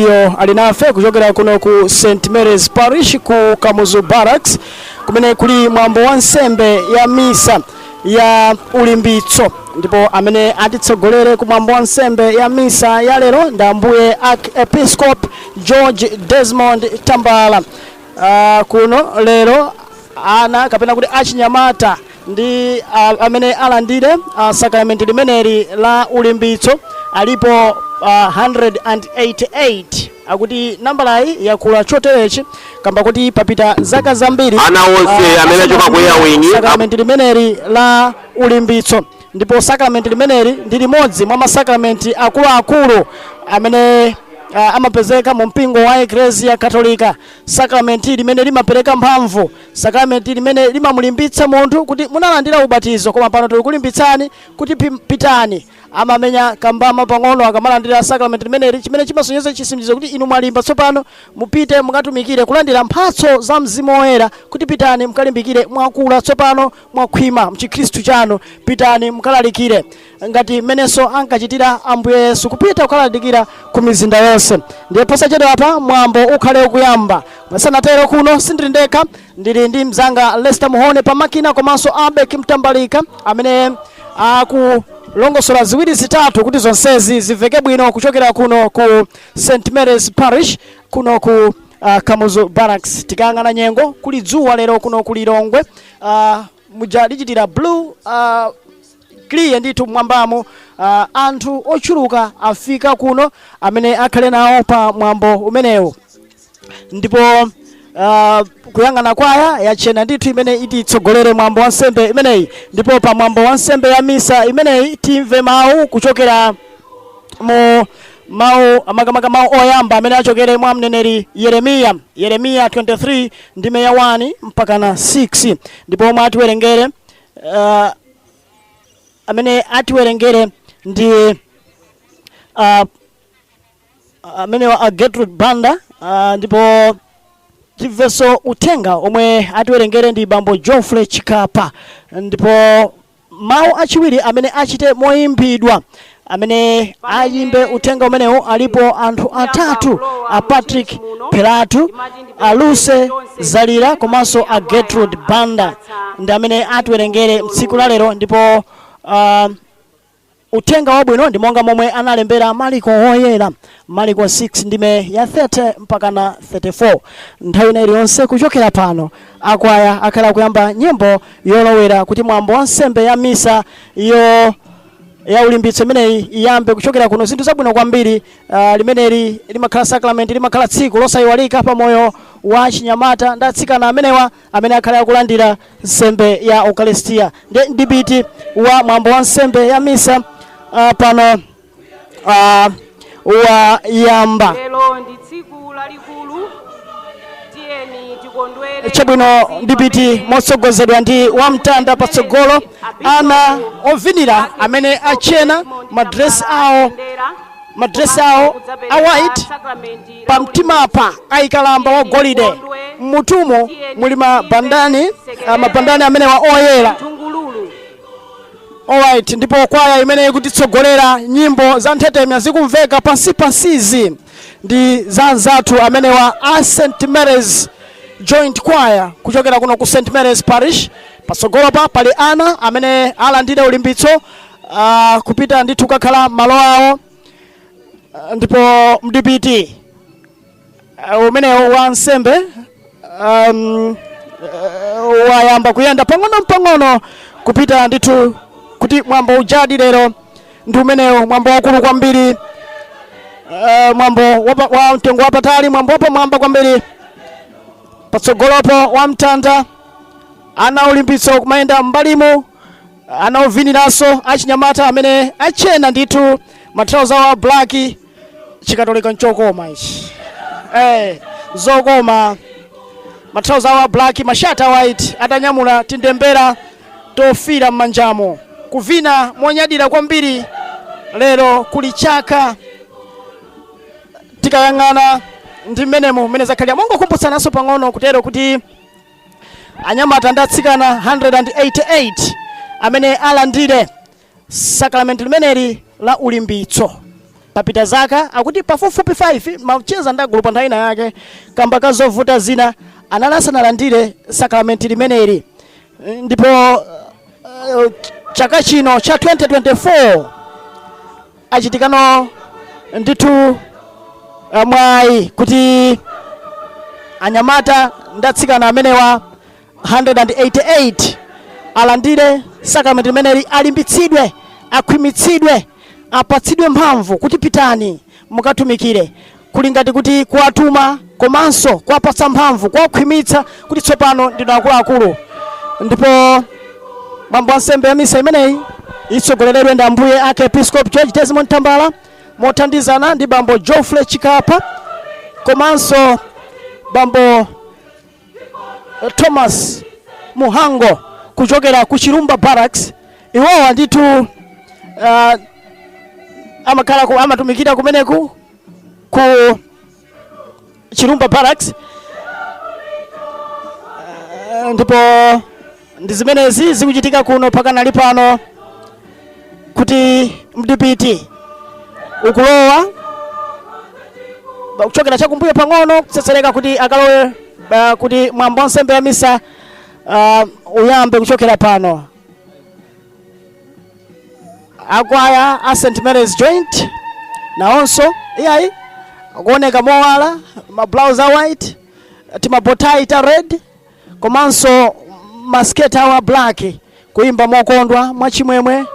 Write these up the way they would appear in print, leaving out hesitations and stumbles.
Radio ali nafe kuchokera kuno ku St Mary's Parish ku Kamuzu Barracks, kumene kuli mwambo wa nsembe ya misa ya ulimbitso. Ndipo amene atitsogolere ku mwambo wa nsembe ya misa ya lero ndi Ambuye Archiepiscope George Desmond Tambala. Kuno lero ana kapena kuti achinyamata ndi amene alandire sakramenti limeneli la ulimbitso alipo 188. Akuti nambalayi yakula choterechi kamba kuti papita zaka zambiri Ana onse amene achoka ku Air Wing, sakramenti limeneli la ulimbitso. Ndipo sakramenti limeneli ndi limodzi mwa masakramenti akuluakulu amene amapezeka mu mpingo wa Eklesia Katolika, sakramenti limene limapereka mphamvu, sakramenti limene limamulimbitsa munthu kuti munalandira ubatizo, koma pano tikulimbitsani kuti pitani. Amamenya kambama pang'ono akamalandira sakramenti limeneli, chimene chimasonyeza chisindikizo kuti inu mwalimba tsopano, mupite mukatumikire, kulandira mphatso za Mzimu Woyera, kuti pitani mukalimbikire, mwakula tsopano, mwakhwima mchikhristu chanu, pitani mukalalikire ngati mmenenso ankachitira Ambuye Yesu, kupita kukalalikira ku mizinda yonse. Ndiye posachedwa apa mwambo ukhale ukuyamba. Masanatero, kuno sindili ndekha, ndili ndi mzanga Lester Muhone pamakina komanso Abek Mtambalika amene akulongosola ziwiri zitatu kuti zonsezi zimveke bwino kuchokera kuno ku St Mary's Parish, kuno ku Kamuzu Barracks. Tikayang'ana nyengo, kuli dzuwa lero kuno ku Lilongwe, muja lichitira blue clear ndithu mwambamo. Anthu ochuluka afika kuno amene akhale nawo pa mwambo umenewu. Ndipo kuyang'ana kwaya yachena ndithu imene ititsogolere mwambo wa nsembe imeneyi. Ndipo pa mwambo wa nsembe ya misa imeneyi timve mawu kuchokera mu mawu, makamaka mawu oyamba amene achokere mwa mneneri Yeremiya, Yeremiya 23 ndime ya 1 mpaka na 6. Ndipo omwe atiwerengere, amene atiwerengere ndi amene wa Gertrude Banda. Ndipo timvenso uthenga omwe atiwerengere ndi Bambo Geoffrey Chikapa. Ndipo mawu achiwiri amene achite moyimbidwa, amene ayimbe uthenga umenewu alipo anthu atatu: a Patrick Pelatu, a Luse Zalira komanso a Gertrude Banda ndi amene atiwerengere tsiku la lero. Ndipo uthenga wabwino ndi monga momwe analembera Mariko Woyera, Mariko 6 ndime ya 30 mpaka na 34. Nthawi ina iliyonse kuchokera pano akwaya akhala kuyamba nyimbo yolowera kuti mwambo wa nsembe ya misa yo ya ulimbitso imeneyi iyambe kuchokera kuno. Zinthu zabwino kwambiri. Limeneli limakhala sakramenti, limakhala tsiku losayiwalika pa moyo wa chinyamata ndi atsikana amenewa amene akhale akulandira nsembe ya Ukaristiya. Ndi ndipiti wa mwambo wa nsembe ya misa pano wayamba. Lero ndi tsiku lalikulu, tiyeni tikondwere. Chabwino, ndipiti motsogozedwa ndi wamtanda patsogolo, ana ovinira amene achena madresi awo, madresi awo a white, pamtimapa ayikalamba wa golide, mmutumo muli mabandani, mabandani amenewa oyera. Mthungululu. Alright, ndipo kwaya imene ikutitsogolera, nyimbo za nthetemya zikumveka pansipansizi, ndi za anzathu amenewa a St Mary's Joint Choir kuchokera kuno ku St Mary's Parish. Patsogolo pa pali ana amene alandire ulimbitso, kupita ndithu kukakhala malo awo. Ndipo mdipiti umenewo wa nsembe wayamba kuyenda pang'ono-pang'ono kupita ndithu kuti mwambo ujadi lero ndi umenewo, mwambo wakulu kwambiri, mwambo wa mtengo wapatali, mwambo wapamwamba kwambiri. Patsogolopo wamtanda, ana ulimbitso kumayenda m'mbalimo, ana oviniranso achinyamata amene achena ndithu matrauza awo a black. Chikatolika nchokoma ichi, zokoma. Matrauza awo a black, mashati a white, atanyamula tindembera tofira m'manjamo, kuvina monyadira kwambiri. Lero kuli chaka, tikayang'ana ndi mmenemo mmene zakhalira. Mongokumbutsananso pang'ono kutero kuti anyamata ndi atsikana 188 amene alandire sakramenti limeneli la ulimbitso. Papita zaka akuti pafupifupi 5 macheza ndi agulu pa nthawi ina yake, kamba ka zovuta zina anali asanalandire sakramenti limeneli, ndipo chaka chino cha 2024 achitikano ndithu mwayi kuti anyamata ndi atsikana amenewa 188 alandire sakramenti limeneli, alimbitsidwe, akhwimitsidwe, apatsidwe mphamvu kuti pitani mukatumikire. Kuli ngati kuti kuwatuma komanso kuwapatsa mphamvu, kuwakhwimitsa kuti tsopano ndinu akuluakulu. Ndipo mwambo wa nsembe ya misa imeneyi itsogoleredwe ndi Ambuye Archiepiscope George Desmond Tambala mothandizana ndi Bambo Geoffrey Chikapa komanso Bambo Thomas Muhango kuchokera ku Chilumba Barracks. Iwowa ndithu amakhala amatumikira kumeneku ku Chilumba Barracks. Ndipo ndi zimenezi zikuchitika kuno pakanali pano, kuti mdipiti ukulowa kuchokera chakumbuyo pang'ono kutsetsereka kuti akalowe, kuti mwambo wa nsembe ya misa uyambe kuchokera pano. Akwaya a St Mary's Joint nawonso iyayi akuoneka mowala, ma blouse a white, tima bow tie ta red komanso masketi awo a black, kuyimba mokondwa, mwachimwemwe,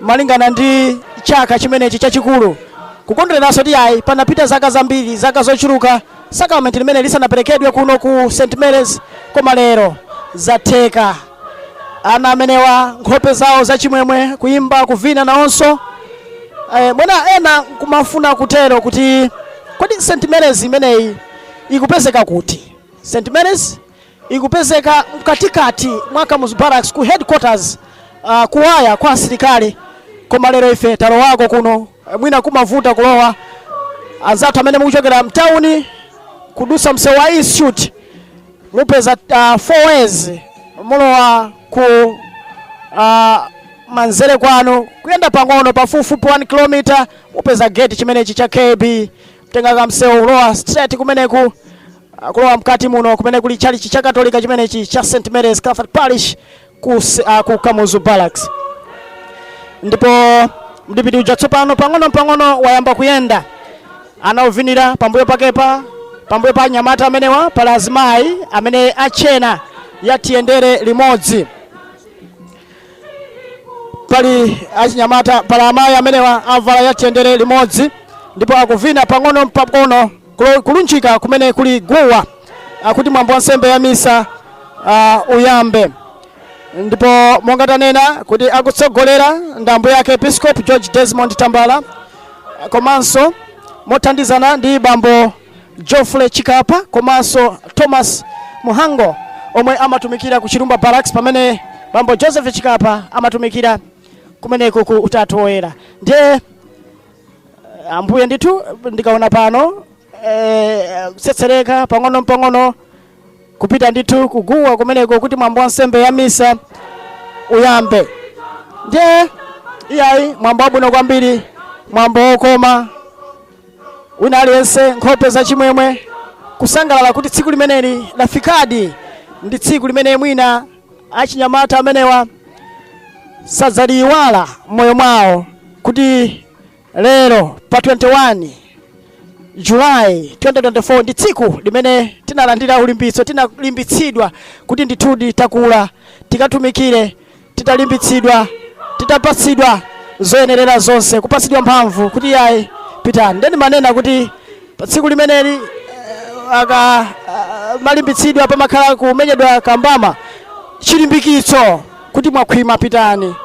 malingana ndi chaka chimenechi chachikulu, kukondwereranso ti ayi panapita zaka zambiri, zaka zochuluka, sakramenti limene lisanaperekedwe kuno ku St Mary's, koma lero zatheka. Ana amenewa nkhope zawo zachimwemwe, kuyimba, kuvina nawonso. Mwina ena kumafuna kutero kuti kodi St Mary's imeneyi ikupezeka kuti? St Mary's ikupezeka mkatikati mwa Kamuzu Barracks, ku headquarters, kuwaya kwa asilikali. Koma lero ife talowako kuno. Mwina kumavuta kulowa. Anzathu amene mukuchokera mtawuni, kudusa msewu wa Institute, mupeza four ways, mulowa ku manzere kwanu, kuyenda pang'ono pafupifupi 1 km, mupeza gate chimenechi cha KB, kutenga kamsewu kulowa straight kumeneku, kulowa mkati muno kumene kuli chalichi cha Katolika chimenechi cha St Mary's Catholic Parish ku Kamuzu Barracks. Ndipo mdipiti uja tsopano pang'ono pang'ono wayamba kuyenda, anauvinira pambuyo pakepa. Pambuyo pa anyamata amenewa pali azimayi amene achena yatiyendere limodzi. Pali achinyamata, pali amayi amenewa avala yatiyendere limodzi, ndipo akuvina pang'ono pang'ono kulunjika kumene kuli guwa, akuti mwambo wa nsembe ya misa uyambe. Ndipo monga tanena kuti akutsogolera ndi Ambuye ake Episcope George Desmond Tambala komanso mothandizana ndi Bambo Geoffrey Chikapa komanso Thomas Muhango omwe amatumikira ku Chilumba Barracks, pamene Bambo Joseph Chikapa amatumikira kumeneko ku Utatu Woyera. Ndiye ambuye ndithu ndikaona pano kutsetsereka pang'ono pang'ono kupita ndithu kuguwa kumeneko kuti mwambo wa nsembe ya misa uyambe. Ndiye iyayi, mwambo wabwino kwambiri, mwambo wokoma, wina aliyense nkhope zachimwemwe, kusangalala kuti tsiku limeneli lafikadi. Ndi tsiku limene mwina achinyamata amenewa sadzaliyiwala m'moyo mwawo, kuti lero pa 21 Julayi 2024 ndi tsiku limene tinalandira ulimbitso, tinalimbitsidwa kuti ndithudi takula, tikatumikire titalimbitsidwa, titapatsidwa zoyenerera zonse, kupatsidwa mphamvu kuti yayi, pitani. Ndeni manena kuti pa tsiku limeneli aka malimbitsidwa pamakhala kumenyedwa kambama, chilimbikitso kuti mwakhwima, pitani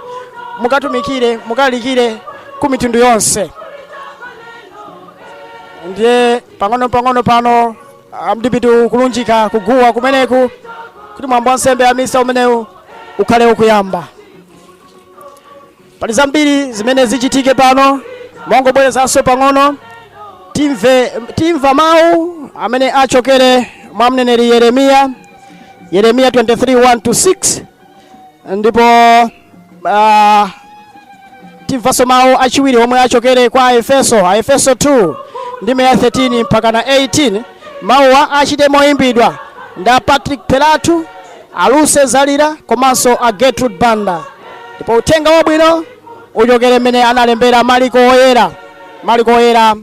mukatumikire, mukalalikire ku mitundu yonse. Ndiye pang'ono pang'ono pano mdipiti ukulunjika kuguwa kumeneku kuti mwambo wa nsembe ya misa umenewu ukhale ukuyamba. Pali zambiri zimene zichitike pano. Mongobwerezanso pang'ono, timve, timva mawu amene achokere mwa mneneri Yeremiya, Yeremiya 23 1 to 6, ndipo Timvanso mawu achiwiri omwe achokere kwa Aefeso, Aefeso 2 ndime ya 13 mpaka na 18. Mawuwa achite moyimbidwa nda Patrick Pelatu, Aluse Zalira komanso a Gertrude Banda. Ndipo uthenga wabwino uchokere mmene analembera Mariko Oyera, Mariko Oyera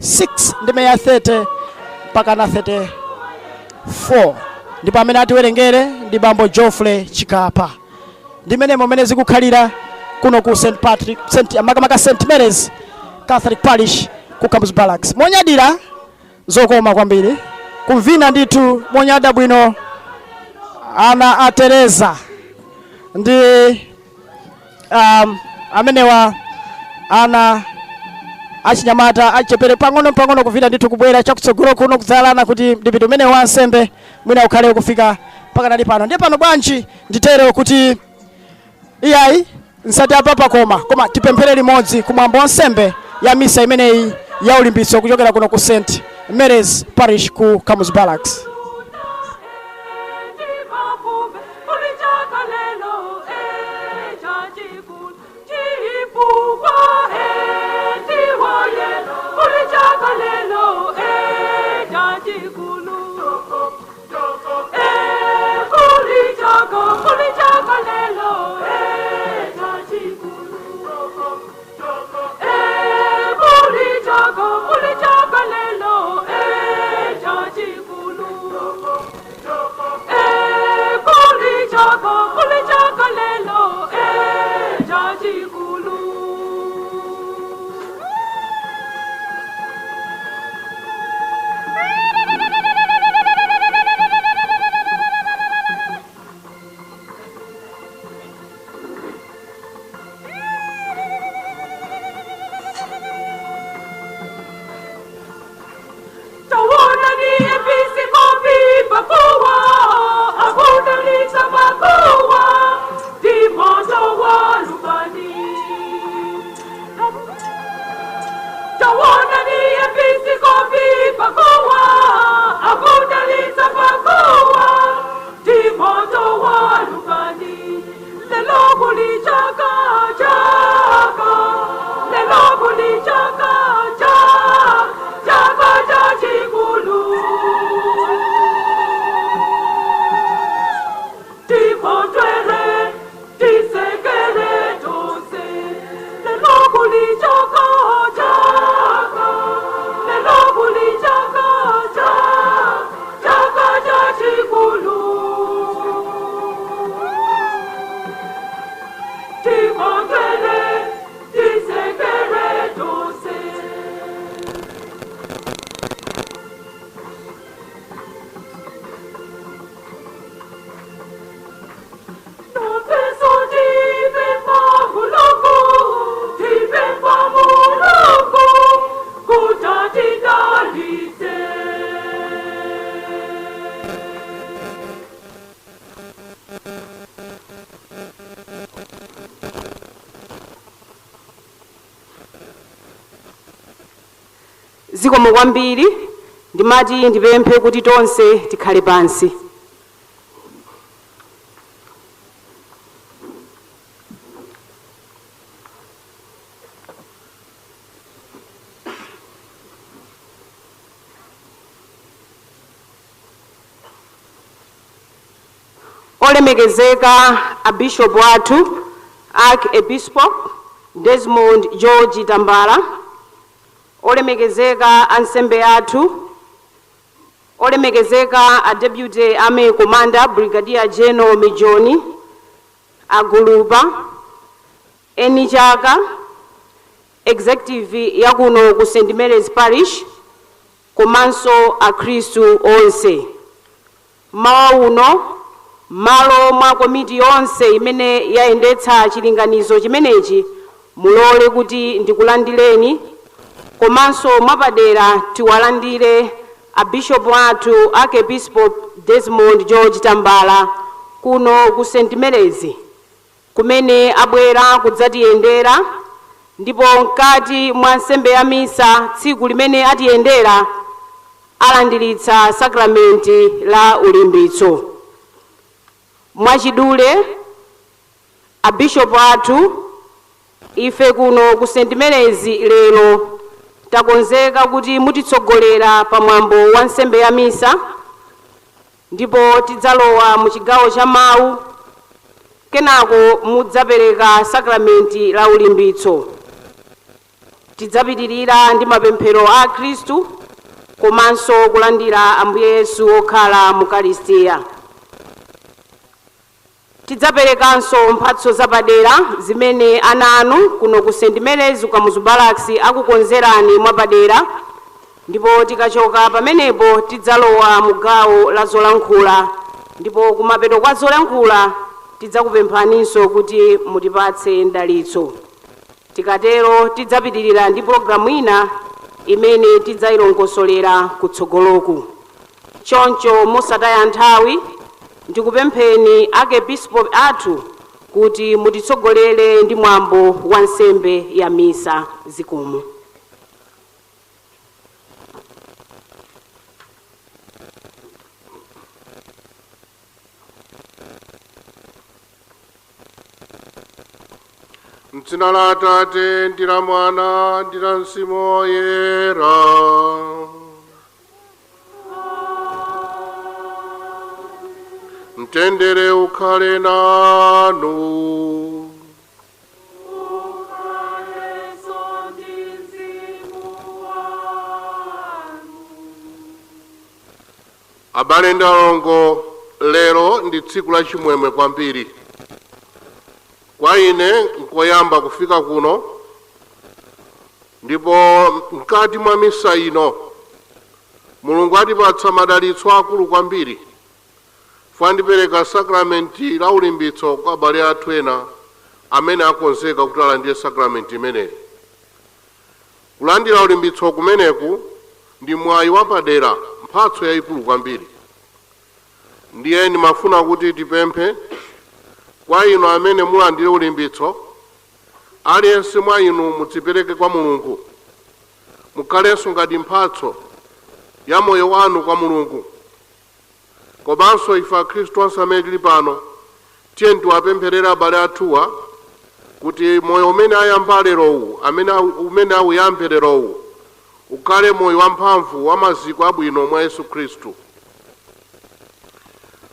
6 ndime ya 30 mpaka na 34. Ndipo amene atiwerengere ndi bambo Geoffrey Chikapa. Ndi mmene momene zikukhalira kuno ku St Patrick, St makamaka St Mary's Catholic Parish ku Kamuzu Barracks. Monyadira zokoma kwambiri, kumvina ndithu monyada bwino ana a Teresa ndi amenewa ana achinyamata achichepere pang'ono pang'ono kuvina ndithu, kubwera chakutsogolo kuno kudzalana kuti ndipite umene wa ansembe mwina ukhale kufika mpaka nali pano. Ndiye pano bwanji nditere kuti iyayi, nsati apapa, koma tipemphere limodzi kumwambo wa nsembe ya misa imeneyi ya ulimbitso kuchokera kuno ku St Mary's Parish ku Kamuzu Barracks. Zikomo kwambiri. Ndimati ndipemphe kuti tonse tikhale pansi. Olemekezeka abishopu athu, Archiepiscopo Desmond George Tambala, olemekezeka ansembe athu, olemekezeka a Deputy Army Commander Brigadier General Mijoni agulupa, eni chaka, executive yakuno ku St Mary's Parish komanso akhristu onse, mawa uno malo mwa komiti yonse imene yayendetsa chilinganizo chimenechi, mulole kuti ndikulandireni, komanso mwapadera tiwalandire abishopu athu, Archiepiscopo Desmond George Tambala, kuno ku St Mary's kumene abwera kudzatiyendera. Ndipo mkati mwa nsembe ya misa tsiku limene atiyendera, alandiritsa sakramenti la ulimbitso. Mwachidule, abishopu athu Ife kuno ku St Mary's lero takonzeka kuti mutitsogolera pamwambo wa nsembe ya misa, ndipo tidzalowa mu chigawo cha mawu, kenako mudzapereka sakramenti la ulimbitso. Tidzapitirira ndi mapemphero a Khristu komanso kulandira Ambuye Yesu okhala mu Karistiya. Tidzaperekanso mphatso zapadera zimene ana anu kuno ku St Mary's Kamuzu Barracks akukonzerani mwapadera, ndipo tikachoka pamenepo tidzalowa mu gawo la zolankhula, ndipo kumapeto kwa zolankhula tidzakupemphaninso kuti mutipatse mdalitso. Tikatero tidzapitirira ndi pologalamu ina imene tidzayilongosolera kutsogoloku. Choncho mosataya nthawi, ndikupempheni akepiskopi athu kuti mutitsogolere ndi mwambo wa nsembe ya misa. Zikomo. Mdzina la Atate ndi la Mwana ndi la Mzimu Woyera. Mtendere ukhale nanu. Abale ndi alongo, lero ndi tsiku la chimwemwe kwambiri kwa ine, nkoyamba kufika kuno, ndipo mkati mwa misa ino Mulungu atipatsa madalitso akulu kwambiri. Fandipereka sakramenti la ulimbitso kwa abale athu ena amene akonzeka kuti alandire sakramenti imeneyi. Kulandira ulimbitso kumeneku ndi mwayi wapadera, mphatso yayikulu kwambiri. Ndiye ndimafuna kuti tipemphe kwa inu amene mulandire ulimbitso, aliyense mwa inu mudzipereke kwa Mulungu, mukhalenso ngati mphatso ya moyo wanu kwa Mulungu. Komanso ife Akhristu onse amene tili pano, tiye tiwapempherere abale athuwa kuti moyo umene ayamba lerowu, amene umene awuyambe lerowu, ukhale moyo wamphamvu wa maziko abwino mwa Yesu Khristu.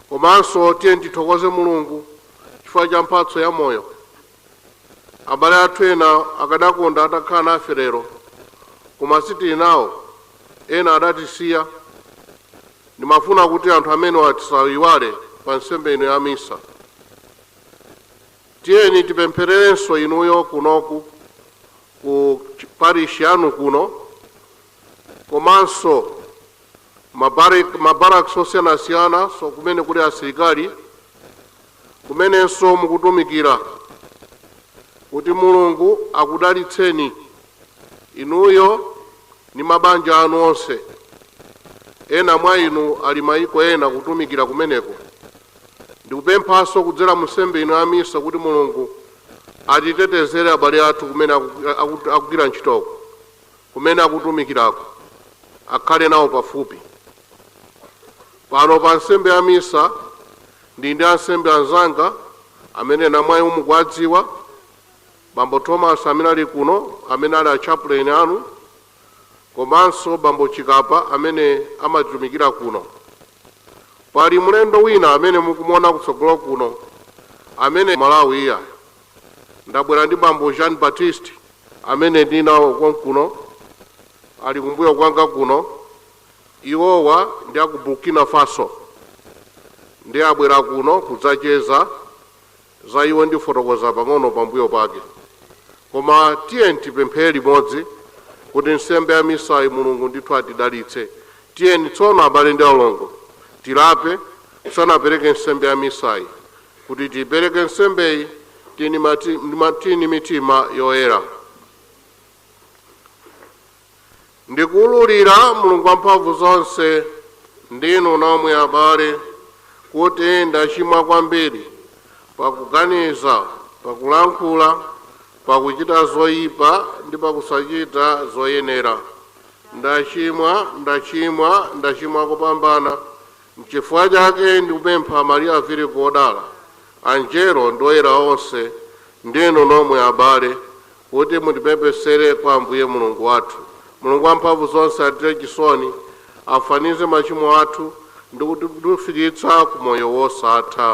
Komanso tiye tithokoze Mulungu chifukwa cha mphatso ya moyo. Abale athu ena akadakonda atakhala nafe lero, koma sitili nawo, ena adatisiya. Ndimafuna kuti anthu amene atisayiwale pa nsembe ino ya misa. Tiyeni tipemphererenso inuyo kunoku ku parish yanu kuno, komanso mabarracks osiyanasiyana, so kumene kuli asilikali, kumenenso mukutumikira, kuti Mulungu akudalitseni inuyo ndi mabanja anu onse. Ena mwa inu ali mayiko ena kutumikira kumeneko. Ndikupemphanso kudzera mu nsembe ino ya misa kuti Mulungu atitetezere abale athu kumene akugwira ntchitoko, kumene akutumikirako, akhale nawo pafupi. Pano pa nsembe ya misa ndi ansembe anzanga amene namwayi mukuwadziwa, Bambo Thomas amene ali kuno, amene ali a chaplain anu, komanso Bambo Chikapa amene amatumikira kuno. Pali mlendo wina amene mukumuona kutsogolo kuno, amene Malawi iya ndabwera ndi Bambo Jean Baptiste amene ndinawo konkuno, ali kumbuyo kwanga kuno. Iwowa ndi aku Burkina Faso, ndi abwera kuno kudzacheza. Za iwo ndifotokoza pang'ono pambuyo pake, koma tiye tipemphere limodzi kuti nsembe ya misayi Mulungu ndithu atidalitse. Tiyeni tsono, abale ndi alongo, tilape tisanapereke nsembe ya misayi, kuti tipereke nsembeyi tini mitima yoyera. Ndikuwululira Mulungu wamphamvu zonse ndinu nomwe abale kuti ndachimwa kwambiri pakuganiza, pakulankhula, pakuchita zoyipa ndi pakusachita zoyenera. Ndachimwa, ndachimwa, ndachimwa kopambana. Nchifukwa chake ndikupempha Mariya Virigo wodala, anjelo ndi oyera onse, ndinu nomwe abale, Kuti mutipepesere kwa Ambuye Mulungu wathu. Mulungu wamphamvu zonse atire chisoni, afanize machimo athu ndi kutifikitsa ku moyo wosatha.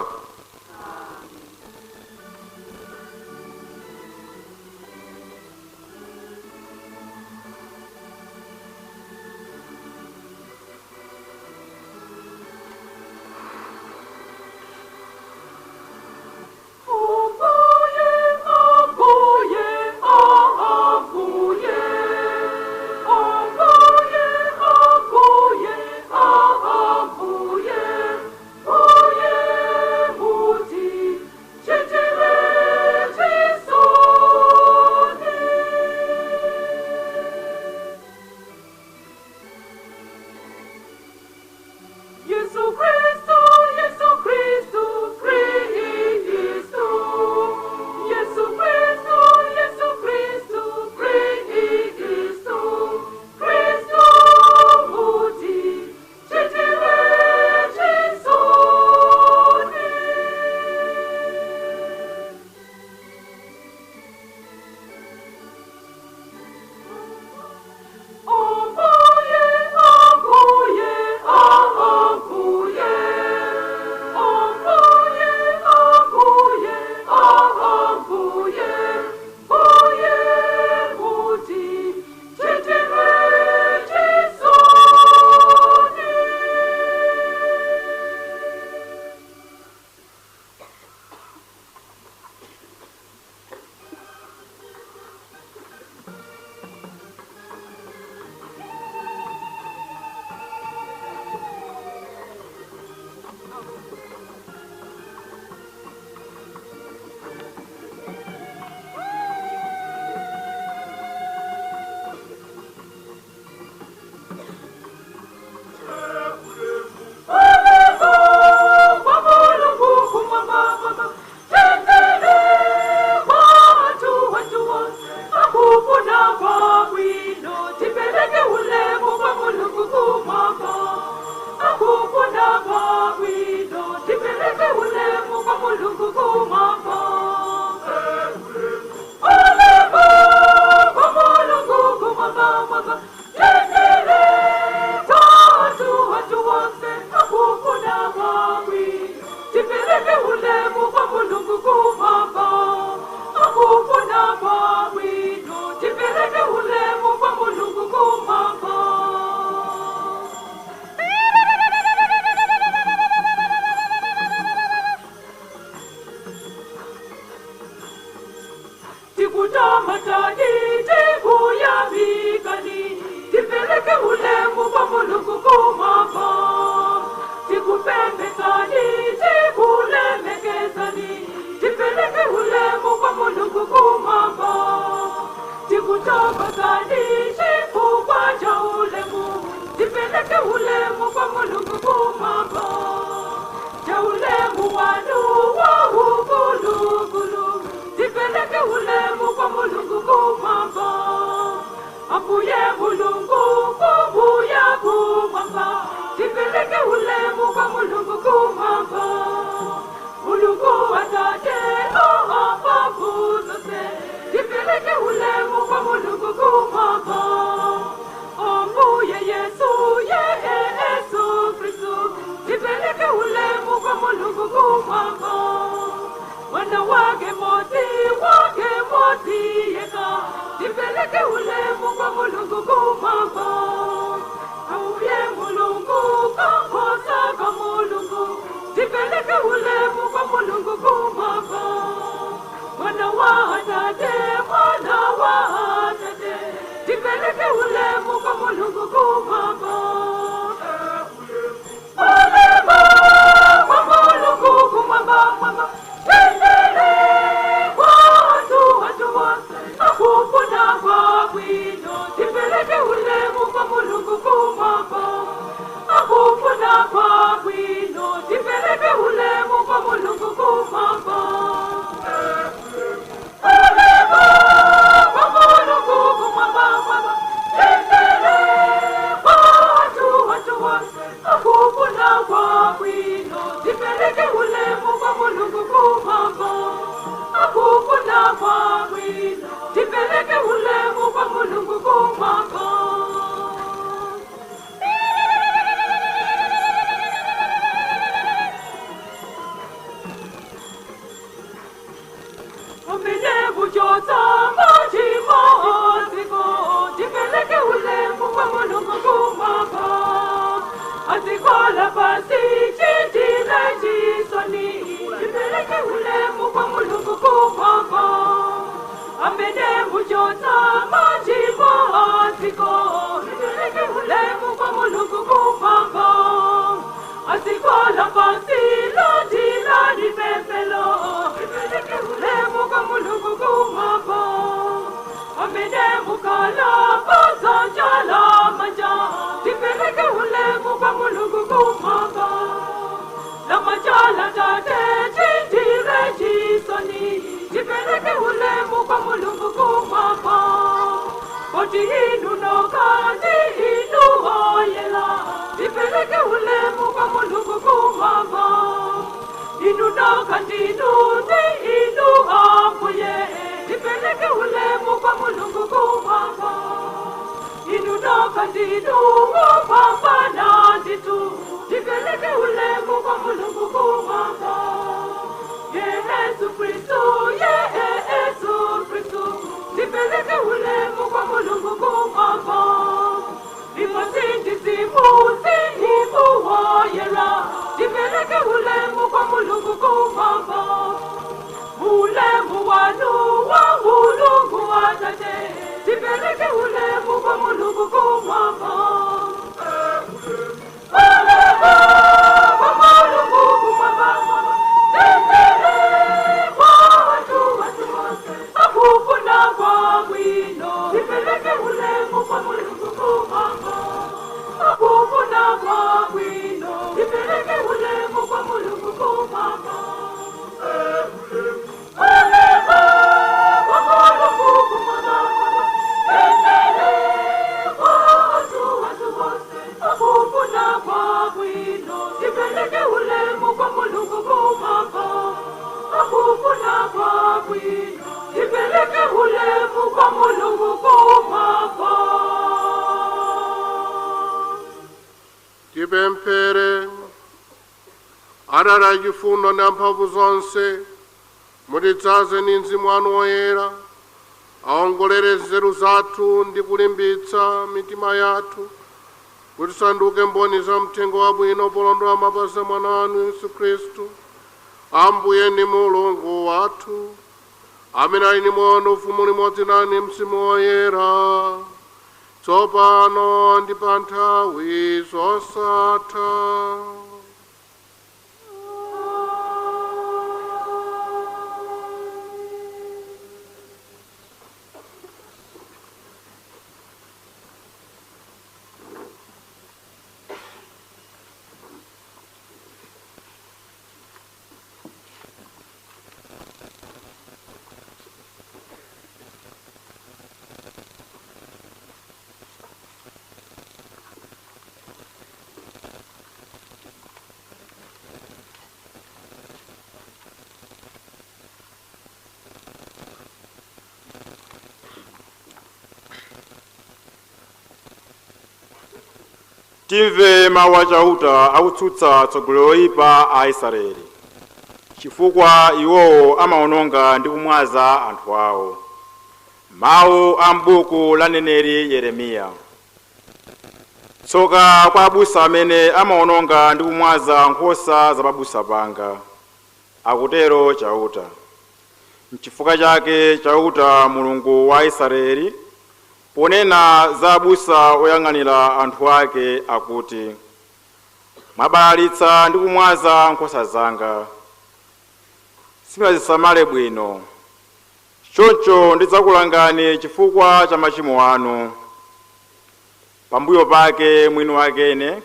Tipeleke ulemu kwa Mulungu kumwamba. Auye Mulungu. lapansi chitile chisoni Ipeleke ulemu kwa Mulungu kumwamba Amene muchotsa machimo adziko Ipeleke ulemu kwa Mulungu kumwamba Adziko lapansi landila lipemphero Ipeleke ulemu kwa Mulungu kumwamba Amene mukhala padzanja lamanja Tipeleke ulemu kwa Mulungu kumwamba Lamanja la tate chitire chisoni Tipeleke ulemu kwa Mulungu kumwamba Poti inu nokha ndi inu oyera Tipeleke ulemu kwa Mulungu kumwamba Inu nokha ndinu ndi inu ambuye Tipeleke ulemu kwa Mulungu kumwamba Inu nokha ndinu wopambana ndithu Tipeleke ulemu kwa Mulungu kumwamba Yesu Kristu, Yesu Kristu Tipeleke ulemu kwa Mulungu kumwamba Limodzi ndi Mzimu Woyera Tipeleke ulemu kwa Mulungu kumwamba Ulemu wanu wa Mulungu Atate Tipeleke ulemu kwa Mulungu kumwamba Ulemu kwa Mulungu kumwamba Tendere kwa watu watu wose Akufuna kwabwino Tipeleke ulemu kwa Mulungu kumwamba Akufuna kwabwino Tipeleke ulemu kwa Mulungu kumwamba Ulemu kwa Mulungu kumwamba Tendere kwa watu watu wose Akufuna kwabwino Tipeleke ulemu kwa Mulungu kumwamba Akufuna kwabwino Tipeleke ulemu kwa Mulungu kumwamba Tipemphere Atate achifundo ndi amphamvu zonse mutidzaze ndi Mzimu wanu woyera aongolere nzeru zathu ndi kulimbitsa mitima yathu kuti tisanduke mboni za mthenga wabwino polondola mapazi a mwana wanu Yesu Khristu Ambuye ndi Mulungu wathu amene ali ndi moyo ndi ufumu limodzi nanu Mzimu Woyera tsopano ndi pa nthawi zosatha. Timve mawu a Chauta akutsutsa atsogoleri oyipa a Israeli, chifukwa iwowo amawononga ndi kumwaza anthu awo. Mawu a m'buku la mneneri Yeremiya. Tsoka kwa abusa amene amawononga ndi kumwaza nkhosa za pabusa panga, akutero Chauta. N'chifukwa chake Chauta Mulungu wa Israeli ponena za abusa oyang'anira anthu ake akuti, mwabalalitsa ndi kumwaza nkhosa zanga, simunazisamale bwino. Choncho ndidzakulangani chifukwa cha machimo anu. Pambuyo pake mwini wakene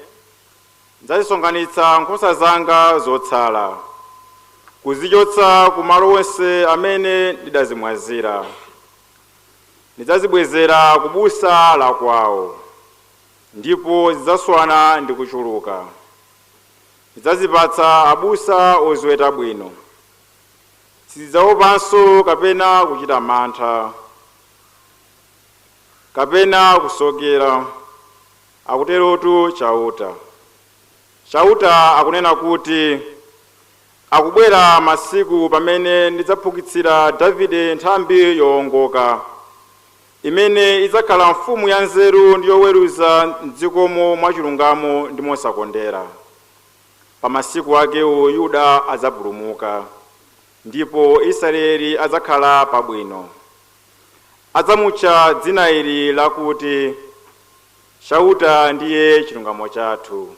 ndidzazisonkhanitsa nkhosa zanga zotsala, kuzichotsa ku malo onse amene ndidazimwazira. Ndidzazibwezera ku busa la kwawo, ndipo zidzaswana ndi kuchuluka. Ndidzazipatsa abusa oziweta bwino. Sizidzaopanso kapena kuchita mantha, kapena kusokera, akuterotu Chauta. Chauta akunena kuti akubwera masiku pamene ndidzaphukitsira Davide nthambi yowongoka, imene idzakhala mfumu ya nzeru ndi yoweruza m'dzikomo mwachilungamo ndi mosakondera. Pa masiku akewo Yuda adzapulumuka, ndipo Israeli adzakhala pabwino. Adzamutcha dzina ili lakuti Chauta ndiye chilungamo chathu.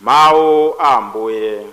Mawu a Ambuye.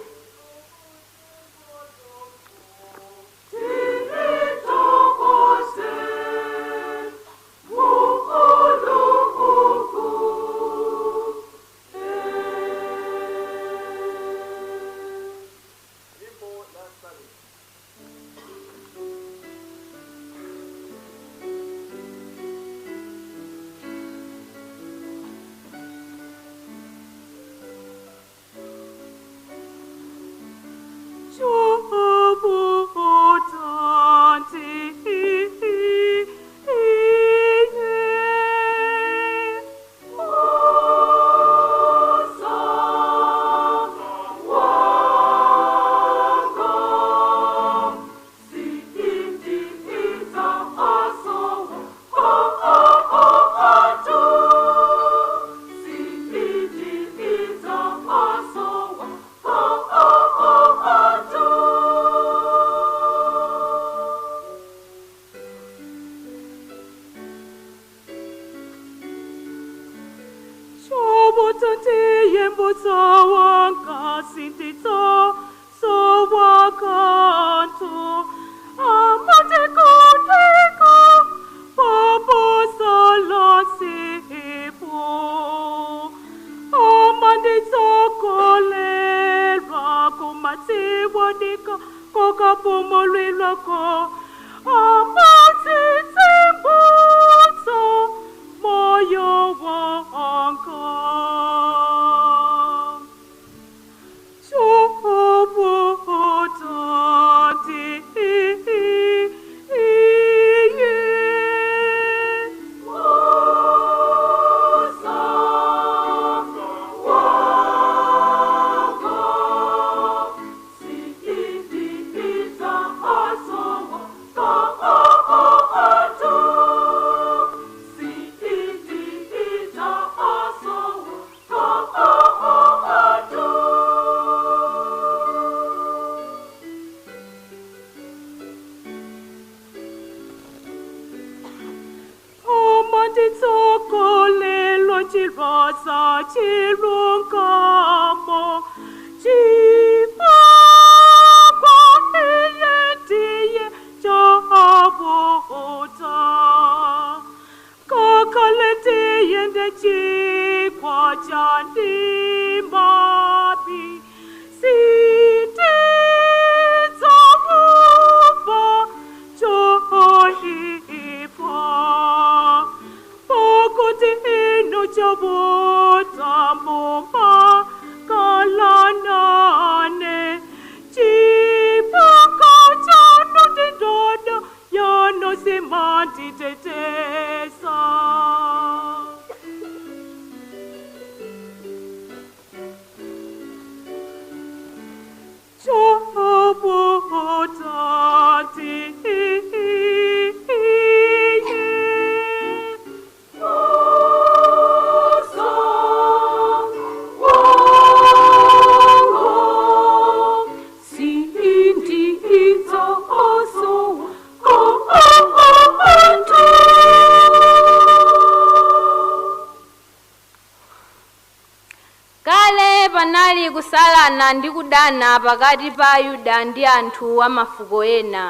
Kale panali kusalana ndi kudana pakati pa Ayuda ndi anthu a mafuko ena.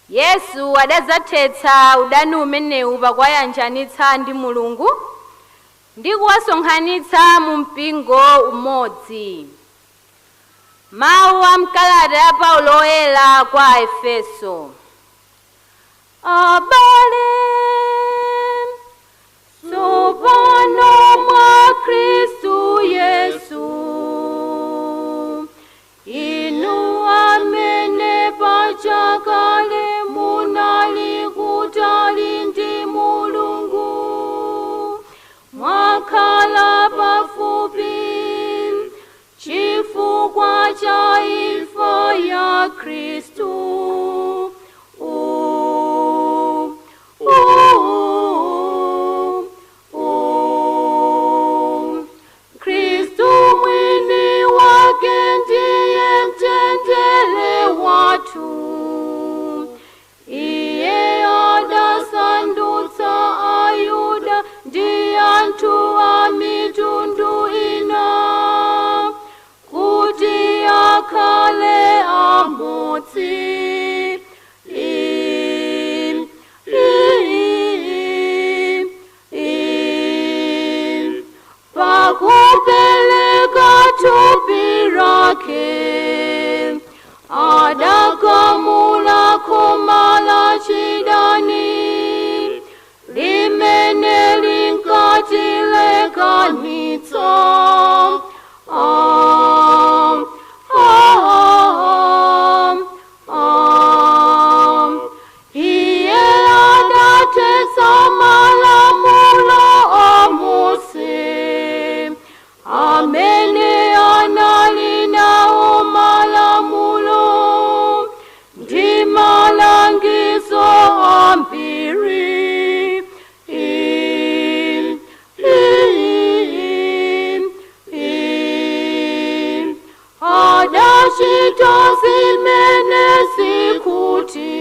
Yesu adadzathetsa udani umenewu pakuwayanjanitsa ndi Mulungu ndi kuwasonkhanitsa mu mpingo umodzi. Mawu a mkalata ya Paulo oyera kwa Aefeso. Abale, tsopano mwa Khristu Yesu, inu amene pachakale munali kutali ndi Mulungu, mwakhala pafupi chifukwa cha imfa ya Khristu. Khristu mwini Adachita zimenezi kuti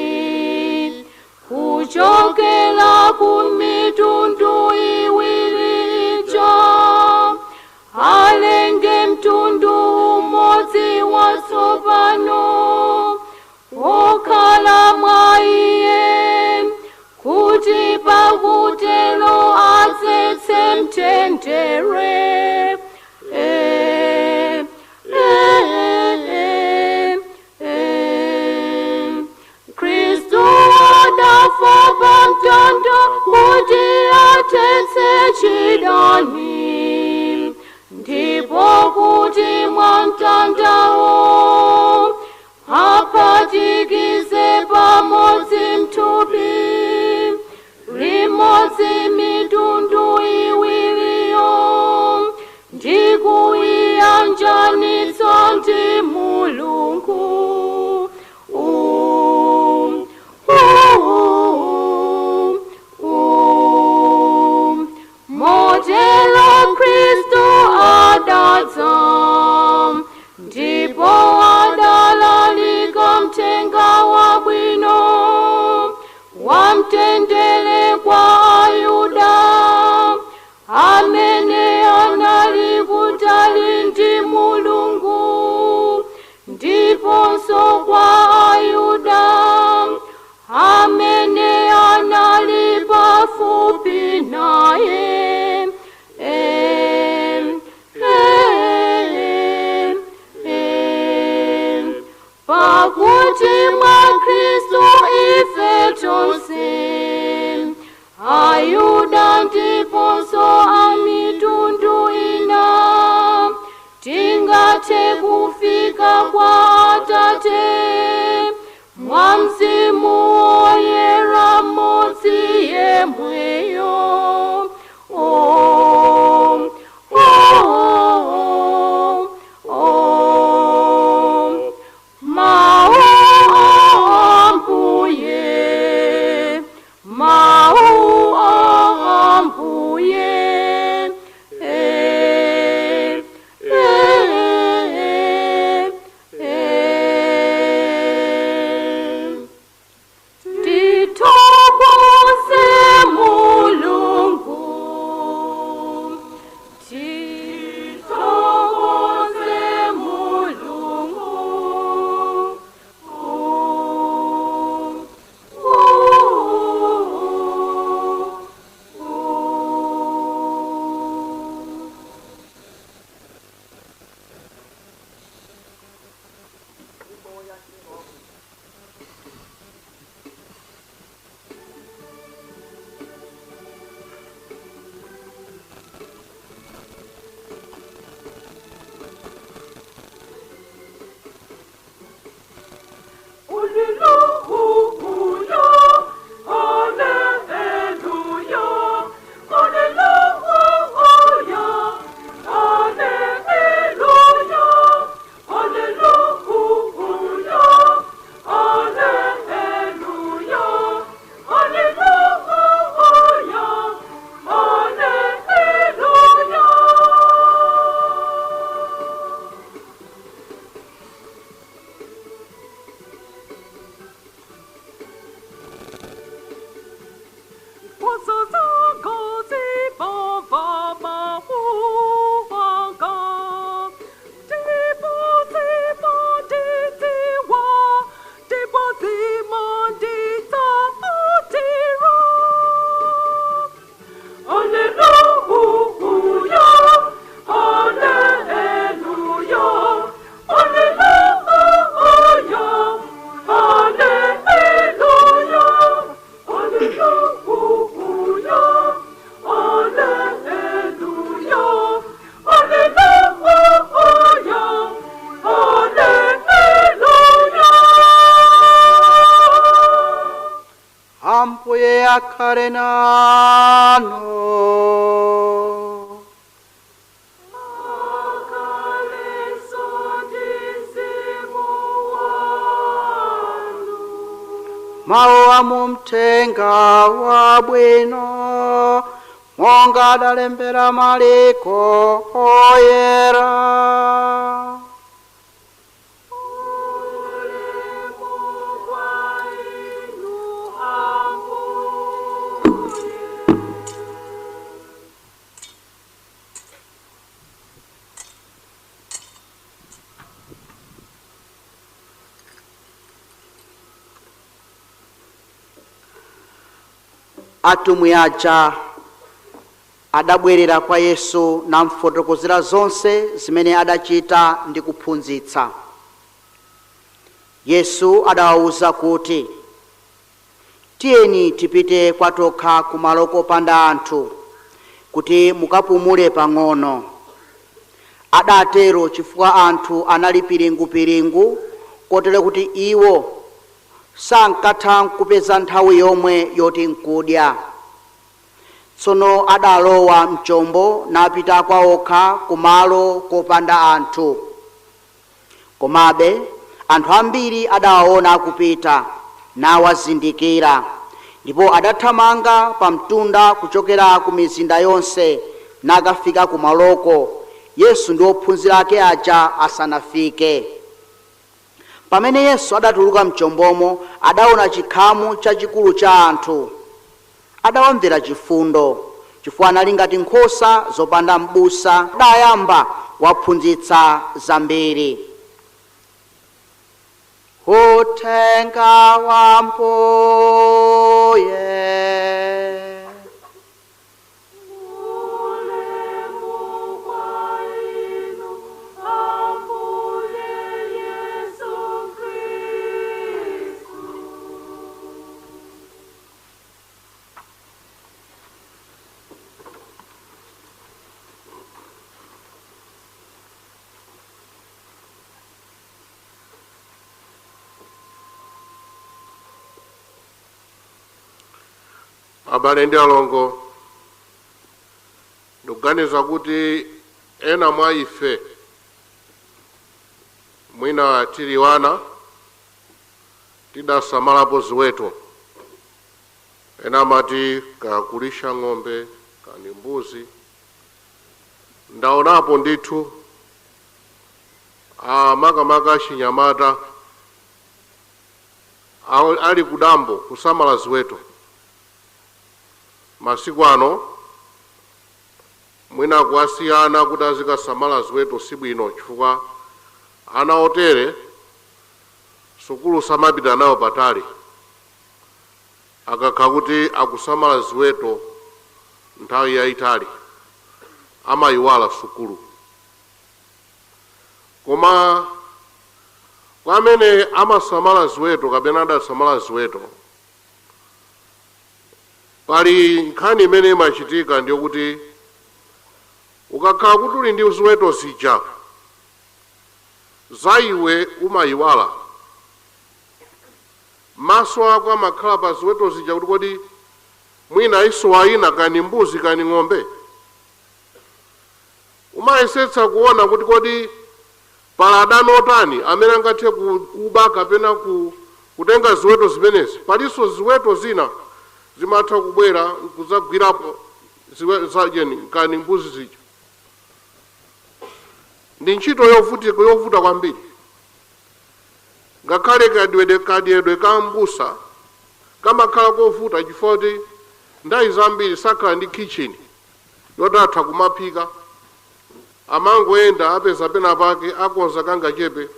kuchokera ku mitundu iwiri ija alenge mtundu umodzi watsopano wokhala mwa iye, kuti pakutero adzetse mtendere. Kristu adafa pamtanda kuti athetse chidani, ndipo kuti mwamtandawo aphatikize pamodzi mthupi limodzi mitundu iwiriyo, ndi kuiyanjanitsa ndi Mulungu. Motero Kristu adadza ndipo adalalika mthenga wabwino wamtendere kwa Ayuda amene anali kutali ndi Mulungu, ndiponso kwa Ayuda amene anali pafupi naye. Pakuti mwa Kristu ife tonse, Ayuda ndiponso amitundu ina, tingathe kufika kwa Atate mwa Mzimu Woyera mmodzi yemweyo. Om, om, om. Mau Ambuye, mau Ambuye. Eh, eh, eh. Tithokoze Mulungu, tithokoze Mulungu. Oh, oh, oh. Ambuye akhale nanu. Mawu a mu mthenga wabwino monga adalembera Mariko oyera. Atumwi aja adabwerera kwa Yesu namfotokozera zonse zimene adachita ndi kuphunzitsa. Yesu adawawuza kuti, tiyeni tipite kwatokha kumalo kopanda anthu kuti mukapumule pang'ono. Adatero chifukwa anthu anali piringupiringu, kotero kuti iwo sankatha kupeza nthawi yomwe yoti nkudya. Tsono adalowa mchombo napita kwa okha kumalo kopanda anthu. Komabe anthu ambiri adawaona akupita nawazindikira, ndipo adathamanga pa mtunda kuchokera ku mizinda yonse nakafika kumaloko Yesu ndi ophunzira ake aja asanafike. Pamene Yesu adatuluka mchombomo, adaona chikhamu chachikulu cha anthu. Adawamvera chifundo, chifukwa anali ngati nkhosa zopanda m'busa. Adayamba kuwaphunzitsa zambiri. Uthenga wa Ambuye. Ulemu kwa inu, Ambuye Yesu Kristu. Abale ndi alongo, ndikuganiza kuti ena mwa ife mwina tili wana tidasamalapo ziweto. Ena amati kakulisha ng'ombe kani mbuzi. Ndaonapo ndithu makamaka achinyamata ali kudambo kusamala ziweto. Masiku ano mwina kuwasiyana kuti azikasamala ziweto sibwino, chifukwa ana otere sukulu samapita nawo patali akakhala kuti akusamala ziweto nthawi yayitali amayiwala sukulu. Koma kwa amene amasamala ziweto kapena adasamala ziweto, pali nkhani imene imachitika, ndiyokuti ukakhala kuti uli ndi ziweto zija za iwe umayiwala. Maso ako amakhala pa ziweto zija kuti kodi mwina isowa ina kani mbuzi kani ng'ombe. Umayesetsa kuona kuti kodi pali adani otani amene angathe kuba kapena kutenga ziweto zimenezi. Palinso ziweto zina zimatha kubwera nkuzagwirapo zajeni kani mbuzi zija. Ndi ntchito yovuta kwambiri. Ngakhale kadyedwe ka mbusa kamakhala kovuta, chifukwa kuti nthawi zambiri sakhala ndi kitchen yotatha kumaphika. Amangoyenda, apeza pena pake akonza kangachepe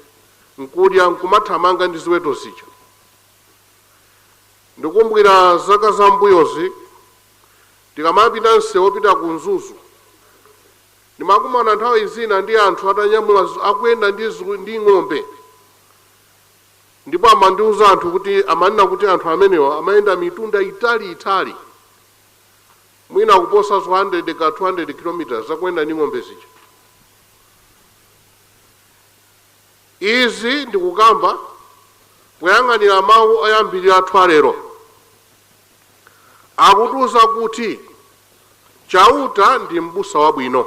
nkudya nkumathamanga ndi ziweto zija. Ndikumbukira zaka zambuyozi tikamapita msewu wopita ku Mzuzu, ndimakumana nthawi zina ndi anthu atanyamula akuyenda ndi ng'ombe, ndipo amandiuza anthu kuti amanena kuti anthu amenewa amayenda mitunda itali itali, mwina kuposa 200 ka 200 kilometers akuyenda ndi ng'ombe zija. Izi ndikukamba kuyang'anira mawu oyambirira athu alero, akutiuza kuti Chauta ndi m'busa wabwino.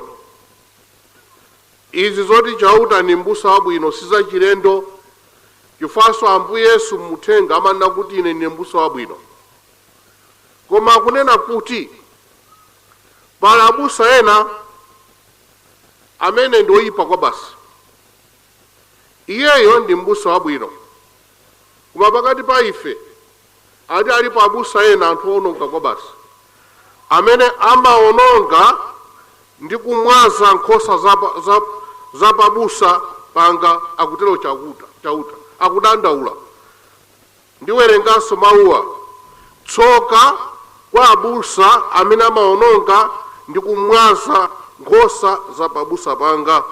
Izi zoti Chauta ndi m'busa wabwino sizachilendo, chifukwanso Ambuye Yesu muthenga amanena kuti ine ndine m'busa wabwino. Koma akunena kuti pali abusa ena amene ndi oyipa kwa basi. Iyeyo ndi m'busa wabwino, koma pakati pa ife ati alipo abusa ena, anthu owononga kwa basi, amene amaononga ndi kumwaza nkhosa zapabusa panga, akutero Chauta akudandaula. Ndiwerenganso mawuwa: tsoka Kwa abusa amene amaononga ndi kumwaza nkhosa za pabusa panga.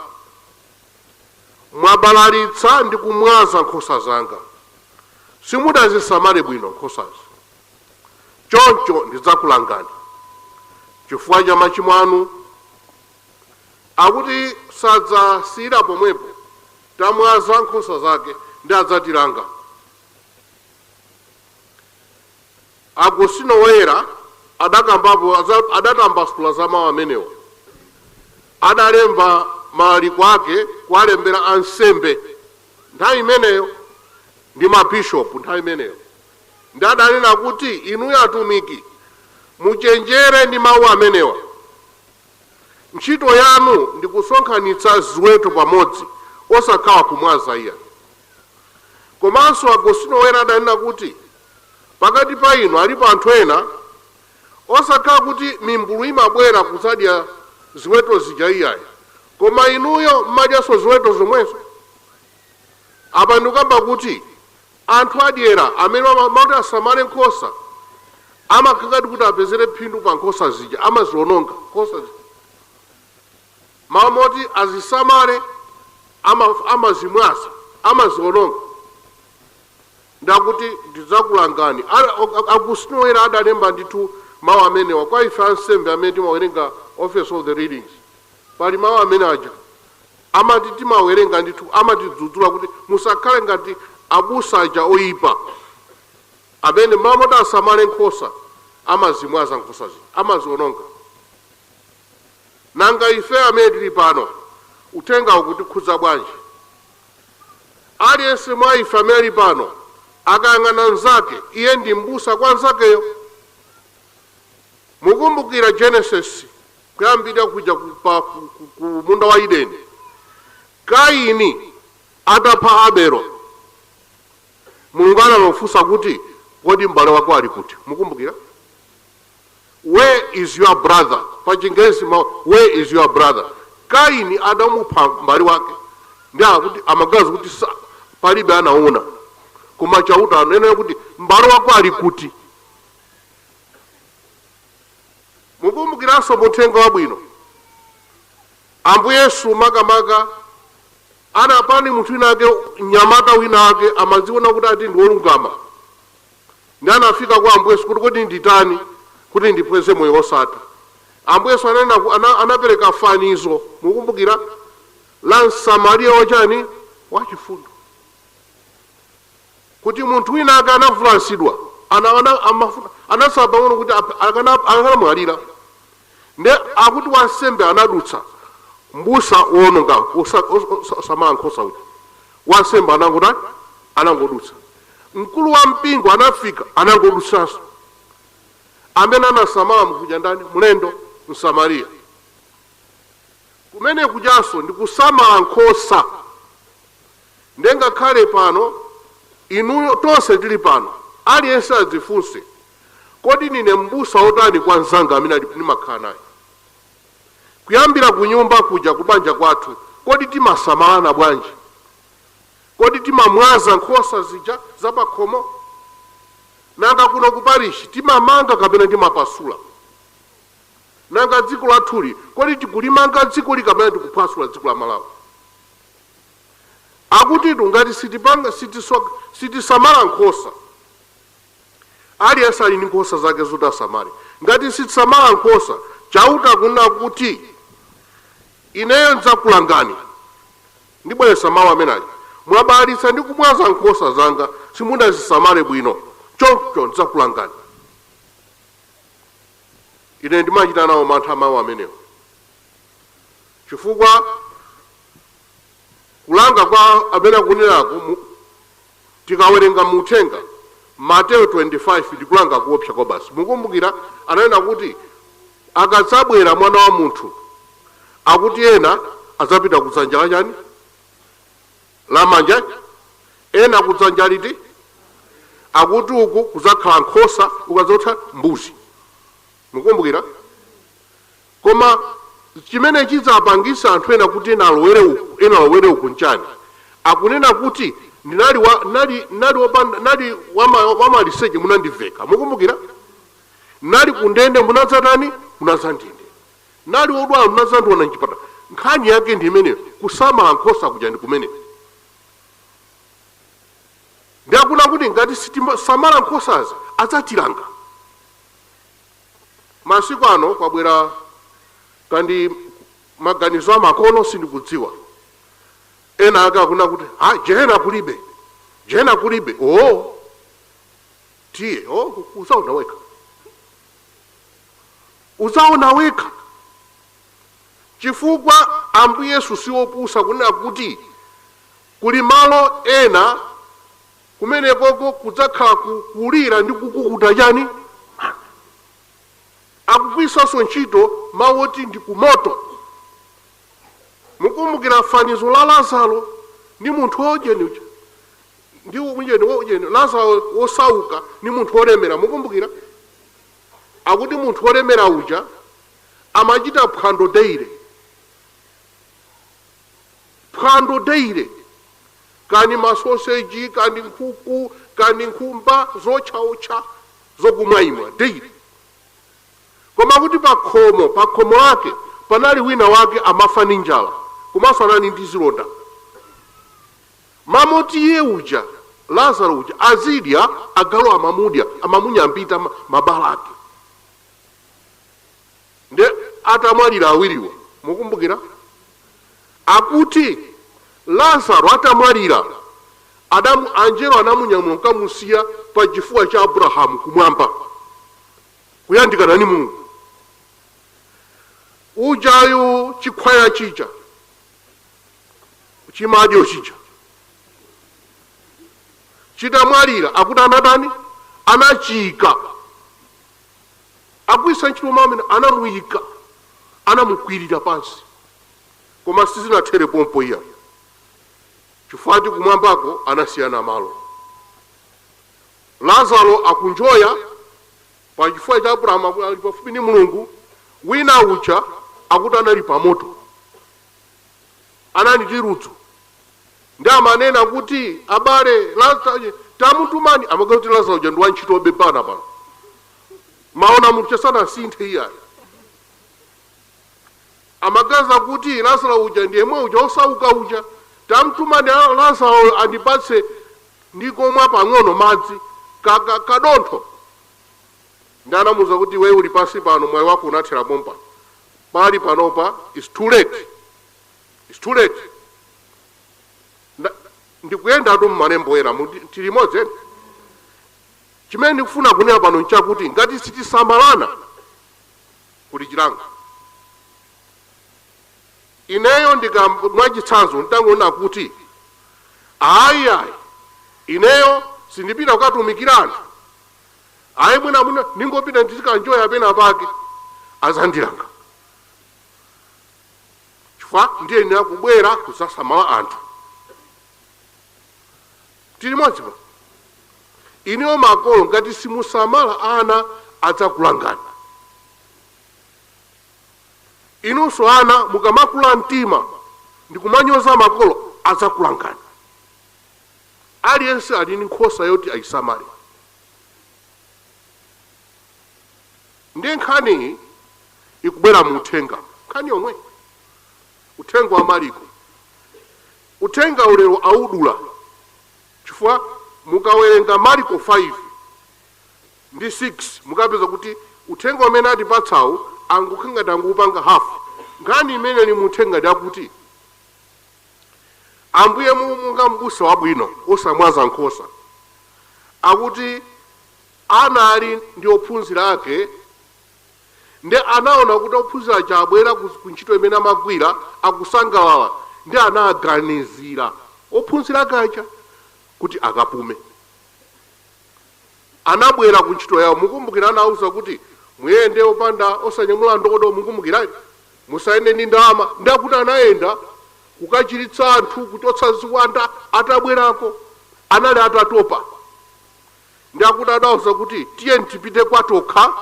Mwabalalitsa ndi kumwaza nkhosa zanga, simudazisamale bwino nkhosazi. Choncho ndidzakulangani chifukwa cha machimo anu. Akuti sadzasiyira pomwepo, tamwaza nkhosa zake ndi adzatilanga. Agostino Woyera adakambapo, adatambasula za mawu amenewa. Adalemba malaliko ake kuwalembera ansembe nthawi imeneyo ndi mabishopu nthawi imeneyo, ndi adanena kuti, inuyo atumiki, muchenjere ndi mawu amenewa. Ntchito yanu ndi kusonkhanitsa ziweto pamodzi, osakhala kumwaza iya. Komanso Agostino Woyera adanena kuti pakati pa inu alipo anthu ena, osakhala kuti mimbulu imabwera kuzadya ziweto zija iyayi, koma inuyo mmadyanso ziweto zomwezo. Apa ndikukamba kuti anthu adyera amene amati asamale nkhosa, amakhala kuti apezere phindu pa nkhosa zija, amaziononga nkhosa zija. Mawu moti azisamale, amazimwaza, amaziononga. Ndakuti ndidzakulangani. Agustino Woyera adalemba ndithu mawu amenewa kwa ife ansembe amene timawerenga Office of the Readings. Pali mawu amene aja amati timawerenga ndithu, amatidzudzula kuti musakhale ngati abusa aja oyipa amene mawu moti asamale nkhosa amazimwaza nkhosa zija, amaziononga. Nanga ife amene tili pano, uthenga ukutikhudza bwanji? Aliyense mwa ife amene ali pano akayang'ana mnzake, iye ndi mbusa kwa mnzakeyo. Mukumbukira Genesis, kuyambira kuja ku munda wa Edeni, Kaini atapha Abelo, Mulungu anamufunsa kuti, kodi m'bale wako ali kuti? Mukumbukira? Where is your brother? Pa Chingerezi, where is your brother? Kaini adamupha m'bale wake, ndi akuti amagazi kuti palibe anaona, koma Chauta anena kuti m'bale wako ali kuti? Mukumbukiranso muthenga wabwino, Ambuye Yesu makamaka anapani munthu wina ake, mnyamata wina ake amadziona kuti ati ndi wolungama, ndi anafika kwa Ambuye Yesu kuti, kodi nditani kuti ndipeze moyo wosatha? Ambuye Yesu anapereka fanizo, mukumbukira, la Msamariya wachani? Wachifundo, kuti munthu wina ake anavulansidwa, anasaba pang'ono kuti akanamwalira, ndi akuti wansembe anadutsa, mbusa wononga osamala nkhosa uja, wansembe anangotani? Anangodutsa. Mkulu wa mpingo anafika, anangodutsanso. Amene anasamala mukuja ndani? Mlendo, Msamariya. Kumene kujanso ndi kusamala nkhosa. Ndengakhale pano inuyo tonse tili pano, aliyense adzifunse, kodi nine mbusa wotani kwa mnzanga amene ndimakhala naye? Kuyambira ku nyumba kuja, kubanja kwathu, kodi timasamalana bwanji? Kodi timamwaza nkhosa zija zapakhomo? Nanga kuno ku parishi timamanga kapena timapasula? Nanga dziko lathuli, kodi tikulimanga dzikoli kapena tikuphwasula dziko la Malawi? Akuti ngati sitisamala nkhosa, aliyense ali ndi nkhosa zake zoti asamale. Ngati sitisamala nkhosa, Chauta kunena kuti ineyo ndidzakulangani. Ndibweresa mawu amenaja, mwabalalitsa ndi kumwaza nkhosa zanga, simunazisamale bwino, choncho ndidzakulangani. Ine ndimachita nawo mantha mawu amenewo, chifukwa kulanga kwa amene akunenaku, tikawerenga muthenga Mateyo 25, ndikulanga kuopsa kwa basi. Mukumbukira ananena kuti akadzabwera Mwana wa Munthu, akuti ena adzapita kudzanja lachani? Lamanja, ena kudzanja liti? Akuti uku kudzakhala nkhosa, ukadzotha mbuzi. Mukumbukira? Koma chimene chidzapangisa anthu ena kuti ena alowere uku, ena alowere uku nchani? Akunena kuti ndinali wamaliseche, munandiveka. Mukumbukira? Nali kundende, munadzatani? Munadzandiyendera. Nali wodwala, munadzandiona mchipatala. Nkhani yake ndi imeneyo. Kusamala nkhosa kuja ndi kumene. Ndiakuna kuti ngati sitisamala nkhosazi, adzatilanga. Masiku ano kwabwera kandi maganizo amakono, sindikudziwa. Ena ake akuna kuti, "Ha, jehena kulibe, jehena kulibe." Oh, tiye, oh, uzaona wekha, uzaona wekha, chifukwa Ambuye Yesu siwopusa kunena kuti kuli malo ena kumenekoko kudzakhala kulira ndi kukukuta chani. Akugwiritsanso ntchito mawu oti ndi kumoto. Mukumbukira fanizo la Lazaro ndi munthu wojeni uja, ndi ujeni wojeni, Lazaro wosauka ndi munthu wolemera? Mukumbukira akuti munthu wolemera uja amachita phwando daily, phwando daily, kani masoseji, kani nkhuku, kani nkhumba zotchaotcha, zokumwaimwa daily. Koma kuti pakhomo, pakhomo lake panali wina wake amafa ndi njala, komanso anali ndi zilonda. Mamoti iye uja, Lazaro uja, azidya, agalu amamudya, amamunyambita mabala ake. Nde atamwalira awiriwa, mukumbukira akuti Lazaro atamwalira, adamu anjelo anamunyamula nkamusiya pa chifuwa cha Abrahamu kumwamba, kuyandikana ni Mulungu. Ujayu, chikhwaya chija, chimadyo chija chitamwalira, akuti anatani? Anachika. Agwisa ntchito mawu amene anamuyika, anamukwirira pansi. Koma sizinathere pompo iya, chifukwa kumwambako anasiyana malo. Lazaro akunjoya pachifuwa cha Abrahamu, ali pafupi ndi Mulungu. Wina uja akuti anali pamoto, anali ndi ludzu, ndi amanena kuti, "Abale, Lazaro tamutumani." Amaga kuti Lazaro uja ndi wantchito wobebana pano. Maona munthu chasanasinthe iyayi. Amagaza kuti Lazaro uja ndi yemwe uja osauka uja. "Tamtumani Lazaro andipatse ndikomwa pang'ono madzi kadontho." Ndi anamuwuza kuti, "Iwe uli pansi pano, mwayi wako unathera pompa pali panopa. It's too late, it's too late." Ndikuyendatu mmalembo ena tili limodzi ena. Chimene ndikufuna kunena pano nchakuti ngati sitisamalana, kuli chilango. Ineyo ndika mwachitsanzo ndangoona kuti ayi, ayi, ineyo sindipita kukatumikira anthu, ayi, mwina mwina ningopita ndizikanjoya pena pake, azandilanga, chifukwa ndiyenera kubwera kuzasamala anthu. Tili limodzi pa ineyo. Makolo, ngati simusamala ana, adzakulangani. Inunso ana, mukamakula mtima ndikumanyoza makolo, adzakulangani. Aliyense ali ndi nkhosa yoti ayisamale. Ndiye nkhani ikubwera mu uthenga, nkhani yomwe uthenga wa Mariko. Uthenga ulero audula, chifukwa mukawerenga Mariko 5 ndi 6, mukapeza kuti uthenga umene atipatsawu angukhala angupanga hafu. Nkhani imene ili mu uthenga ndi akuti Ambuye monga mbusa wabwino osamwaza nkhosa, akuti anali ndi ophunzira ake, ndi anaona kuti ophunzira aja abwera ku ntchito imene amagwira akusangalala, ndi anaganizira ophunzira ake aja kuti akapume. Anabwera ku ntchito yawo. Mukumbukira anawuza kuti muyende opanda, osanyamula ndodo? Mukumbukirani? Musayende ndi ndalama. Ndi akuti anayenda kukachiritsa anthu, kuchotsa ziwanda. Atabwerako anali atatopa, ndi akuti adawuza kuti, "Tiye tipite kwatokha,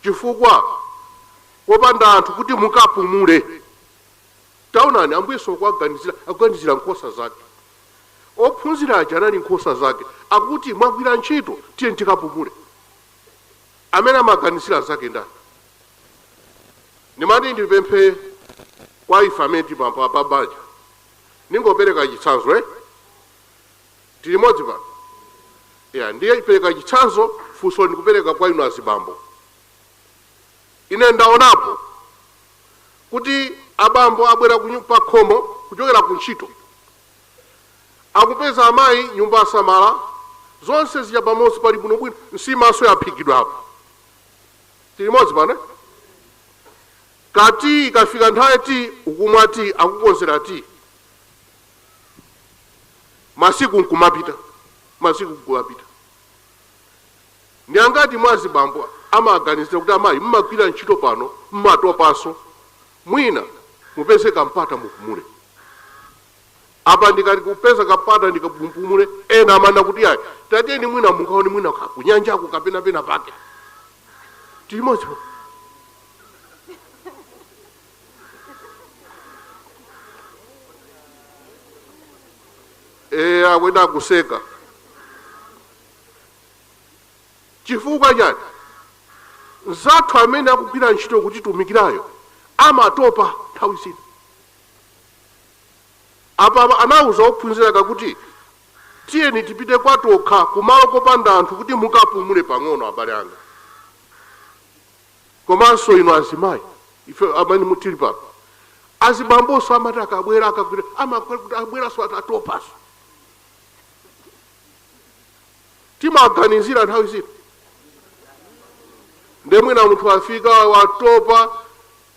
chifukwa popanda anthu, kuti mukapumule." Taonani, Ambuye sokuaganizira, akuganizira nkhosa zake. Ophunzira aja anali nkhosa zake. Akuti, "Mwagwira ntchito, tiye tikapumule." Amene amaganizira anzake ndani? Ndimati ndipemphe kwa ife amene tili pa banja. Ningopereka chitsanzo, eh? Tili limodzi pano ya, ndiye pereka chitsanzo. Funso ndikupereka kwa inu azibambo. Ine ndaonapo kuti abambo abwera pa khomo kuchokera ku ntchito, akupeza amayi nyumba asamala zonse zija pamodzi, pali bwinobwino, nsimaso yaphikidwa apo. Tili limodzi pano, eh? Kati ikafika nthawi ti ukumwa ti, akukonzera ti, masiku nkumapita, masiku nkumapita. Ndi angati mwa azibambo amaganizira kuti amayi mmagwira ntchito pano, mmatopanso, mwina mupeze kampata mupumule apa? Ndikati kupeza kampata ndikapumule, ena amana kuti ayi, tatiyeni mwina mungaone mwina kunyanjako kapena pena pake. Tilimodzi. Akwenda kuseka chifukwa chani? Nzathu amene akugwira ntchito kutitumikirayo amatopa nthawi zina. Apa anawuza ophunzira kakuti tiyeni tipite kwatokha kumalo kopanda anthu kuti mukapumule pang'ono. Abale anga komanso inu azimayi, ife amene mutili pano, azibambonso amati akabwera, akagwira, amakwera abweranso atatopanso. Timaganizira nthawi zina? Nde mwina munthu afika watopa,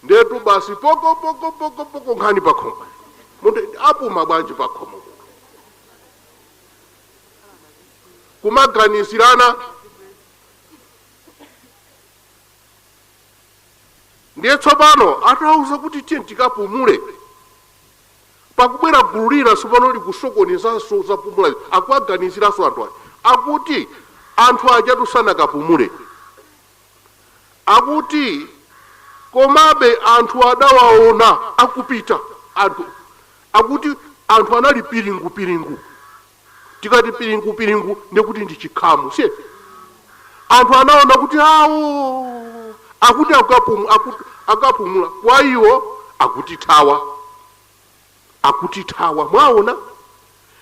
ndetu basi poko poko poko poko, nkhani pakhomo. Munthu apuma bwanji pakhomo? Kumaganizirana. Ndiye tsopano atawuza kuti tiye tikapumule, pakubwera gulu lina tsopano likusokonezanso zapumula. Akuaganiziranso anthu aja, akuti anthu aja tusanakapumule. Akuti komabe anthu adawaona akupita. Anthu akuti anthu anali piringu piringu. Tikati piringu piringu ndikuti ndi chikhamu, siye? Anthu anaona kuti awo akuti akapumula, kwa iwo akuti thawa, akuti thawa. Mwaona,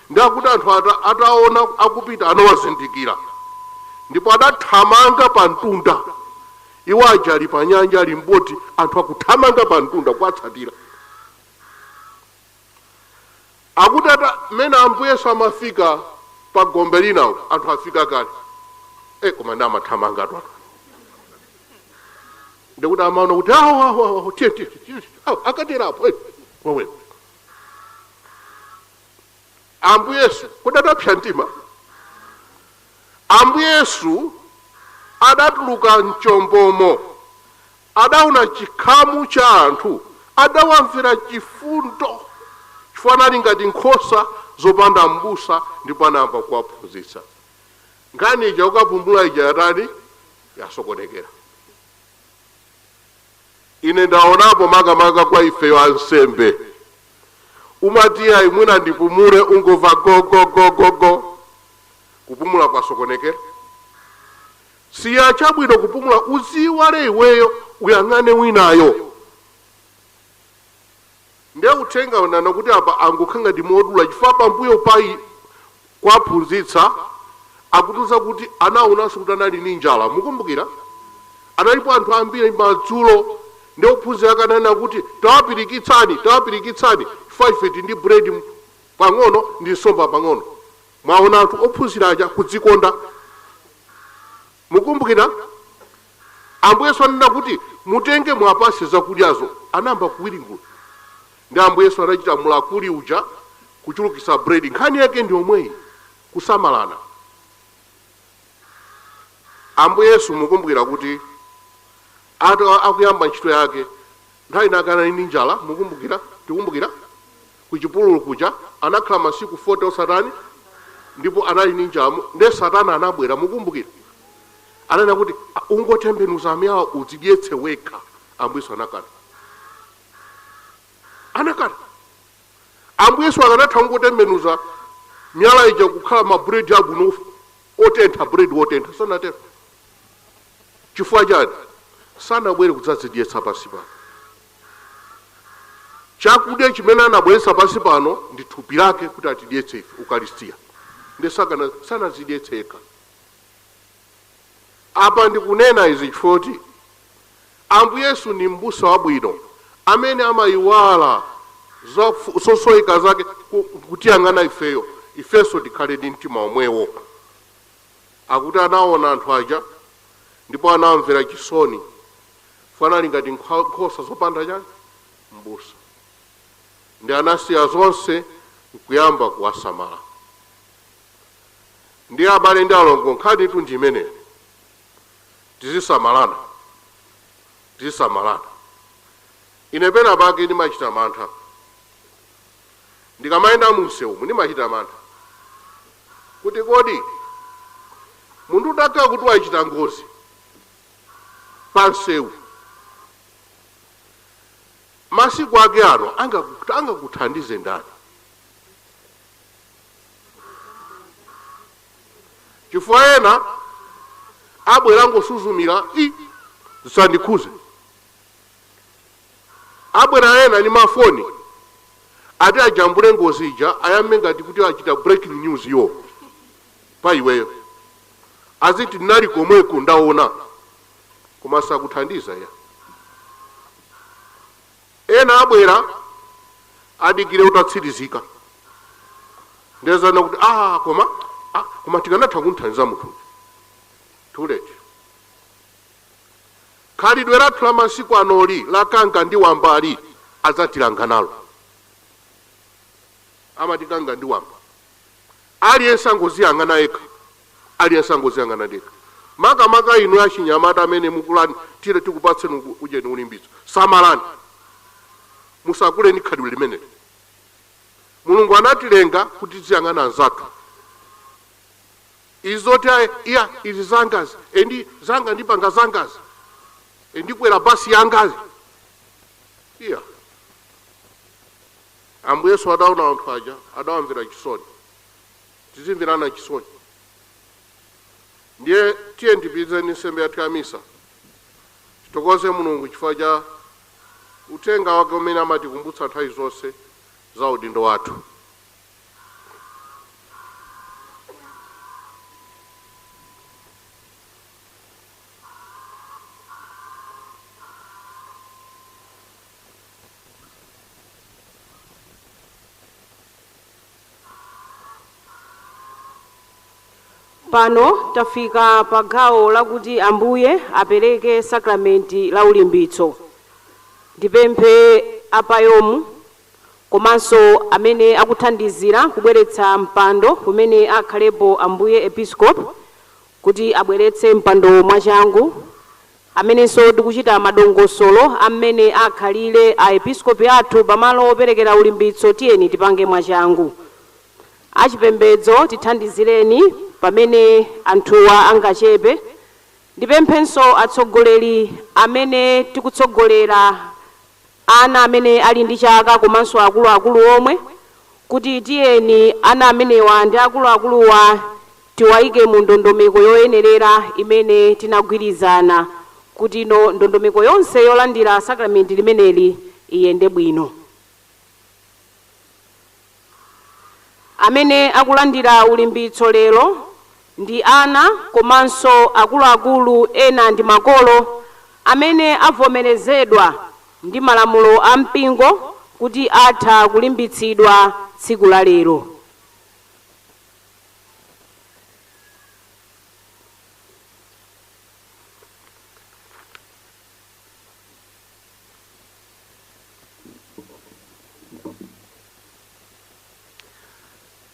ndakuti anthu ataona akupita anawazindikira, ndipo adathamanga pa mtunda. Iwo aja ali pa nyanja, ali mboti, anthu akuthamanga pa mtunda kuwatsatira. Akuti ata mmene Ambuye Yesu amafika pa gombe linawo, anthu afika kale. Koma ndi amathamanga atu anthu, ndikuti amaona kuti awo awo awo, tiye tiye tiye, awo akaterapo, wewe Ambuye Yesu kodi adapsa mtima? Ambuye Yesu adatuluka mchombomo, adaona chikhamu cha anthu, adawamvera chifundo, chifukwa anali ngati nkhosa zopanda m'busa, ndipo anayamba kuwaphunzitsa. Nkhani ija ukapumula ija yatani? Yasokonekera. Ine ndaonapo makamaka kwa ifeyo ansembe, umati ayi, mwina ndipumule, ungova go go go go go, kupumula kwasokonekera. Siya chabwino kupumula, uziwale iweyo, uyang'ane winayo. Ndiye uthenga unana kuti apa angokhala ngati modula, chifukwa pambuyo pai kwaphunzitsa akutiuza kuti anaonanso kuti anali ndi njala. Mukumbukira analipo anthu ambiri madzulo, ndi ophunzira akanena kuti tawapirikitsani, tawapirikitsani, chifukwa ife tili ndi buledi pang'ono ndi nsomba pang'ono. Mwaona anthu ophunzira aja kudzikonda. Mukumbukira Ambuye Yesu anena kuti mutenge mwapase zakudyazo, anayamba kuwiringula, ndi Ambuye Yesu anachita mulakuli uja kuchulukitsa buledi. Nkhani yake ndi yomweyi, kusamalana. Ambuye Yesu, mukumbukira kuti ata akuyamba ntchito yake, nthawi inake anali ndi njala. Mukumbukira? Tikumbukira ku chipululu kuja anakhala masiku 40 osatani, ndipo anali ndi njala. Ndiye Satana anabwera, mukumbukira, ananena kuti ungotembenuza miyala udzidyetse wekha. Ambuye Yesu anakana, anakana. Ambuye Yesu akanatha kungotembenuza miyala ija kukhala mabuledi abwino otentha, buledi wotentha, sanatero. Chifukwa chani? Sanabwere kudzadzidyetsa pansi pano. Chakudya chimene anabweretsa pansi pano ndi thupi lake kuti atidyetse ife, ukaristiya. Ndi sanadzidyetse yekha. Apa ndikunena izi chifukwa kuti Ambuye Yesu ni m'busa wabwino amene amayiwala zosoyika zake kutiyang'ana ifeyo. Ifenso tikhale ndi mtima omwewo. Akuti anaona anthu aja ndipo anamvera chisoni, fanali ngati nkhosa zopanda chani m'busa, ndi anasiya zonse nkuyamba kuwasamala. Ndi abale ndi alongo, nkhani itu ndi imeneyo. Tizisamalana, tizisamalana. Ine pena pake ndimachita mantha ndikamayenda munsewu, ndimachita mantha kuti kodi munthu udakhala kuti wachita ngozi pa msewu, masiku ake ano angakuthandize ndani? Chifukwa ena abwera ngosuzumira, i zisandikhuze. Abwera ena ni mafoni ati ajambule ngozi ija, ayambe ngati kuti achita breaking news yo pa iweyo, aziti ndinali komweko ndaona, koma sakuthandiza ya. Ena abwera adikire utatsirizika, ndezana kuti koma tikanatha kunthandiza munthu. Too late. Khalidwe lathu la masiku anoli lakanga ndi wambali adzatilanga nalo. Amatikanga ndi wamba, aliyense angoziyang'ana yekha, aliyense angoziyang'ana yekha. Makamaka inu achinyamata amene mukulani, tire tikupatseni ujeni ulimbitso, samalani, musakuleni khalidwe limeneli. Mulungu anatilenga kuti tiziyang'ana anzathu. Izoti ayi iya izi zangazi, endi zanga ndipanga zangazi, endikwera basi yangazi iya. Ambuye Yesu adaona anthu aja, adawamvera chisoni. Tizimverana chisoni. Ndiye tiye ndipitirize nsembe yathu ya misa, titokoze Mulungu chifukwa cha uthenga wake umene amatikumbutsa nthawi zonse za udindo wathu. Pano tafika pa gawo lakuti Ambuye apereke sakramenti la ulimbitso. Ndipemphe apayomu komanso amene akuthandizira kubweretsa mpando kumene akhalepo Ambuye Episcope kuti abweretse mpando mwachangu, amenenso tikuchita madongosolo amene akhalire a episcope athu pamalo operekera ulimbitso. Tiyeni tipange mwachangu. Achipembedzo, tithandizireni pamene anthuwa angachepe. Ndipemphenso atsogoleri amene tikutsogolera ana amene ali ndi chaka komanso akuluakulu omwe kuti tiyeni ana amenewa ndi akuluakuluwa tiwayike mu ndondomeko yoyenerera imene tinagwirizana kuti ino ndondomeko yonse yolandira sakramenti limeneli iyende bwino. Amene akulandira ulimbitso lero ndi ana komanso akuluakulu ena ndi makolo amene avomerezedwa ndi malamulo a mpingo kuti atha kulimbitsidwa tsiku la lero.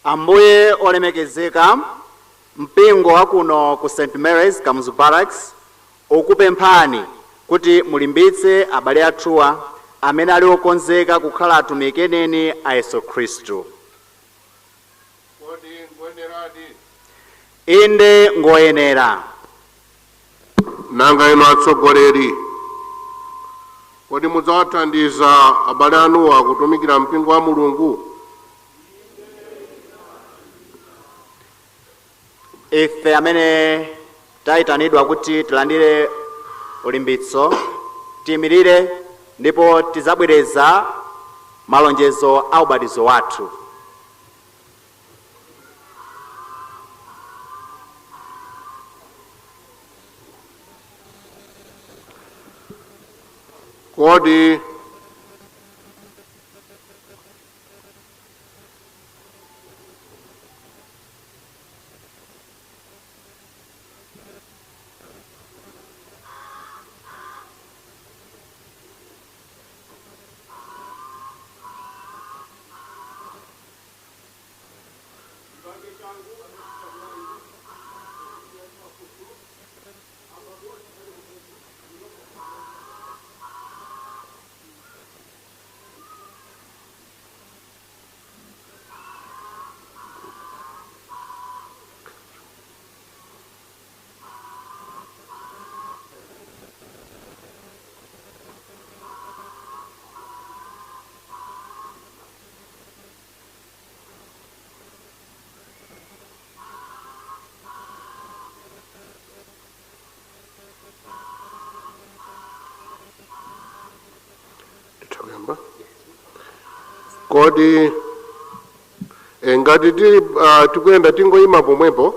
Ambuye olemekezeka, mpingo wa kuno ku St Mary's Kamuzu Barracks ukupemphani kuti mulimbitse abale athuwa amene ali okonzeka kukhala atumiki eneni a Yesu Khristu. Kodi ngoyeneradi? Inde, ngoyenera. Nanga inu atsogoleri, kodi mudzawathandiza abale anuwa kutumikira mpingo wa Mulungu? Ife amene tayitanidwa kuti tilandire ulimbitso, tiyimirire ndipo tizabwereza malonjezo a ubatizo wathu. Kodi Ndithakuyamba. Kodi ngati tili tikuyenda tingoyima pomwepo,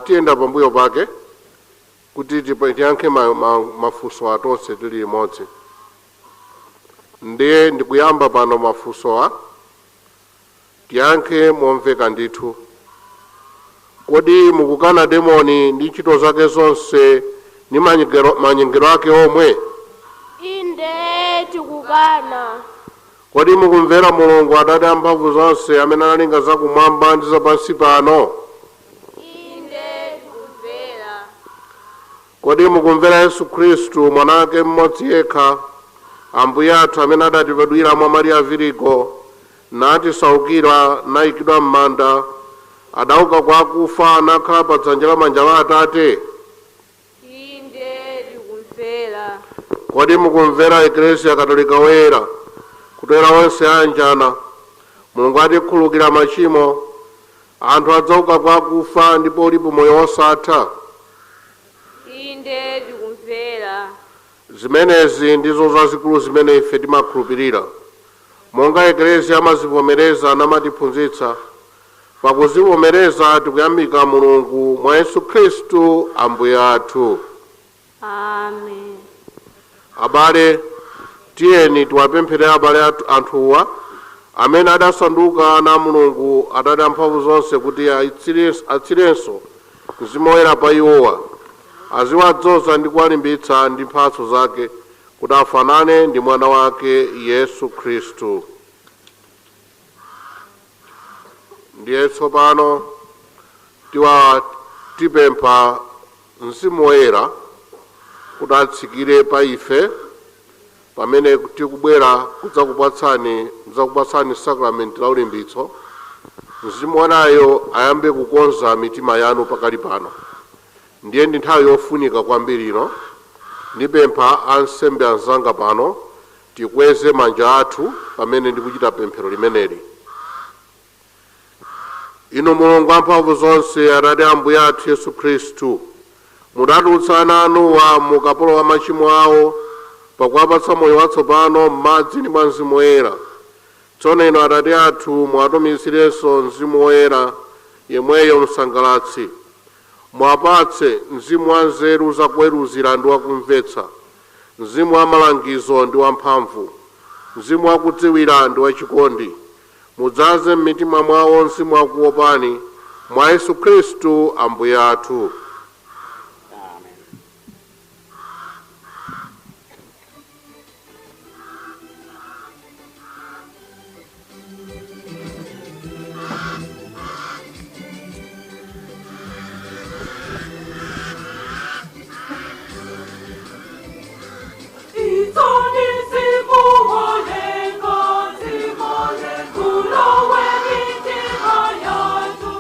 tiyenda pambuyo pake kuti tiyankhe mafunso atonse tili limodzi. Ndiye ndikuyamba pano mafunsowa, tiyankhe momveka ndithu. Kodi mukukana demoni ndi ntchito zake zonse ndi manyengero ake omwe? Inde, tikukana. Kodi mukumvera Mulungu Atate amphamvu zonse amene analenga zakumwamba ndi zapansi pano? Inde, tikumvera. Kodi mukumvera Yesu Khristu, mwana wake mmodzi yekha, Ambuye athu, amene adatibadwira mwa Mariya Virigo, natisaukira, nayikidwa m'manda, adauka kwa akufa, nakhala pa dzanja lamanja la Atate? Inde, tikumvera. Kodi mukumvera Eklesia Katolika woyera, kutera onse anjana, Mulungu atikhululukira machimo, anthu adzauka kwa akufa, ndipo ulipo moyo wosatha? Inde, tikumvera. Zimenezi ndizo zazikulu zimene ife timakhulupirira monga Eklesia amazivomereza namatiphunzitsa. Pakuzivomereza tikuyamika Mulungu mwa Yesu Khristu Ambuye athu. Amen. Abale, tiyeni tiwapemphere abale athu anthuwa amene adasanduka ana a Mulungu Atate amphamvu zonse kuti atsirenso Mzimu Woyera pa iwowa, aziwadzoza ndi kuwalimbitsa ndi mphatso zake kuti afanane ndi mwana wake Yesu Khristu. Ndiye tsopano tipempha Mzimu Woyera kuti atsikire pa ife pamene tikubwera kudzakupatsani sakramenti la ulimbitso. Mzimu Woyerayo ayambe kukonza mitima yanu pakali pano. Ndiye ndi nthawi yofunika kwambiri ino. Ndipempha ansembe anzanga pano tikweze manja athu pamene ndikuchita pemphero limeneli. Inu Mulungu amphamvu zonse, Atate Ambuye athu Yesu Khristu, mudatulutsa ana anuwa mu ukapolo wa machimo awo pakuwapatsa moyo watsopano m'madzi ndi mwa Mzimu Woyera. Tsono inu Atate athu muwatumizirenso Mzimu Woyera yemweyo msangalatsi. Muwapatse mzimu wa nzeru zakuweruzira ndi wakumvetsa, mzimu wa malangizo ndi wamphamvu, mzimu wakudziwira ndi wachikondi. Mudzaze m'mitima mwawo mzimu wakuopani mwa Yesu Khristu Ambuye athu. Amen. Kulowe mitima yathu,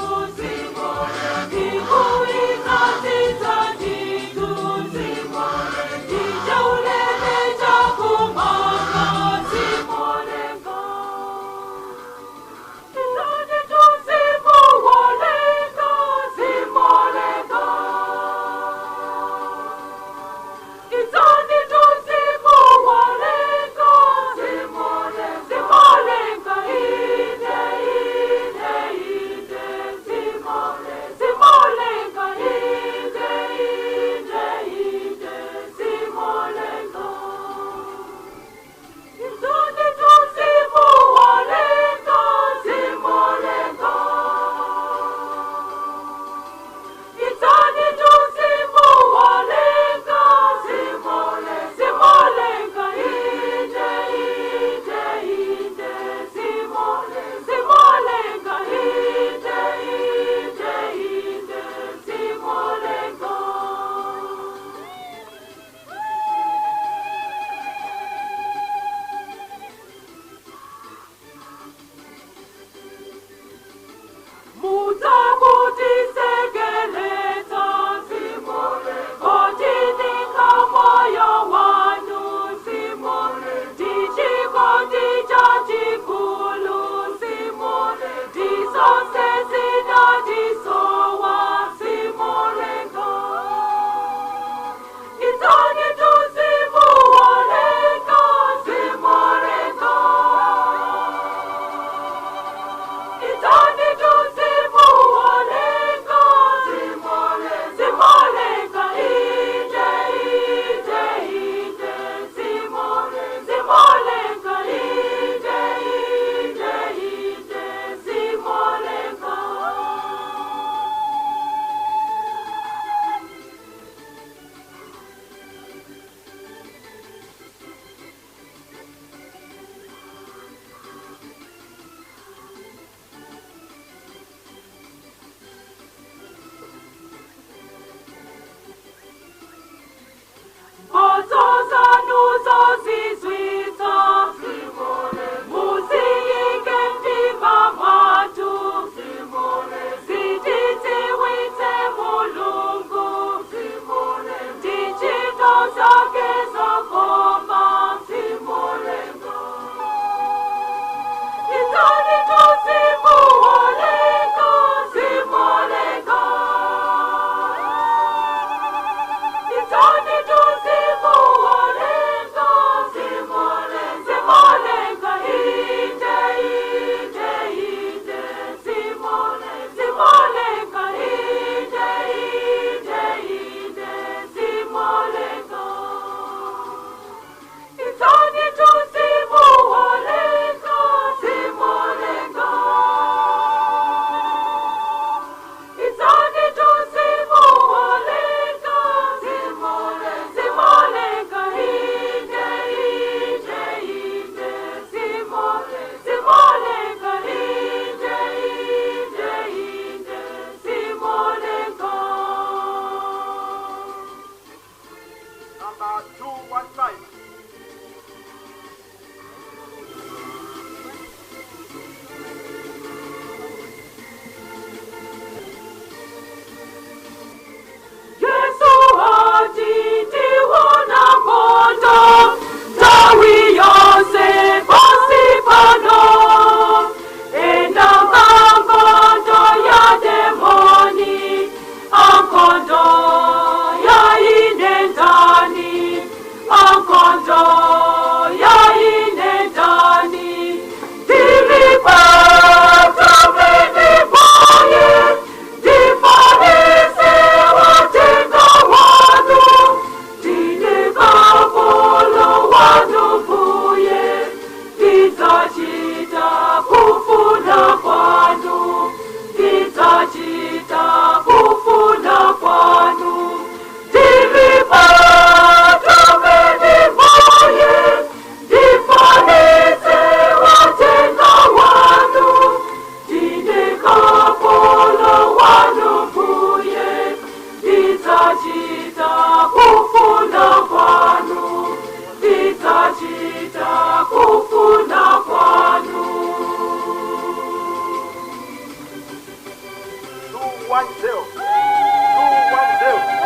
210. 210.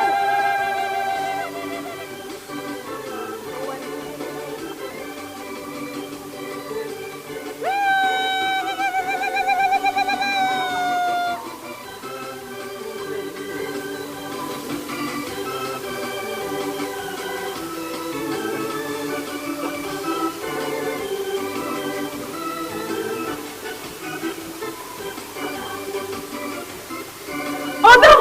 Otro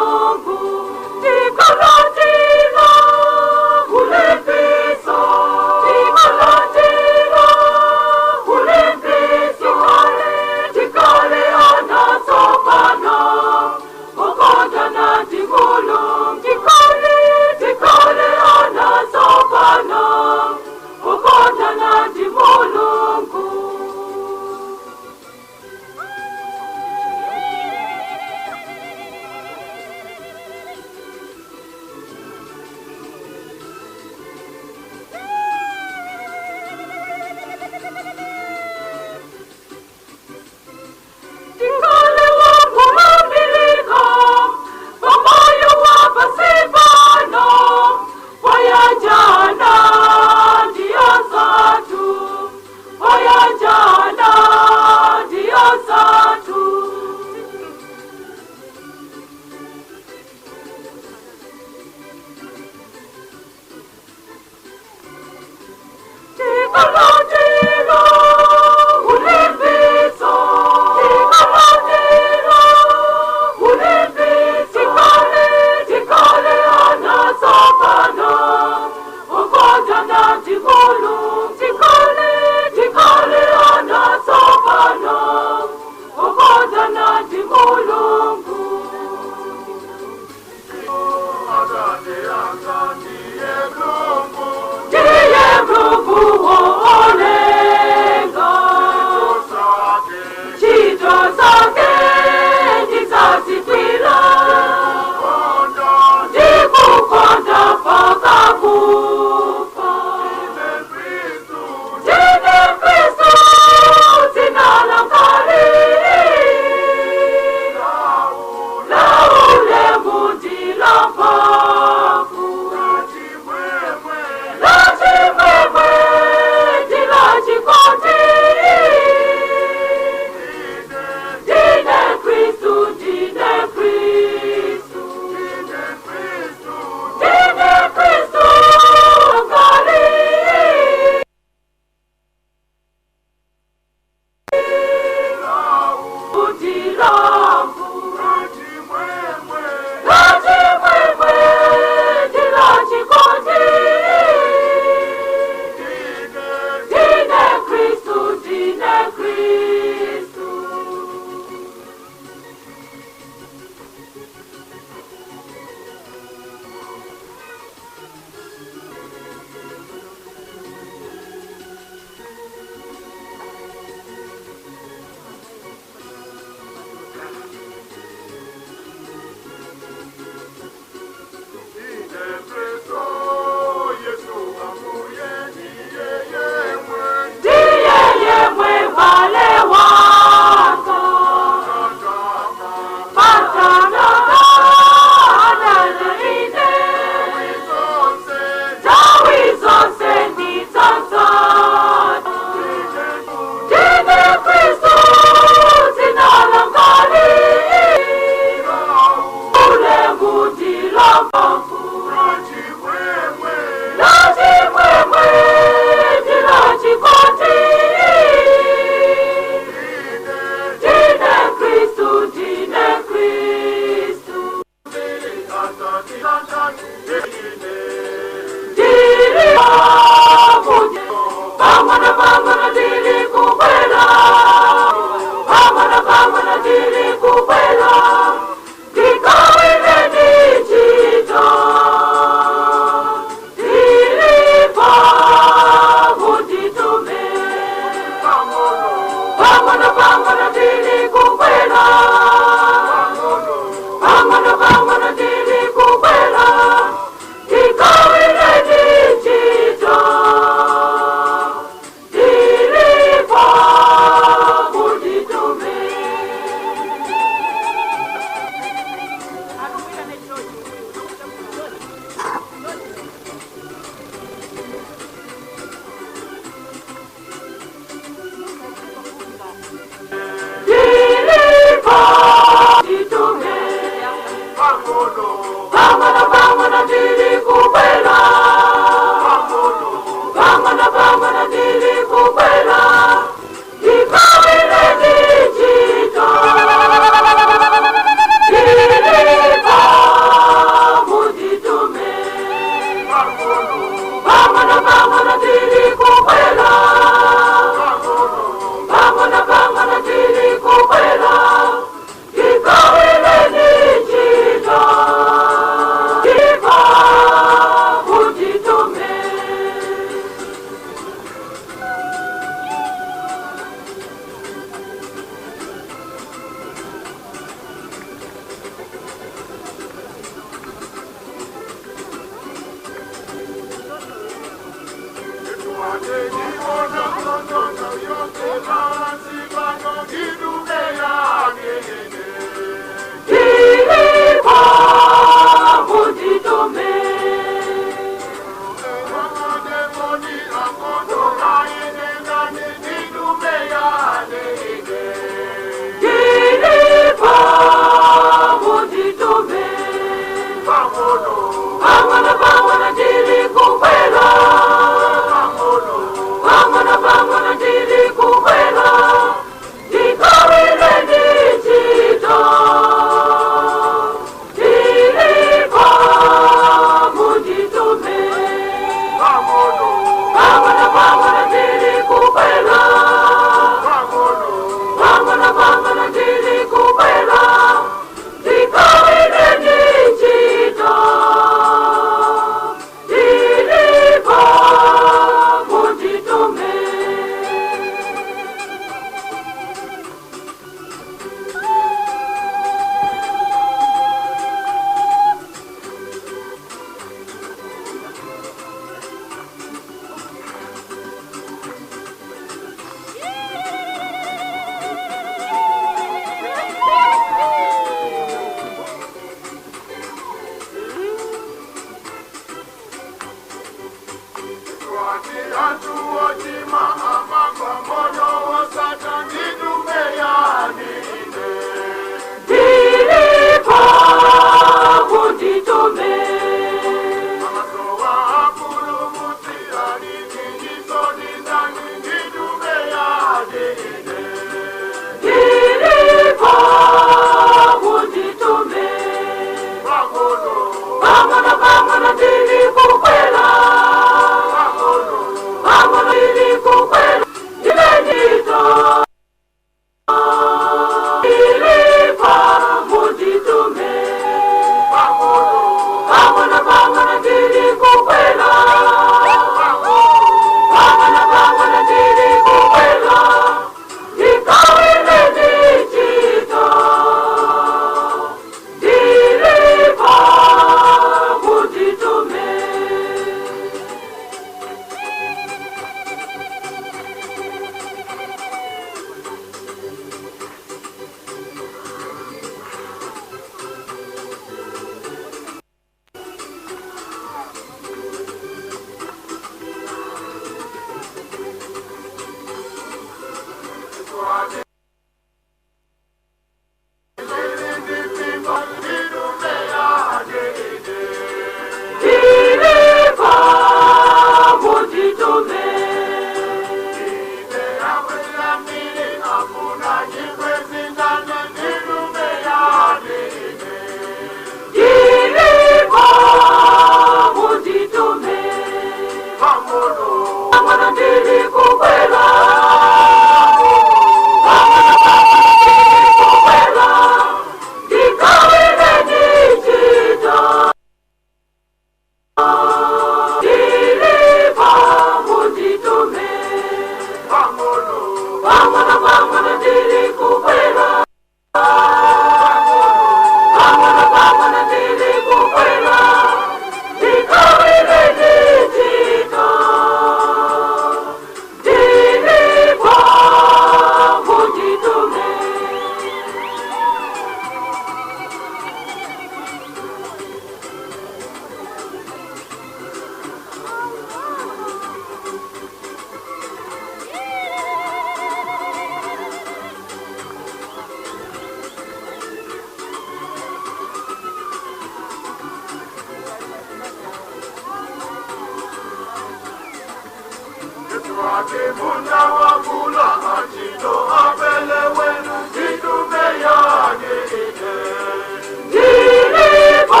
Ndilipo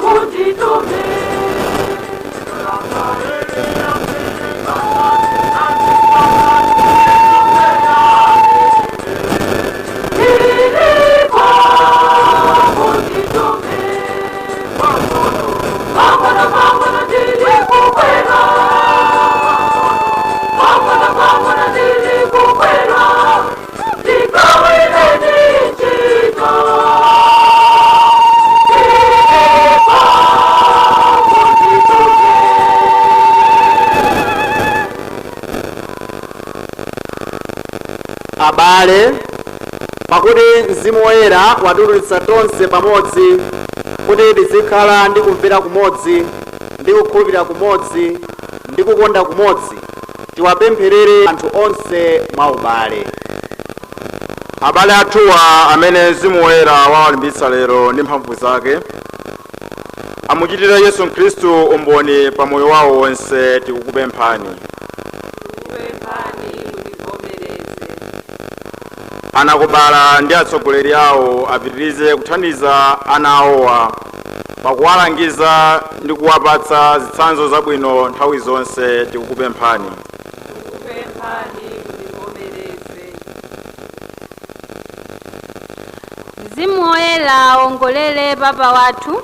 munditume. Ndilipo munditume. Pang'ono pang'ono ndilikukwera. Pang'ono pang'ono ndilikukwera. Ndikawine ndichito. Ndilipo munditume. Abale, pakuti Mzimu Woyera watulutsa tonse pamodzi kuti tizikhala ndi kumvera kumodzi ndi kukhulupirira kumodzi ndi kukonda kumodzi, tiwapempherere anthu onse mwaubale. Abale athuwa amene Mzimu Woyera wawalimbitsa lero ndi mphamvu zake amuchitire Yesu Khristu umboni pa moyo wawo wonse, tikukupemphani. Kupemphani mutivomereze. Anakubala ndi atsogoleri awo apitirize kuthandiza ana awowa pakuwalangiza ndi kuwapatsa zitsanzo zabwino nthawi zonse, tikukupemphani. Kupemphani mutivomereze. Mzimu Woyera awongolere Papa wathu,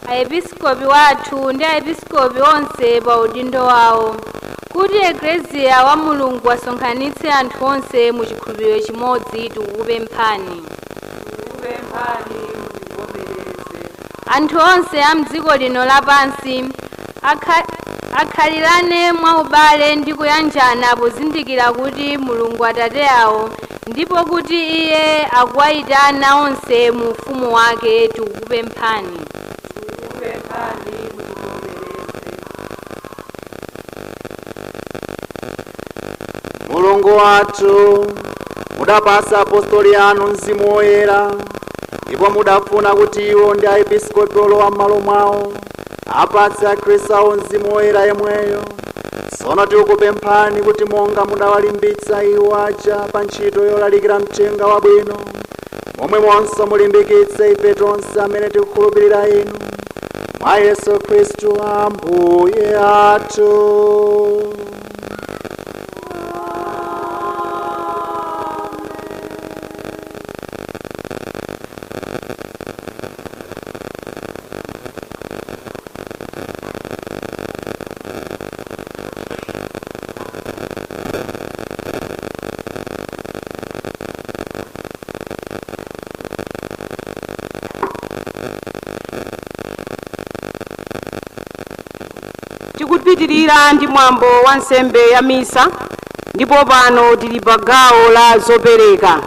aepiskopi wathu ndi aepiskopi onse pa udindo wawo, kuti Ekleziya wa Mulungu asonkhanitse anthu onse mu chikhulupiriro chimodzi, tikukupemphani. Kupemphani mutivomereze. Anthu onse a mdziko lino lapansi akhalirane mwaubale ndi kuyanjana pozindikira kuti Mulungu Atate awo ndipo kuti Iye akuwayitana onse mu ufumu wake, tikukupemphani. Kupemphani mutivomereze. Mulungu wathu, mudapasa apostoli anu Mzimu Woyera, ndipo mudafuna kuti iwo ndi aepiskopi olowa m'malo mwawo apatse akhristu awo Mzimu Woyera yemweyo. Tsono tikukupemphani kuti monga mudawalimbitsa iwo aja pa ntchito yolalikira mthenga wabwino, momwemonso mulimbikitse ife tonse amene tikukhulupirira inu, mwa Yesu Khristu Ambuye athu. Tikupitirira ndi mwambo wa nsembe ya misa, ndipo pano tili pa gawo la zopereka.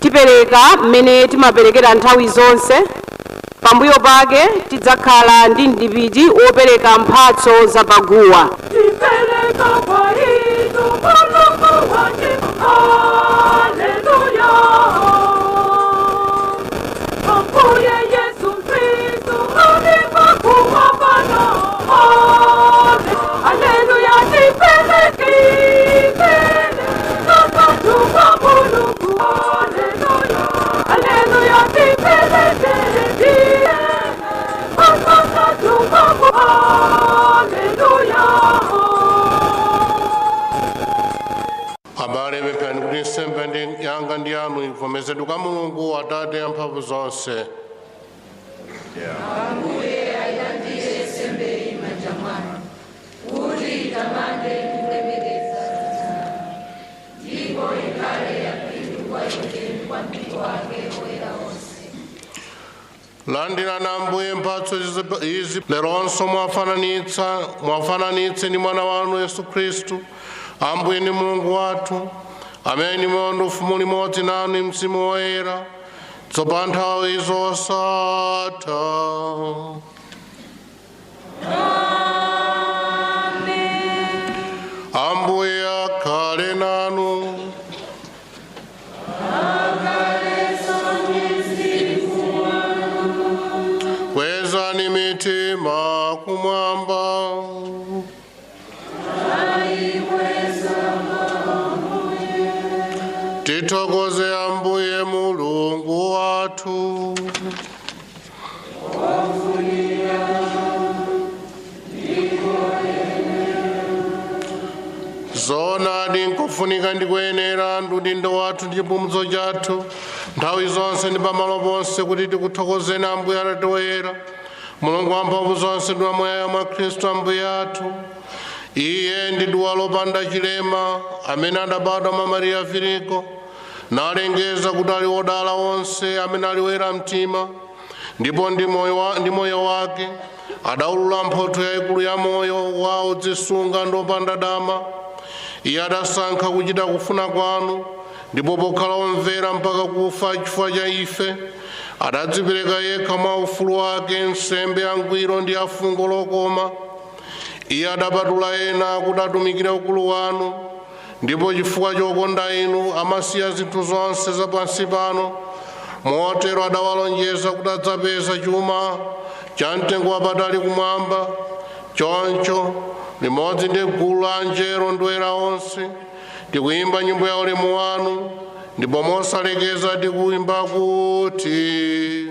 Tipereka mmene timaperekera nthawi zonse. Pambuyo pake tidzakhala ndi mdipiti wopereka mphatso zapaguwa. Tipereka kwa inu Mulungu wacu. Haleluya. Ambuye Yesu Kristu alimakuwapana. Haleluya. Tipereke, tipereka kwa Mulungu. Haleluya. Haleluya. Tipereke, tipereka kwa Mulungu. Haleluya. Abale, pemphani kuti nsembe yanga ndi yanu ivomerezedwe kwa Mulungu Atate amphamvu zonse. Landirani Ambuye mphatso izi leronso mwafananitse ndi mwana wanu Yesu Khristu, Ambuye ndi Mulungu wathu, amene ndi moyo ndi ufumu limodzi nanu Mzimu Woyera, tsopano nthawi zosatha. Ambuye akhale nanu. Kwezani mitima kumwamba. Tithokoze Ambuye Mulungu wathu. Zoonadi nkofunika ndi kuyenera ndi udindo wathu ndi chipulumutso chathu nthawi zonse ndi pamalo ponse kuti tikuthokozeni Ambuye Atate woyera, Mulungu wamphamvu zonse ndi wamuyaya mwa Khristu Ambuye athu. Iye ndi duwa lopanda chilema amene adabadwa mwa Mariya Filigo, nalengeza kuti ali wodala onse amene ali woyera mtima, ndipo ndi moyo wake adawulula mphotho yayikulu ya moyo wa odzisunga ndi opanda dama. Iye adasankha kuchita kufuna kwanu, ndipo pokhala omvera mpaka kufa chifukwa cha ife, adadzipereka yekha mwa ufulu wake nsembe yangwiro ndi ya fungo lokoma. Iye adapatula ena kuti atumikire ukulu wanu, ndipo chifukwa chokonda inu amasiya zinthu zonse zapansi pano. Motero adawalonjeza kuti adzapeza chuma cha mtengo wapatali kumwamba. Choncho limodzi ndi gulu la anjelo ndi oyera onse tikuyimba nyimbo ya ulemu wanu, ndipo mosalekeza tikuyimba kuti: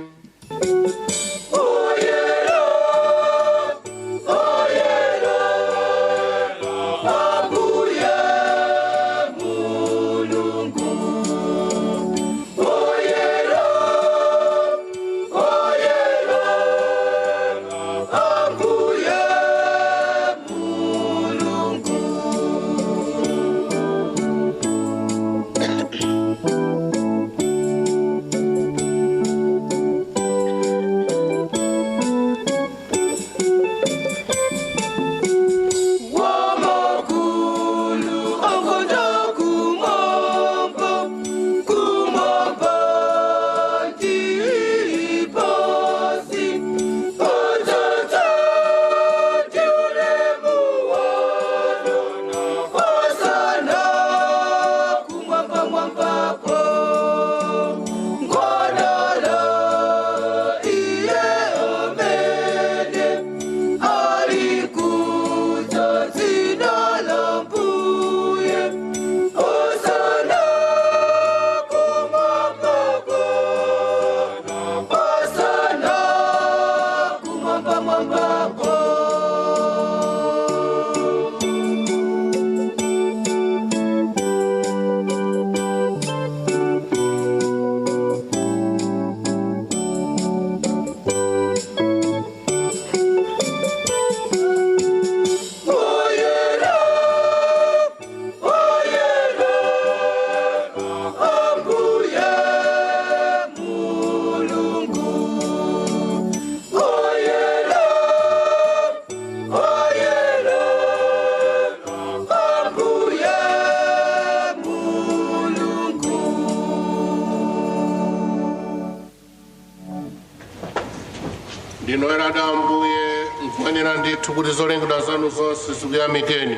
Ndinoyerada Ambuye, nkuyenera ndithu kuti zolengedwa zanu zonse zikuyamikeni,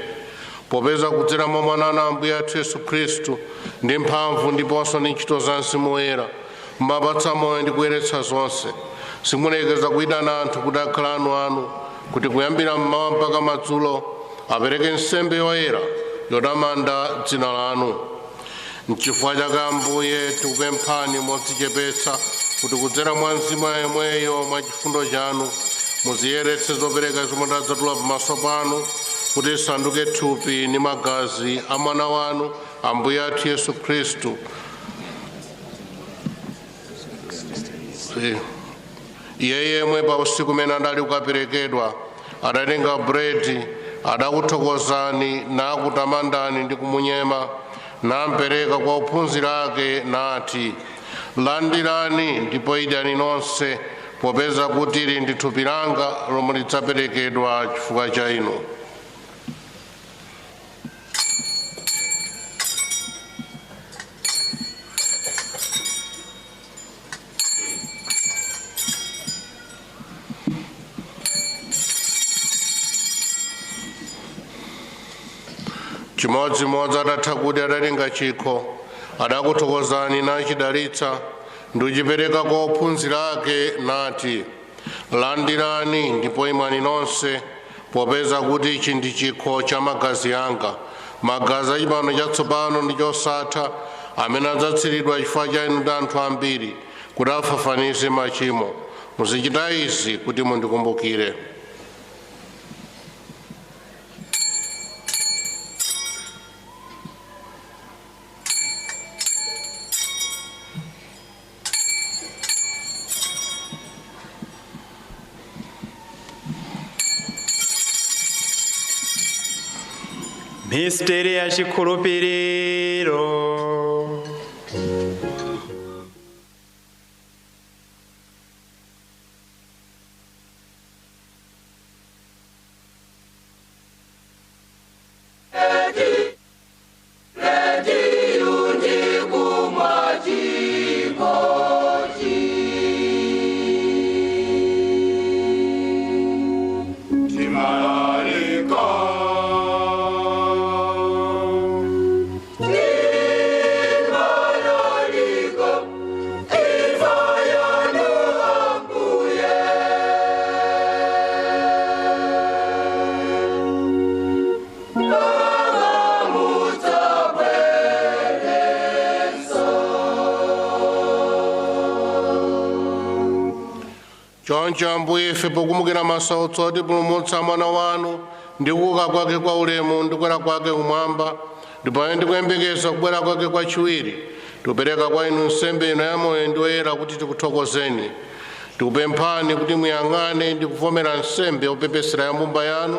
popeza kudzera mwa Mwana wanu Ambuye athu Yesu Khristu ndi mphamvu ndiponso ndi ntchito za Mzimu Woyera mumapatsa moyo ndi kuyeretsa zonse. Simulekeza kuyitana anthu kuti akhale anu anu, kuti kuyambira mmawa mpaka madzulo apereke nsembe yoyera yotamanda dzina lanu. Nchifukwa chake Ambuye tikupemphani modzichepetsa kuti kudzera mwa Mzimu yemweyo mwa chifundo chanu muziyeretse zopereka zomwe tadzatula pamaso panu, kuti zisanduke thupi ndi magazi a Mwana wanu Ambuye athu Yesu Khristu. Iye yemwe pa usiku umene adali kukaperekedwa adatenga buledi, adakuthokozani nakutamandani ndi kumunyema, nampereka kwa ophunzira ake nati: Landirani ndipo idyani nonse, popeza kuti ili ndi thupi langa lomwe lidzaperekedwa chifukwa cha inu. Chimodzimodzi atatha kudya adatenga chikho, adakuthokozani nachidalitsa ndi kuchipereka kwa ophunzira ake nati: Landirani ndipo imwani nonse, popeza kuti ichi ndi chikho cha magazi anga, magazi a chipangano chatsopano ndi chosatha, amene adzatsiridwa chifukwa cha inu ndi anthu ambiri kuti afafanize machimo. Muzichita izi kuti mundikumbukire. Misteri ya chikhulupiriro. Choncho Ambuye, ife pokumbukira masautso otipulumutsa mwana wanu ndi kuuka kwake kwa ulemu ndi kukwera kwake kumwamba, ndipo pamene tikuyembekeza kubwera kwake kwachiwiri, tikupereka kwa inu nsembe ino yamoyo ndi woyera kuti tikuthokozeni. Tikupemphani kuti muyang'ane ndi kuvomera nsembe yopepesera ya mbumba yanu,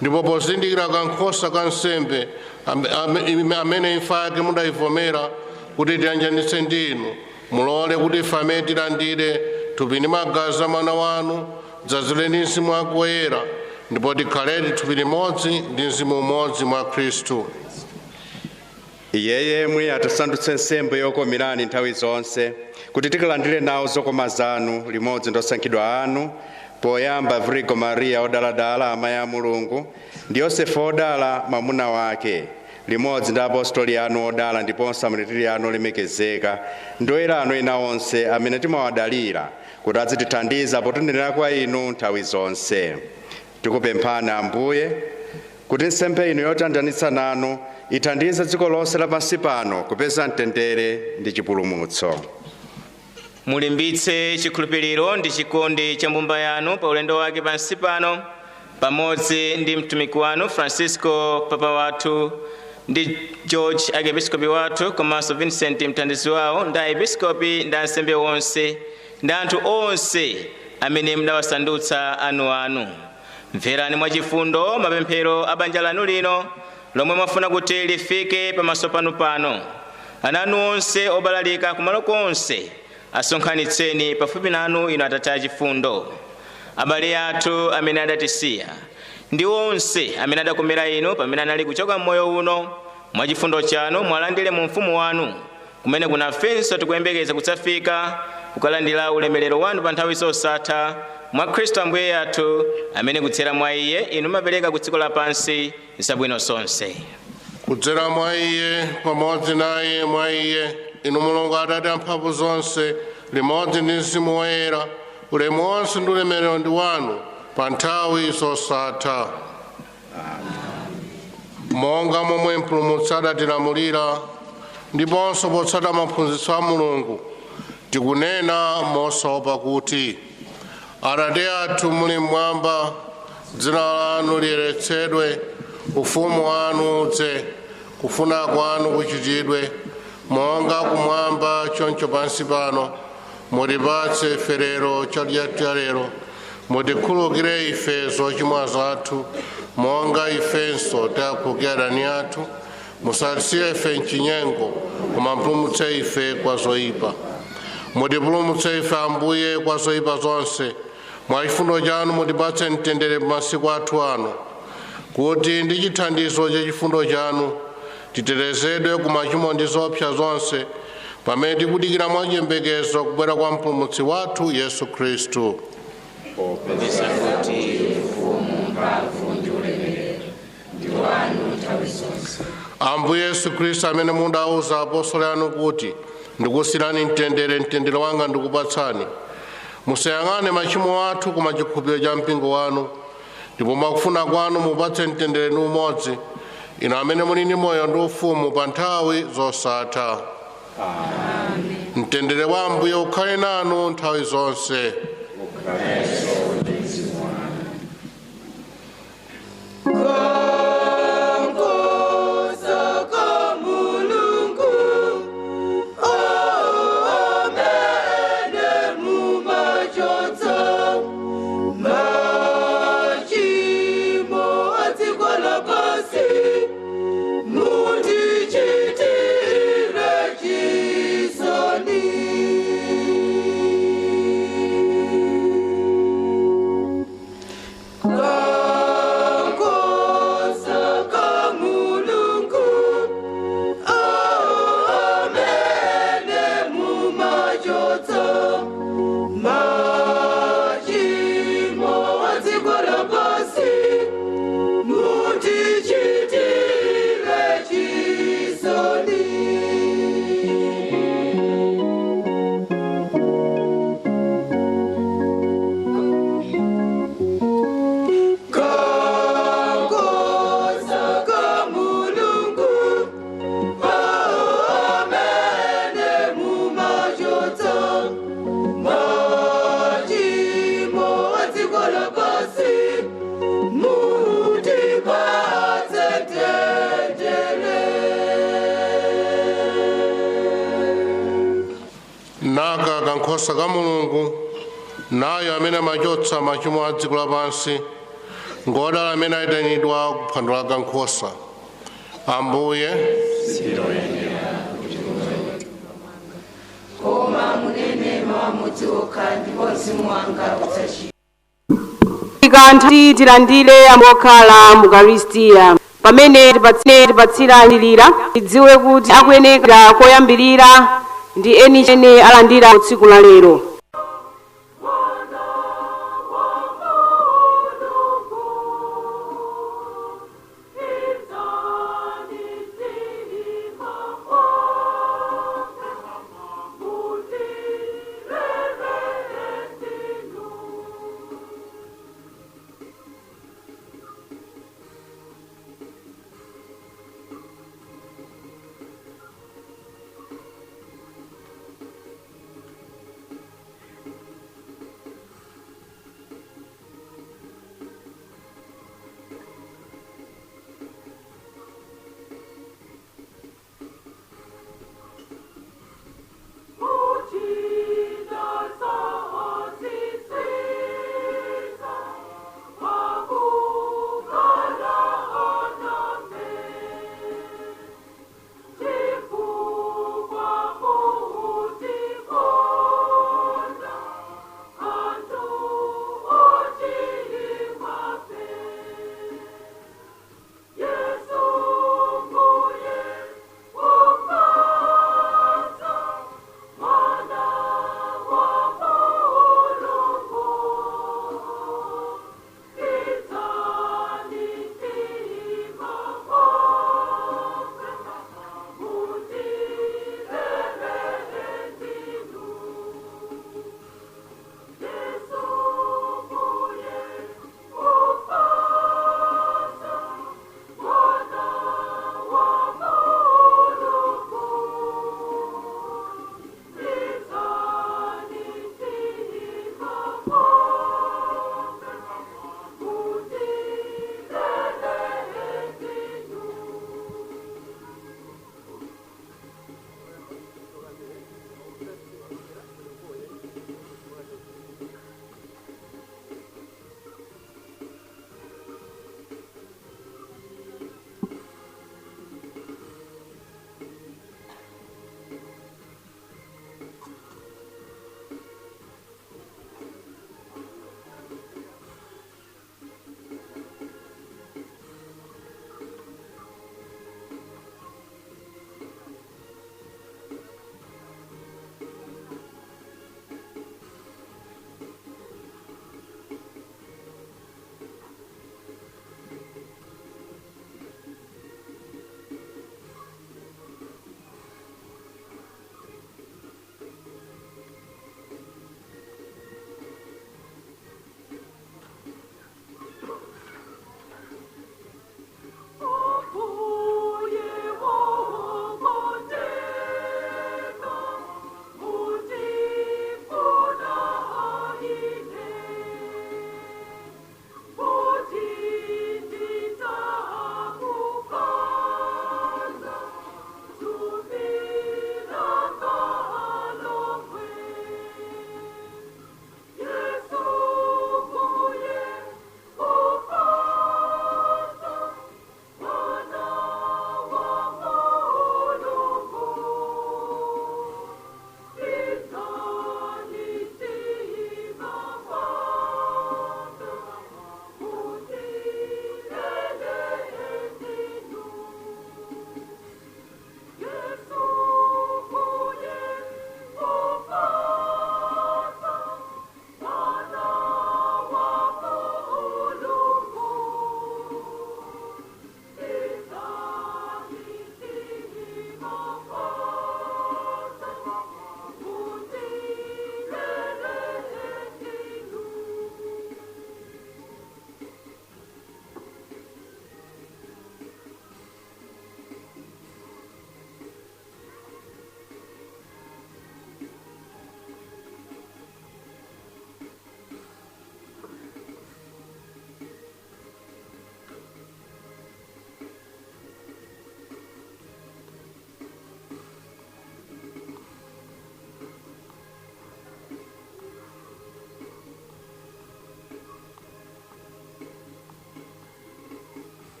ndipo pozindikira kankhosa ka nsembe amene imfa yake mudayivomera kuti tiyanjanitse ndi inu, mulole kuti ife amene tilandire thupi ndi magazi a mwana wanu dzazidwe ndi Mzimu wake Woyera, ndipo tikhaledi thupi limodzi ndi mzimu umodzi mwa Khristu. Iye yemwe atisandutse nsembe yokomerani nthawi zonse, kuti tikalandire nawo zokoma zanu limodzi ndi osankhidwa anu, poyamba Virgo Maria odaladala amayi a Mulungu, ndi Yosefu odala mwamuna wake, limodzi ndi apostoli anu odala ndiponso amalitiri anu olemekezeka, ndi oyera anu ena onse amene timawadalira kuti azitithandiza potinenera kwa inu nthawi zonse. Tikupemphani Ambuye kuti nsembe ino yotiyanjanitsa nanu ithandize dziko lonse lapansi pano kupeza mtendere ndi chipulumutso. Mulimbitse chikhulupiriro ndi chikondi cha mbumba yanu pa ulendo wake pansi pano, pamodzi ndi mtumiki wanu Francisco papa wathu, ndi George archiepiscopi wathu, komanso Vincent mthandizi wawo, ndi aepiskopi ndi ansembe onse ndi anthu onse amene mudawasandutsa anuanu. Mverani mwachifundo mapemphero a banja lanu lino lomwe mwafuna kuti lifike pamaso panu pano. Ana anu onse obalalika kumalo konse asonkhanitseni pafupi nanu inu Atate achifundo. Abale athu amene adatisiya ndi onse amene adakomera inu pamene anali kuchoka mmoyo uno, mwachifundo chanu mwalandire mu mfumu wanu, kumene kunafenso tikuyembekeza kudzafika kukalandira ulemerero wanu pa nthawi zosatha, mwa Khristu Ambuye athu, amene kudzera mwa iye inu mumapereka ku dziko lapansi zabwino zonse. Kudzera mwa iye, pamodzi naye, mwa iye, inu Mulungu Atate amphamvu zonse, limodzi ndi Mzimu Woyera, ulemu wonse ndi ulemerero ndi wanu pa nthawi zosatha. Monga momwe Mpulumutsi adatilamulira, ndiponso potsata maphunzitso a Mulungu, tikunena mosaopa kuti: Atate athu muli mmwamba, dzina lanu liyeretsedwe, ufumu wanu udze, kufuna kwanu kuchitidwe monga kumwamba choncho pansi pano. Mutipatse ife lero chakudya cha lero. Mutikhululukire ife zochimwa zathu, monga ifenso takhululukira adani athu. Musatisiye ife mchinyengo, koma mpulumutse ife kwa zoyipa. Mutipulumutse ife Ambuye kwa zoyipa zonse. Mwa chifundo chanu mutipatse mtendere pamasiku athu ano, kuti ndi chithandizo cha chifundo chanu titetezedwe ku machimo ndi zoopsa zonse, pamene tikudikira mwachiyembekezo kubwera kwa Mpulumutsi wathu Yesu Khristu. Popeza kuti ufumu, mphamvu ndi ulemerero ndi wanu nthawi zonse. Ambuye Yesu Khristu, amene mudauza apostoli anu kuti: "Ndikusiyirani mtendere, mtendere wanga ndikupatsani," musayang'ane machimo athu koma chikhulupiriro cha mpingo wanu, ndipo mwakufuna kwanu mupatse mtendere ndi umodzi, inu amene muli ndi moyo ndi ufumu pa nthawi zosatha. Mtendere wa Ambuye ukhale nanu nthawi zonse. Naka kankhosa ka Mulungu, nayo amene amachotsa machimo a dziko lapansi. Ngodala amene ayitanidwa kuphwando la kankhosa. Ambuye, Koma munene mawu amodzi okha, ndipo mzimu wanga udzachira. Ikanthu tilandire ambokhala mu Ukaristiya pamene tipatsira lilira, tidziwe kuti akuyenekera koyambirira ndi eni chene alandira tsiku la lero.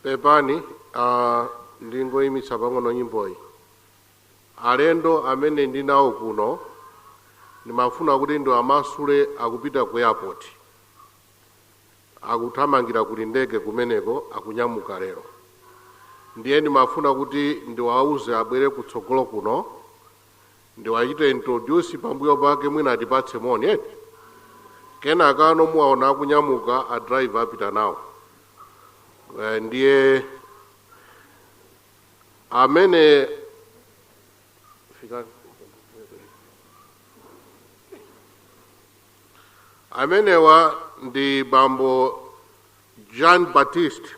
Pepani, ndingoyimitsa pang'ono nyimboyi. Alendo amene ndinawo kuno ndimafuna kuti ndiwamasule, akupita ku airport, akuthamangira kuli ndege kumeneko, akunyamuka lero. Ndiye ndimafuna kuti ndiwauze abwere kutsogolo kuno, ndiwachite introduce, pambuyo pake mwina atipatse moni eti. Kenaka ano muwaona akunyamuka, a driver apita nawo. Ndiye amene fika amenewa ndi bambo Jean Baptiste,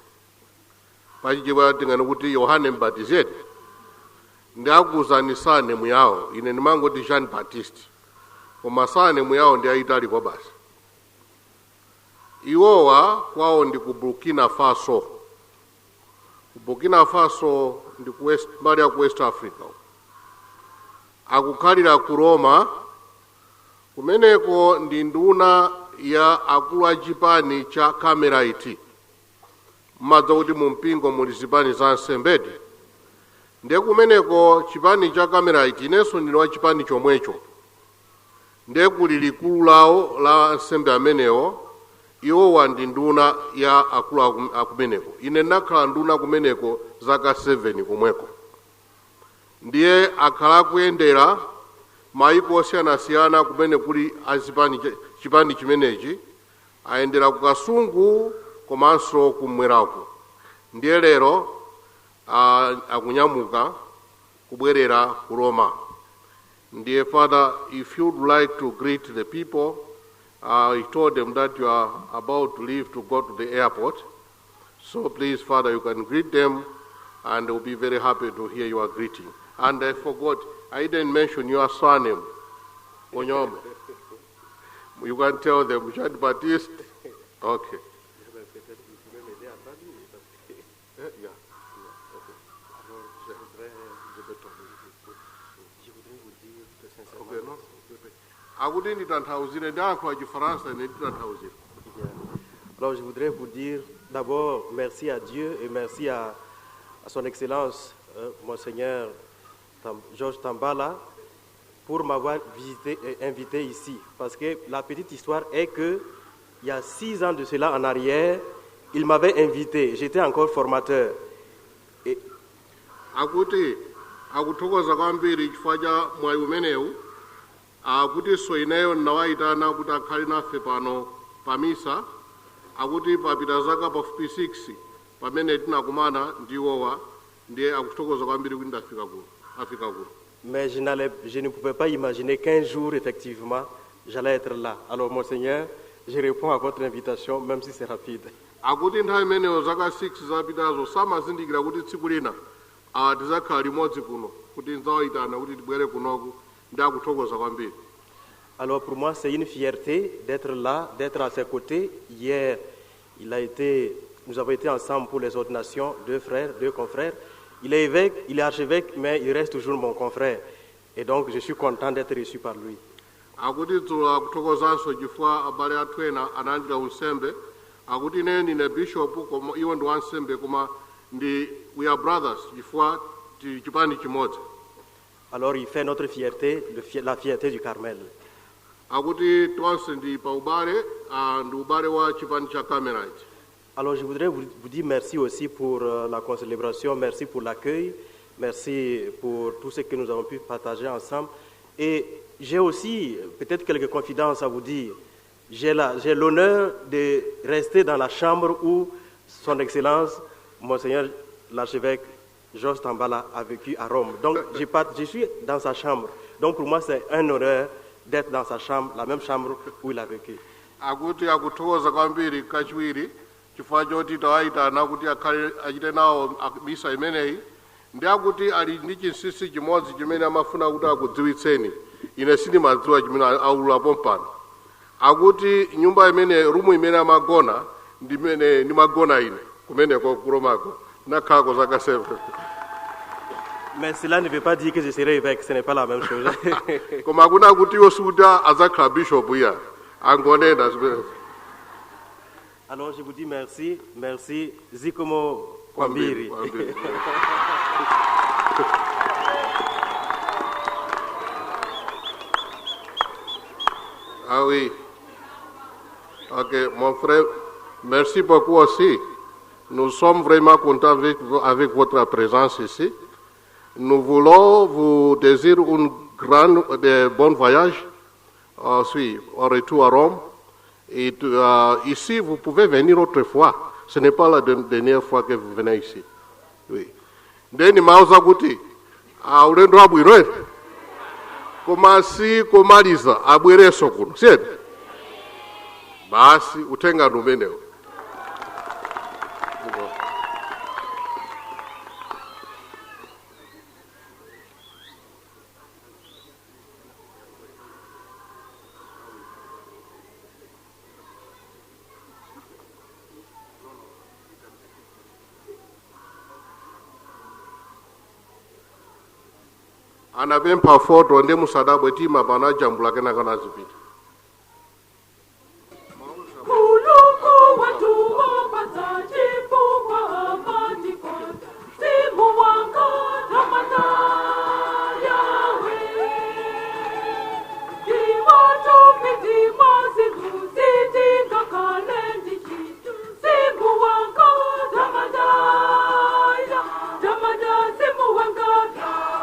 pachichewa tingani kuti Yohane Mbatizi. Ndi akuuzani surname yawo, ine ndimangoti Jean Baptiste, koma surname yawo ndi ayitali kwa basi. Iwowa kwawo ndi ku Burkina Faso. Ku Burkina Faso ndi ku West, mbali ya ku West Africa. Akukhalira ku Roma kumeneko, ndi nduna ya akulu a chipani cha Carmelite. Mmadza kuti mu mpingo muli zipani za ansembedi, ndiye kumeneko chipani cha Carmelite, inenso ndine wa chipani chomwecho. Ndiye kuli likulu lawo la ansembe amenewo, iwowa ndi nduna ya akulu akumeneko. Ine ndinakhala nduna kumeneko zaka 7 komweko. Ndiye akhala akuyendera mayiko osiyanasiyana kumene kuli azipani chipani chimenechi. Ayendera ku Kasungu komanso kumwerako. Ndiye lero akunyamuka kubwerera ku Roma. Ndiye Father, if you'd like to greet the people, I told them that you are about to leave to go to the airport, so please, Father, you can greet them and they'll be very happy to hear your greeting. And I forgot, I didn't mention your surname, Onyome. You can tell them Jean Baptiste. Okay. Yeah. Okay. Je voudrais vous dire que sincèrement, Okay, no. Akuti nditanthauzire, ndiyankhula Chifaransa, ine nditanthauzire. Bien. Alors je voudrais vous dire d'abord merci à Dieu et merci à son Excellence, Monseigneur Georges Tambala, pour m'avoir visité et invité ici. Parce que la petite histoire est que il y a 6 ans de cela en arrière, il m'avait invité. J'étais encore formateur. Et Akuti akuthokoza kwambiri chifukwa cha mwayi umenewu, akutinso ineyo ndinawayitana kuti akhale nafe pano pamisa. Akuti papita zaka pafupi 6 pamene tinakumana ndiwowa, ndiye akuthokoza kwambiri kuti ndafika kuno, afika kuno. Mais je ne pouvais pas imaginer qu'un jour, effectivement, j'allais être là. Alors, Monseigneur, je réponds à votre invitation, même si c'est rapide. Akuti nthawi imeneyo zaka 6 zapitazo samazindikira kuti tsiku lina awa tizakhala limodzi kuno, kuti ndzawayitana kuti tibwere kunoku, ndi akuthokoza kwambiri. Alors, pour moi, c'est une fierté d'être là, d'être à ses côtés. Hier, nous avons été ensemble pour les ordinations, deux frères, deux confrères. Il est évêque, il est archevêque, mais il reste toujours mon confrère. Et donc, je suis content d'être reçu par lui. Akuti dzulo akuthokozanso chifukwa abale athu ena analandira unsembe. Akuti ine ndine bishop koma iwo ndi wansembe, koma ndi we are brothers chifukwa tili chipani chimodzi. Alors, il fait notre fierté, la fierté du Carmel. Akuti tonse ndi pa ubale, ndi ubale wa chipani cha Carmelite. Alors, je voudrais vous dire merci aussi pour la concélébration, merci pour l'accueil, merci pour tout ce que nous avons pu partager ensemble. Et j'ai aussi peut-être quelques confidences à vous dire. J'ai l'honneur de rester dans la chambre où Son Excellence, Monseigneur l'archevêque Georges Tambala a vécu à Rome. Donc, je suis dans sa chambre. Donc, pour moi, c'est un honneur d'être dans sa chambre, la même chambre où il a vécu. Akuti akuthokoza kwambiri kachiwiri chifukwa choti tawayitana kuti akhale achite nawo misa imeneyi. Ndi akuti ali ndi chinsinsi chimodzi chimene amafuna kuti akudziwitseni, ine sindimadziwa chimene aululapo mpano. Akuti nyumba imene, room imene amagona ndi imene ndimagona ine kumeneko ku Romako, ndinakhalako zaka 7. Mais cela ne veut pas dire que je serai évêque, ce n'est pas la même chose. Koma akuna kuti iwo sikuti adzakhala bishop iya, angonena zimenezo. Alors je vous dis merci, merci. Zikomo. Kwambiri, Kwambiri. kwambiri. Ah oui. Ok, mon frère, merci beaucoup aussi. Nous sommes vraiment contents avec votre présence ici. Nous voulons vous désirer une grande, de bon voyage, aussi, au retour à Rome. Et ici, vous pouvez venir autrefois. Ce n'est pas la dernière fois que vous venez ici. Oui. Ndeni mauza kuti ulendo wabwino ere koma si komaliza abwereso kuno siyeni basi utenga ndi umenewo. Anapempha foto ndi musadabwe tima panajambula kenaka nazipita. Mulungu watu wapata chifukwa amatikonda. Mzimu wanga tamanda Yahweh. Ndiwatumitima zinthu zitingakale ndichita. Mzimu wanga tamanda Ya, tamanda mzimu wanga,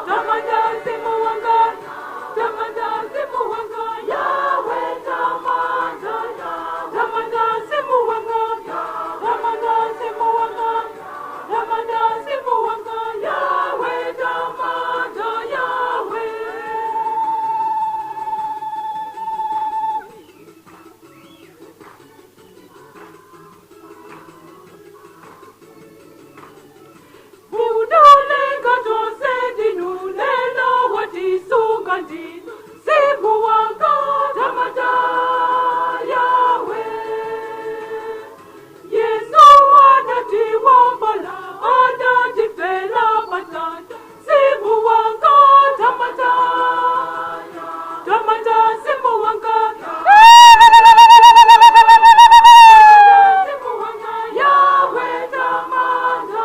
tamanda mzimu wanga, tamanda mzimu wanga, Yahweh tamanda Ya. Tamanda mzimu wanga, tamanda mzimu wanga, tamanda mzimu wanga, Yahweh tamanda Yahweh. Munalenga tonse ndinu watisunga ndinu mzimu wanga tamanda Yahweh. Yesu anatiwombola anatifela patanda mzimu wanga tamanda tamanda mzimu wanga mzimu wanga Yahweh tamanda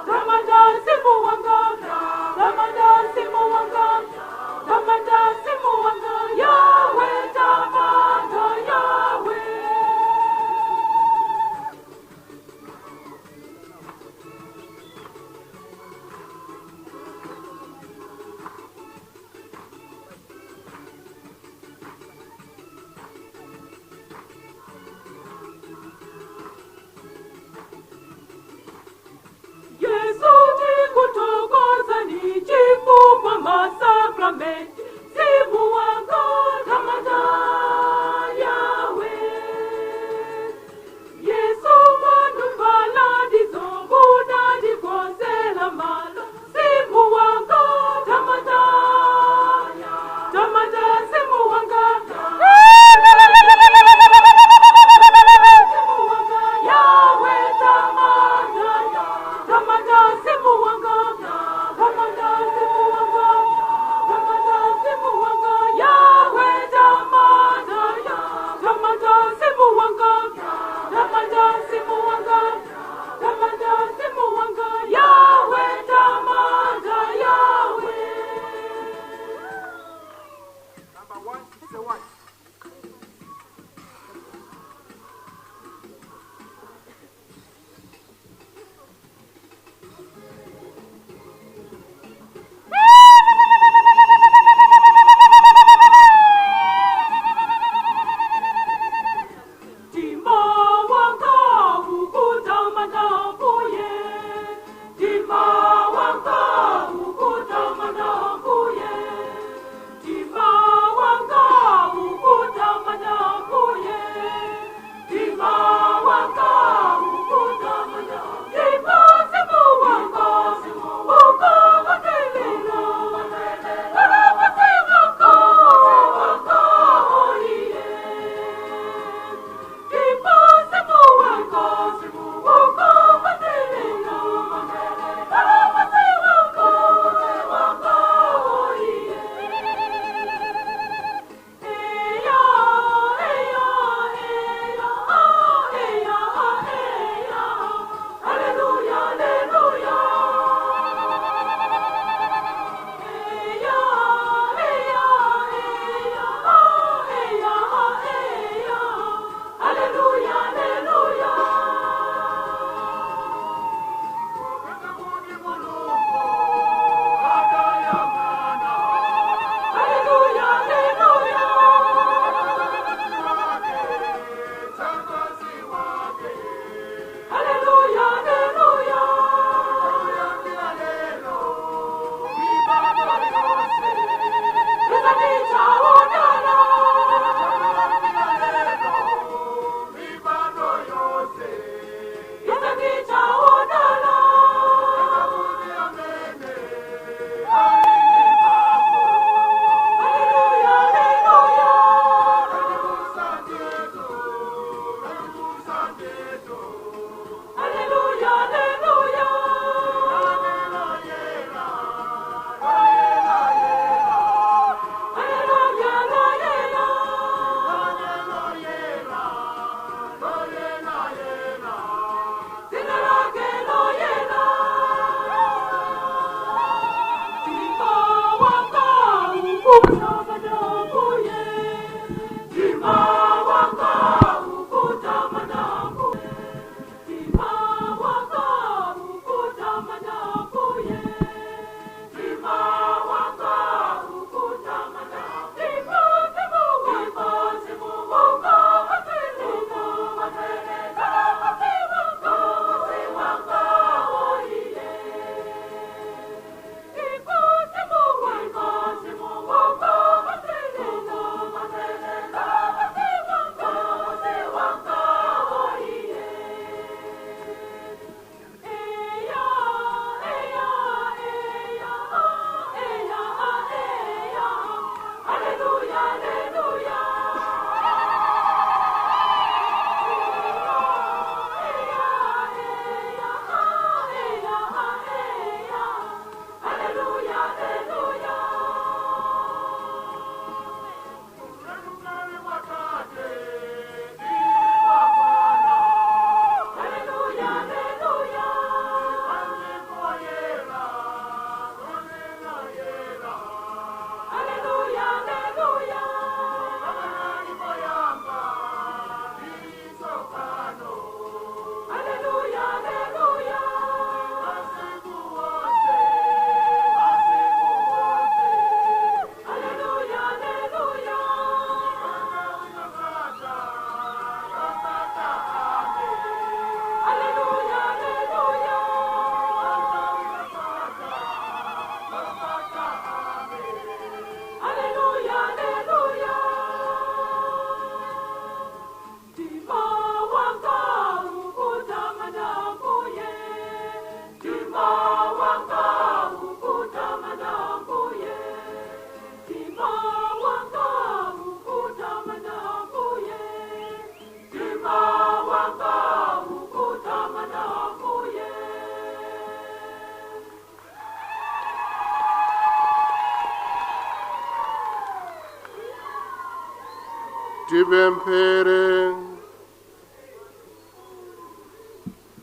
tamanda mzimu wanga tamanda mzimu wanga tamanda mzimu wanga Yahweh tamanda Yahweh. Yesu ndikutokoza ni chifukwa masakramenti mzimu wanga tamanda Yahweh. Yesu mwanuvala ndizonguna ndikonzela malo mzimu wanga tamanda tamanda mzimu wanga mzimu wanga Yahweh tamanda tamanda mzimu wanga tamanda mzimu wanga tamanda Tipemphere.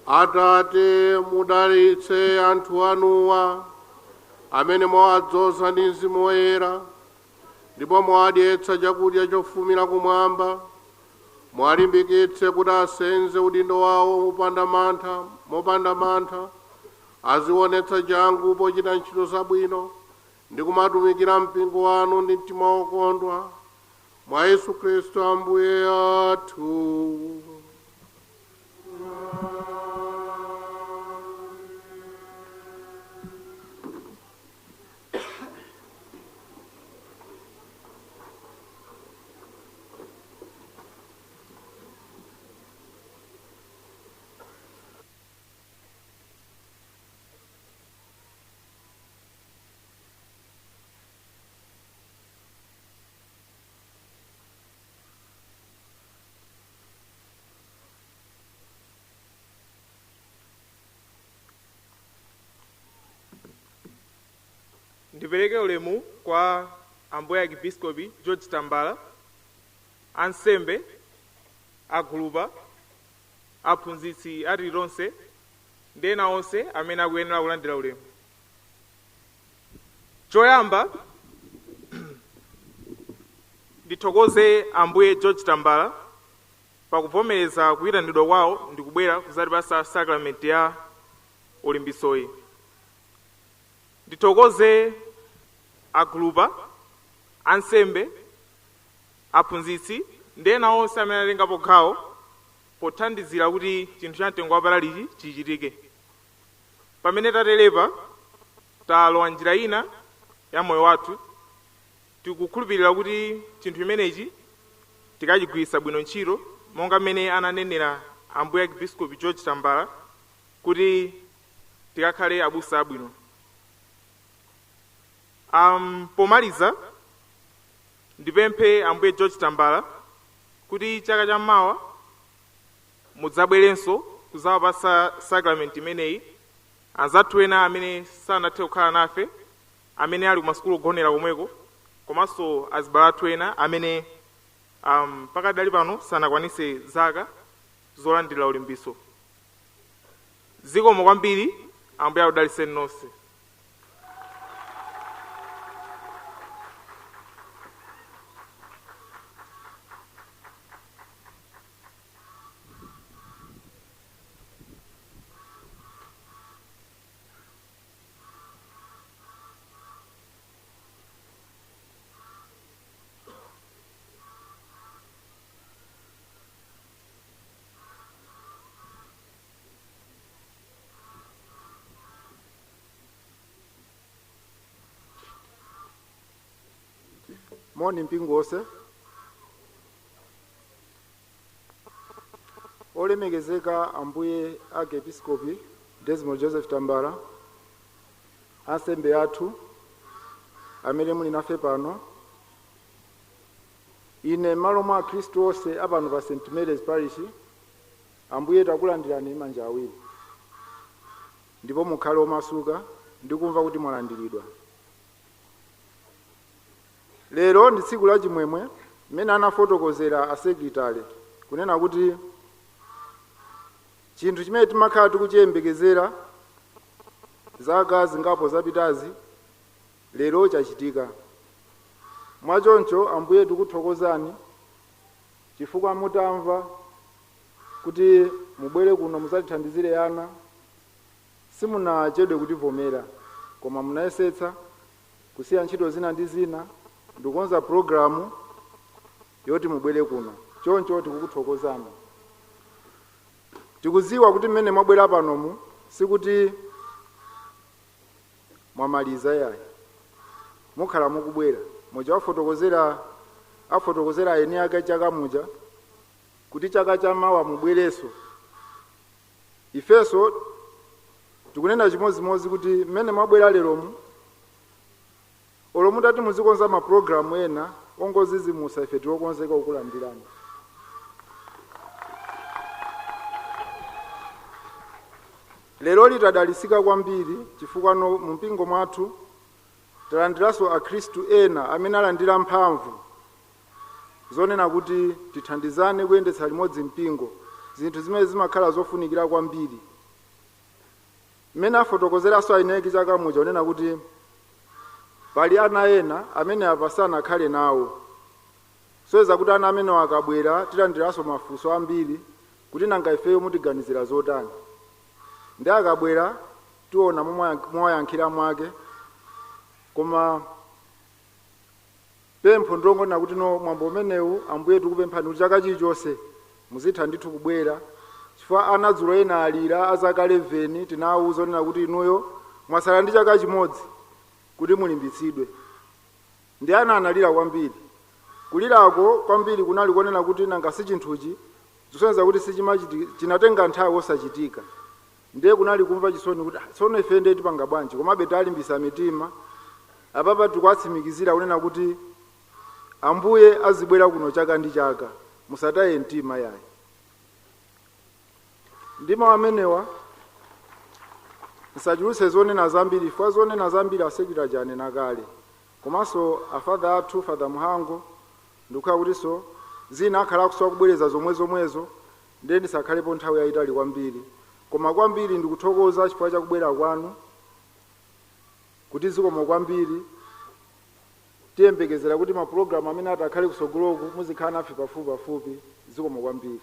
Atate, mudalitse anthu anuwa amene mwawadzoza ndi Mzimu Woyera, ndipo mwawadyetsa chakudya chofumira kumwamba. Mwalimbikitse kuti asenze udindo wawo mopanda mantha, azionetsa changu pochita ntchito zabwino ndi kumatumikira mpingo wanu ndi mtima wokondwa. Mwa Yesu Khristu Ambuye athu. Ndipereke ulemu kwa Ambuye Archiepiscopi George Tambala, ansembe, agulupa, aphunzitsi atilonse ndi ena onse amene akuyenera kulandira ulemu. Choyamba, ndithokoze Ambuye George Tambala pakuvomereza kuyitanidwa kwawo ndi kubwera kuzatipasa sakramenti ya ulimbisoyi. Ndithokoze agulupa, ansembe, aphunzitsi ndi ena onse amene atengapo gawo pothandizira kuti chinthu cha mtengo wapatalichi chichitike. Pamene tatelepa, talowa njira ina ya moyo wathu, tikukhulupirira kuti chinthu chimenechi tikachigwiritsa bwino ntchito monga mmene ananenera Ambuye Archiepiscopi George Tambala kuti tikakhale abusa abwino. Pomaliza, ndipemphe Ambuye George Tambala kuti chaka chammawa mudzabwerenso kudzawapasa sakramenti imeneyi anzathu ena amene sanathe kukhala nafe, amene ali kumasukulu ogonera komweko, komanso azibale athu ena amene pakadali pano sanakwanise zaka zolandira ulimbiso. Zikomo kwambiri. Ambuye akudalitseni nonse. Moni mpingo wonse. Olemekezeka Ambuye Archiepiscopi Desmond Joseph Tambala, ansembe athu amene muli nafe pano, ine m'malo mwa akhristu onse apano pa St Mary's Parish, Ambuye takulandirani manja awiri, ndipo mukhale omasuka ndi kumva kuti mwalandiridwa. Lero ndi tsiku la chimwemwe mmene anafotokozera asekretary kunena kuti chinthu chimene timakhala tikuchiyembekezera zaka zingapo zapitazi lero chachitika. Mwachoncho Ambuye tikuthokozani chifukwa mutamva kuti mubwere kuno mudzatithandizire ana, simunachedwe kutivomera, koma munayesetsa kusiya ntchito zina ndi zina ndikukonza pulogalamu yoti mubwere kuno. Choncho tikukuthokozani. Tikudziwa kuti mmene mwabwera panomu sikuti mwamaliza yayi, mukhala mukubwera. Muja afotokozera eni ake chaka muja kuti chaka chamawa mubwereso. Ifeso tikunena chimodzimodzi kuti mmene mwabwera leromu, olo mutati muzikonza mapulogalamu ena ongozizimusa, ife tiokonzeka kukulandirani. Lero litadalisika kwambiri chifukwa no mu mpingo mwathu talandiranso akhristu ena amene alandira mphamvu Zonena kuti tithandizane kuyendetsa limodzi mpingo, zinthu zimene zimakhala zofunikira kwambiri. Mmene afotokozeranso aineki chakamuja unena kuti pali ana ena amene apa sanakhale nawo, soyeza kuti ana amenewo akabwera tilandiranso mafunso ambiri kuti nanga ifeyo mutiganizira zotani. Ndi akabwera tiona mowayankhira mwake. Koma pempho ndilongonena kuti no mwambo umenewu Ambuye tikupemphani kuti chaka chilichonse muzitha ndithu kubwera, chifukwa ana dzulo ena alira azaka 11 tinawuza onena kuti inuyo mwasala ndi chaka chimodzi kuti mulimbitsidwe. Ndi ana analira kwambiri. Kulirako kwambiri kunali konena kuti nanga si chinthuchi zisonyeza kuti sichinatenga nthawi osachitika. Ndiye kunali kumva chisoni kuti tsono ife ndiye tipanga bwanji, komabe talimbisa mitima. Apapa tikuwatsimikizira kunena kuti Ambuye azibwera kuno chaka ndi chaka, musataye mtima yayi. Ndi mawu amenewa nsachulutse zonena zambiri, chifukwa zonena zambiri asekretary anena kale, komanso afadha athu Father Muhango ndikukhala kutinso zina akhala akusowa kubwereza zomwezomwezo, ndiye ndisakhalepo nthawi yayitali kwambiri. Koma kwambiri ndikuthokoza chifukwa chakubwera kwanu, kuti zikomo kwambiri. Tiyembekezera kuti mapulogalamu amene atakhale kusogoloku muzikhala nafe pafupipafupi. Zikomo kwambiri.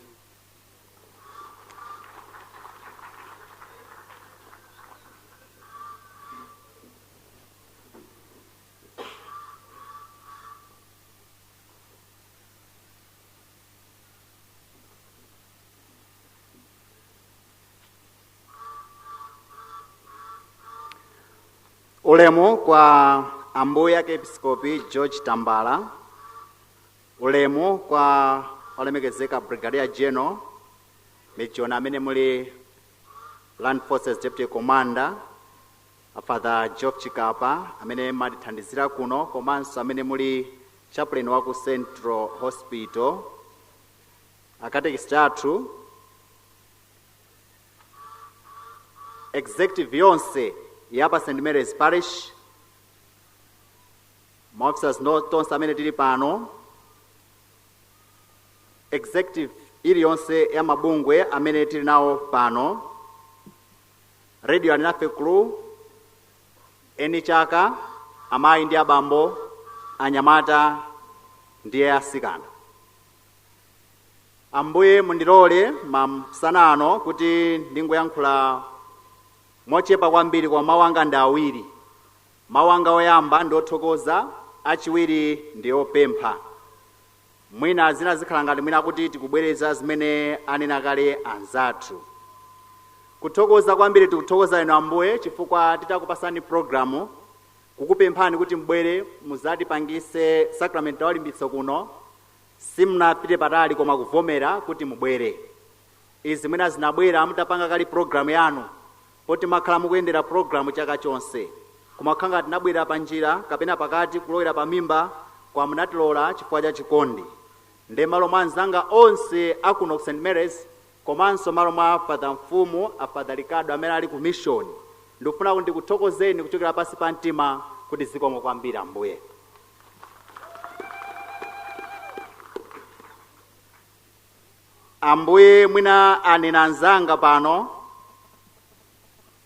Ulemu kwa Ambuye Archiepiscopi George Tambala, ulemu kwa olemekezeka Brigadier General Michona amene muli Land Forces Deputy Commander, Father Geoff Chikapa amene matithandizira kuno, komanso amene muli chaplain wa ku Central Hospital, akatekisiti athu, executive yonse ya pa St. Mary's Parish, maofficers tonse amene tili pano, executive iliyonse ya mabungwe amene tili nawo pano, radio alinafe crew, eni chaka, amayi ndi abambo, anyamata ndi asikana. Ambuye mundilole masana ano kuti ndingoyankhula mochepa kwambiri, kwa mawu anga ndi awiri. Mawu anga oyamba ndi othokoza, achiwiri ndi opempha. Mwina zina zikhala ngati mwina kuti tikubwereza zimene anena kale anzathu. Kuthokoza kwambiri tikuthokoza inu Ambuye chifukwa titakupasani programu, kukupemphani kuti mbwere muzatipangise sacrament ya ulimbitso kuno, simunapite patali koma kuvomera kuti mubwere. Izi mwina zinabwera mutapanga kale programu yanu, poti makhala mukuyendera programu chaka chonse, kumakhala ngati tinabwera pa njira kapena pakati kulowera pa mimba, kwa munatilola chifukwa cha chikondi. Ndi malo mwa anzanga onse akuno ku St. Mary's, komanso malo mwa Father Mfumu, a Father Ricardo amene ali ku mission, ndikufuna kuti ndikuthokozeni kuchokera pansi pa mtima kuti zikomo kwambiri Ambuye. Ambuye mwina anena anzanga pano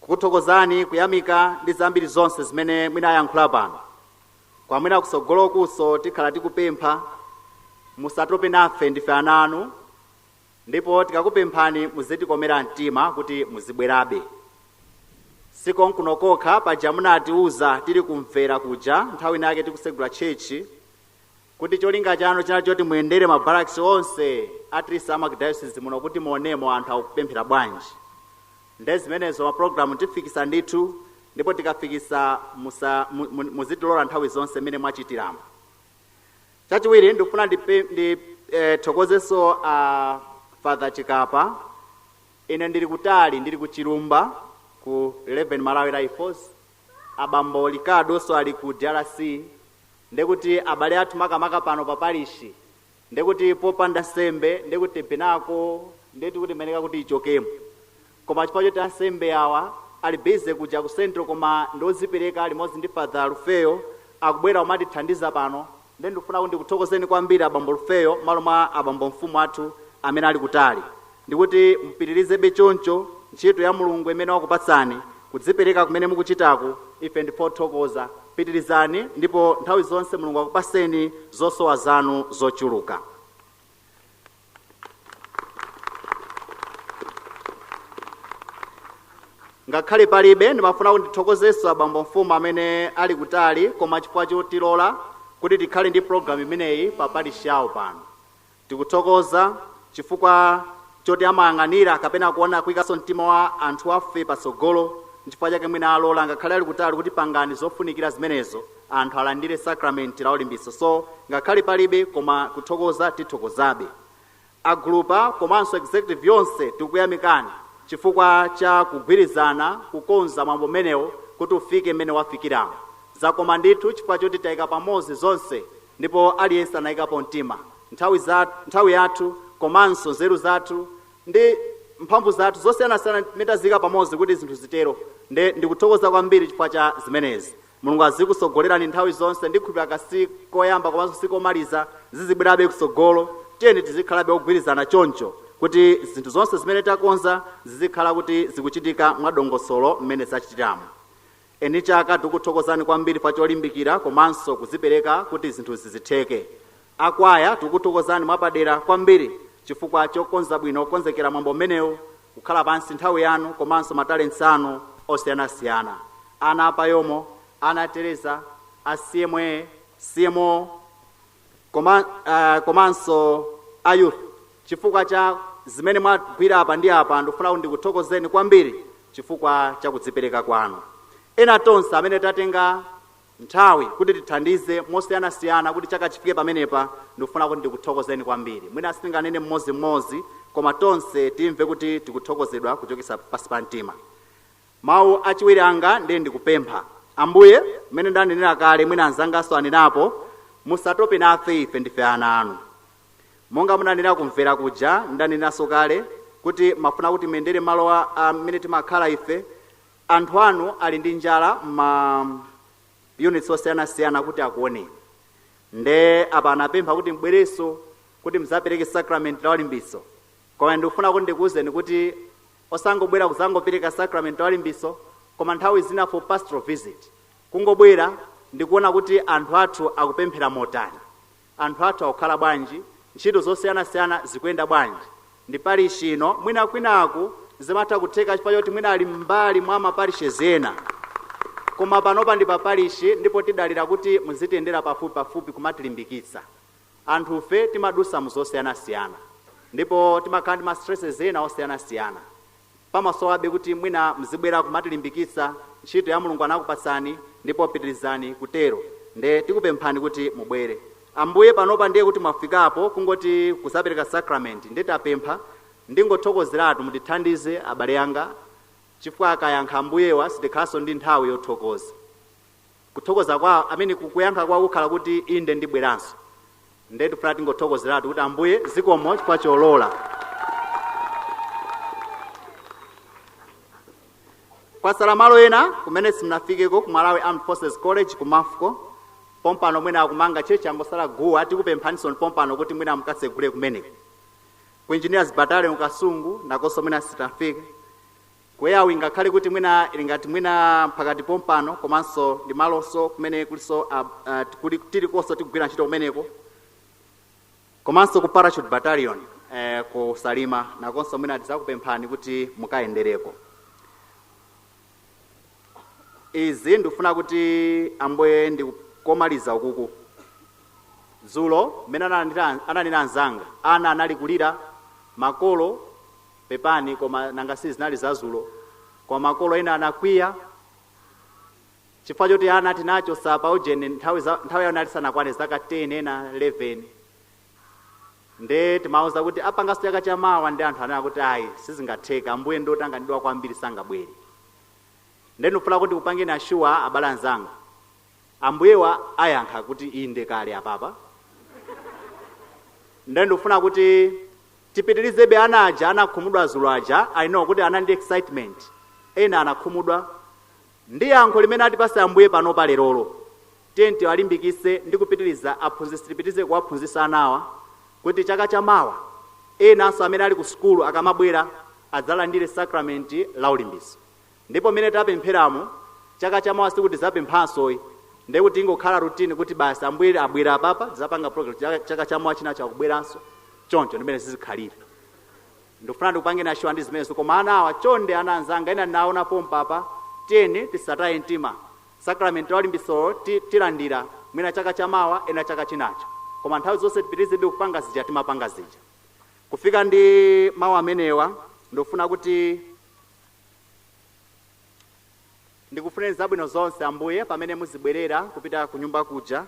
kukuthokozani, kuyamika ndi zambiri zonse zimene mwina ayankhula pano. Kwa mwina kusogolokuso tikhala tikupempha, musatope nafe, ndife ana anu, ndipo tikakupemphani muzitikomera mtima kuti muzibwerabe. Sikonkuno kokha, paja munatiuza tili kumvera kuja nthawi inake tikusegula chechi kuti cholinga chanu chinali choti muyendere mabarracks onse at least a archdiocese muno kuti muonemo anthu akupemphera bwanji. Nde zimenezo mapulogalamu tifikisa ndithu, ndipo tikafikisa muzitilola nthawi zonse mmene mwachitiramo. Chachiwiri ndikufuna ndithokozenso a Father Chikapa. Ine ndili kutali, ndili ku Chilumba ku 11 Malawi Rifles, abambo Ricardo so ali ku DRC, ndekuti abale athu makamaka pano pa parishi, ndekuti popanda nsembe, ndekuti pinako, ndeti kuti meneka kuti ichokemo. Koma chifukwa choti ansembe awa ali busy kuja ku central, koma ndozipereka limodzi ndi Father Rufeyo akubwera kumatithandiza pano. Nde ndikufuna kuti ndikuthokozeni kwambiri abambo Lufeyo malo mwa abambo mfumu athu amene ali kutali, ndikuti mpitirizebe choncho ntchito ya Mulungu imene wakupatsani, kudzipereka kumene mukuchitaku, ife ndife othokoza. Pitirizani, ndipo nthawi zonse Mulungu akupaseni zosowa zanu zochuluka. Ngakhale palibe, ndimafuna kuti ndithokozenso abambo mfumu amene ali kutali, koma chifukwa chotilola kuti tikhale ndi programu imeneyi pa parish yawo pano. Tikuthokoza chifukwa choti amayang'anira kapena kuona kuyikanso mtima wa anthu afe patsogolo, nchifukwa chake mwina alola ngakhale ali kutali kuti pangani zofunikira zimenezo, anthu alandire sakramenti la ulimbitso. So ngakhale palibe, koma kuthokoza tithokozabe. Agulupa komanso executive yonse tikuyamikani chifukwa cha kugwirizana kukonza mwambo umenewo kuti ufike mmene wafikiramo. Zakoma ndithu chifukwa choti tayika pamodzi zonse, ndipo aliyense anayikapo mtima, nthawi yathu komanso nzeru zathu ndi mphamvu zathu zosiyanasiyana taziyika pamodzi kuti zinthu zitero. Nde ndikuthokoza kwambiri chifukwa cha zimenezi. Mulungu azikusogolerani nthawi zonse. Ndikhulupirira kasi koyamba komanso sikomaliza, zizibwerabe kutsogolo. Tiyeni tizikhalabe ogwirizana choncho kuti zinthu zonse zimene takonza zizikhala kuti zikuchitika mwadongosolo mmene zachitiramo. Eni chaka tikuthokozani kwambiri pa cholimbikira komanso kuzipereka kuti zinthu zizitheke. Akwaya tikuthokozani mwapadera kwambiri chifukwa chokonza bwino, kukonzekera mwambo umenewu, kukhala pansi nthawi yanu komanso matalents anu osiyanasiyana. Ana apayomo, ana Teresa, a CMA, CMO, komanso a youth, chifukwa cha zimene mwagwira apa ndi apa, ndikufuna kuti ndikuthokozeni kwambiri chifukwa cha kudzipereka kwanu. Ena tonse amene tatenga nthawi kuti tithandize mosiyanasiyana kuti chaka chifike pamenepa, ndikufuna kuti ndikuthokozeni kwambiri. Mwina sitinganene mmodzimmodzi, koma tonse timve kuti tikuthokozedwa kuchokera pansi pa mtima. Mawu achiwiri anga ndiye ndikupempha Ambuye, mmene ndanenera kale, mwina anzanganso anenapo, musatope nafe, ife ndife ana anu. Monga munanena kumvera kuja, ndanenaso kale kuti mafuna kuti muyendere malo amene timakhala ife. Anthu anu ali ndi njala ma units osiyanasiyana kuti akuoneni. Nde apa anapempha kuti mbwereso kuti mudzapereke sacrament la ulimbitso, koma ndikufuna kuti ndikuwuzeni kuti osangobwera kuzangopereka sacrament la ulimbitso, koma nthawi zina for pastoral visit, kungobwera ndikuona kuti anthu athu akupemphera motani, anthu athu akukhala bwanji, ntchito zosiyanasiyana zikuyenda bwanji. Ndi parishi ino, mwina kwinaku zimatha kutheka chifukwa choti mwina ali m'mbali mwa maparishes ena, koma panopa ndi pa parishi, ndipo tidalira kuti muzitiyendera pafupi pafupi kumatilimbikitsa. Anthufe timadusa mu zosiyanasiyana ndipo timakhala ndi ma stresses ena osiyanasiyana. Pamasowabe kuti mwina mzibwera kumatilimbikitsa. Ntchito ya Mulungu anakupatsani ndipo pitirizani kutero. Nde tikupemphani kuti mubwere. Ambuye, panopa ndiye kuti mwafikapo kungoti kusapereka sacrament, ndiye tapempha, ndingothokozeratu, mutithandize abale anga, chifukwa akayankha Ambuyewa sitikhalanso ndi nthawi yothokoza. Kuthokoza kwa amene kuyankha kwa kukhala kuti inde ndibweranso. Ndiye tifuna tingothokozeratu kuti Ambuye zikomo chifukwa cholola. Kwasala malo ena kumene simunafikeko, ku Malawi Armed Forces College, ku MAFCO, pompano mwina akumanga church, angosala guwa. Tikupemphaninso pompano kuti mwina mukatsegule kumeneko. Ku Engineers Battalion Kasungu nakonso mwina sitinafike. Ku Airwing, ngakhale kuti mwina ili ngati mwina pakati pompano, komanso ndi malonso kumene kuliso kuli tilikonso tikugwira ntchito kumeneko. Komanso ku Parachute Battalion ku Salima nakonso mwina tidzakupemphani kuti mukayendereko. Izi ndikufuna kuti Ambuye ndikomaliza ukuku. Dzulo mmene ananena anzanga, ana anali kulira, makolo pepani, koma nanga si zinali za dzulo, koma makolo ena anakwiya chifukwa choti ana tinacho sapa ujeni nthawi yawo inali sanakwane zaka 10, ena 11. Nde timawuza kuti apanganso chaka chamawa, ndi anthu anena kuti ayi, sizingatheka, Ambuye ndi otanganidwa kwambiri, sangabwere. Nde ndikufuna kuti kupangeni assure abale anzanga, Ambuyewa ayankha kuti inde kale apapa. Nde ndikufuna kuti tipitirizebe. Ana aja anakhumudwa dzulo aja, I know kuti ana ndi excitement, ena anakhumudwa ndi yankho limene atipase Ambuye panopa lerolo. Tiye tiwalimbikitse ndi kupitiriza aphunzitsi, tipitirize kuwaphunzitsa anawa kuti chaka chamawa enanso amene ali ku sukulu akamabwera adzalandire sakramenti la ulimbitso. Ndipo mmene tapempheramo chaka chamawa sikuti zapemphanso, ndiye kuti ingokhala routine kuti basi ambuye abwera apapa zapanga program, chaka chamawa china chakubweranso choncho, ndimene zizikhalira. Ndikufuna ndikupangeni assure ndi zimenezo. Koma ana awa, chonde, ana anzanga ena naonapo mpapa, tiyeni tisataye mtima. Sakramenti la ulimbitso tilandira mwina chaka chamawa, ena chaka chinacho, koma nthawi zonse tipitirizebe kupanga zija timapanga zija. Kufika ndi mawu amenewa, ndikufuna kuti ndikufuneni zabwino zonse, ambuye, pamene muzibwerera kupita ku nyumba kuja,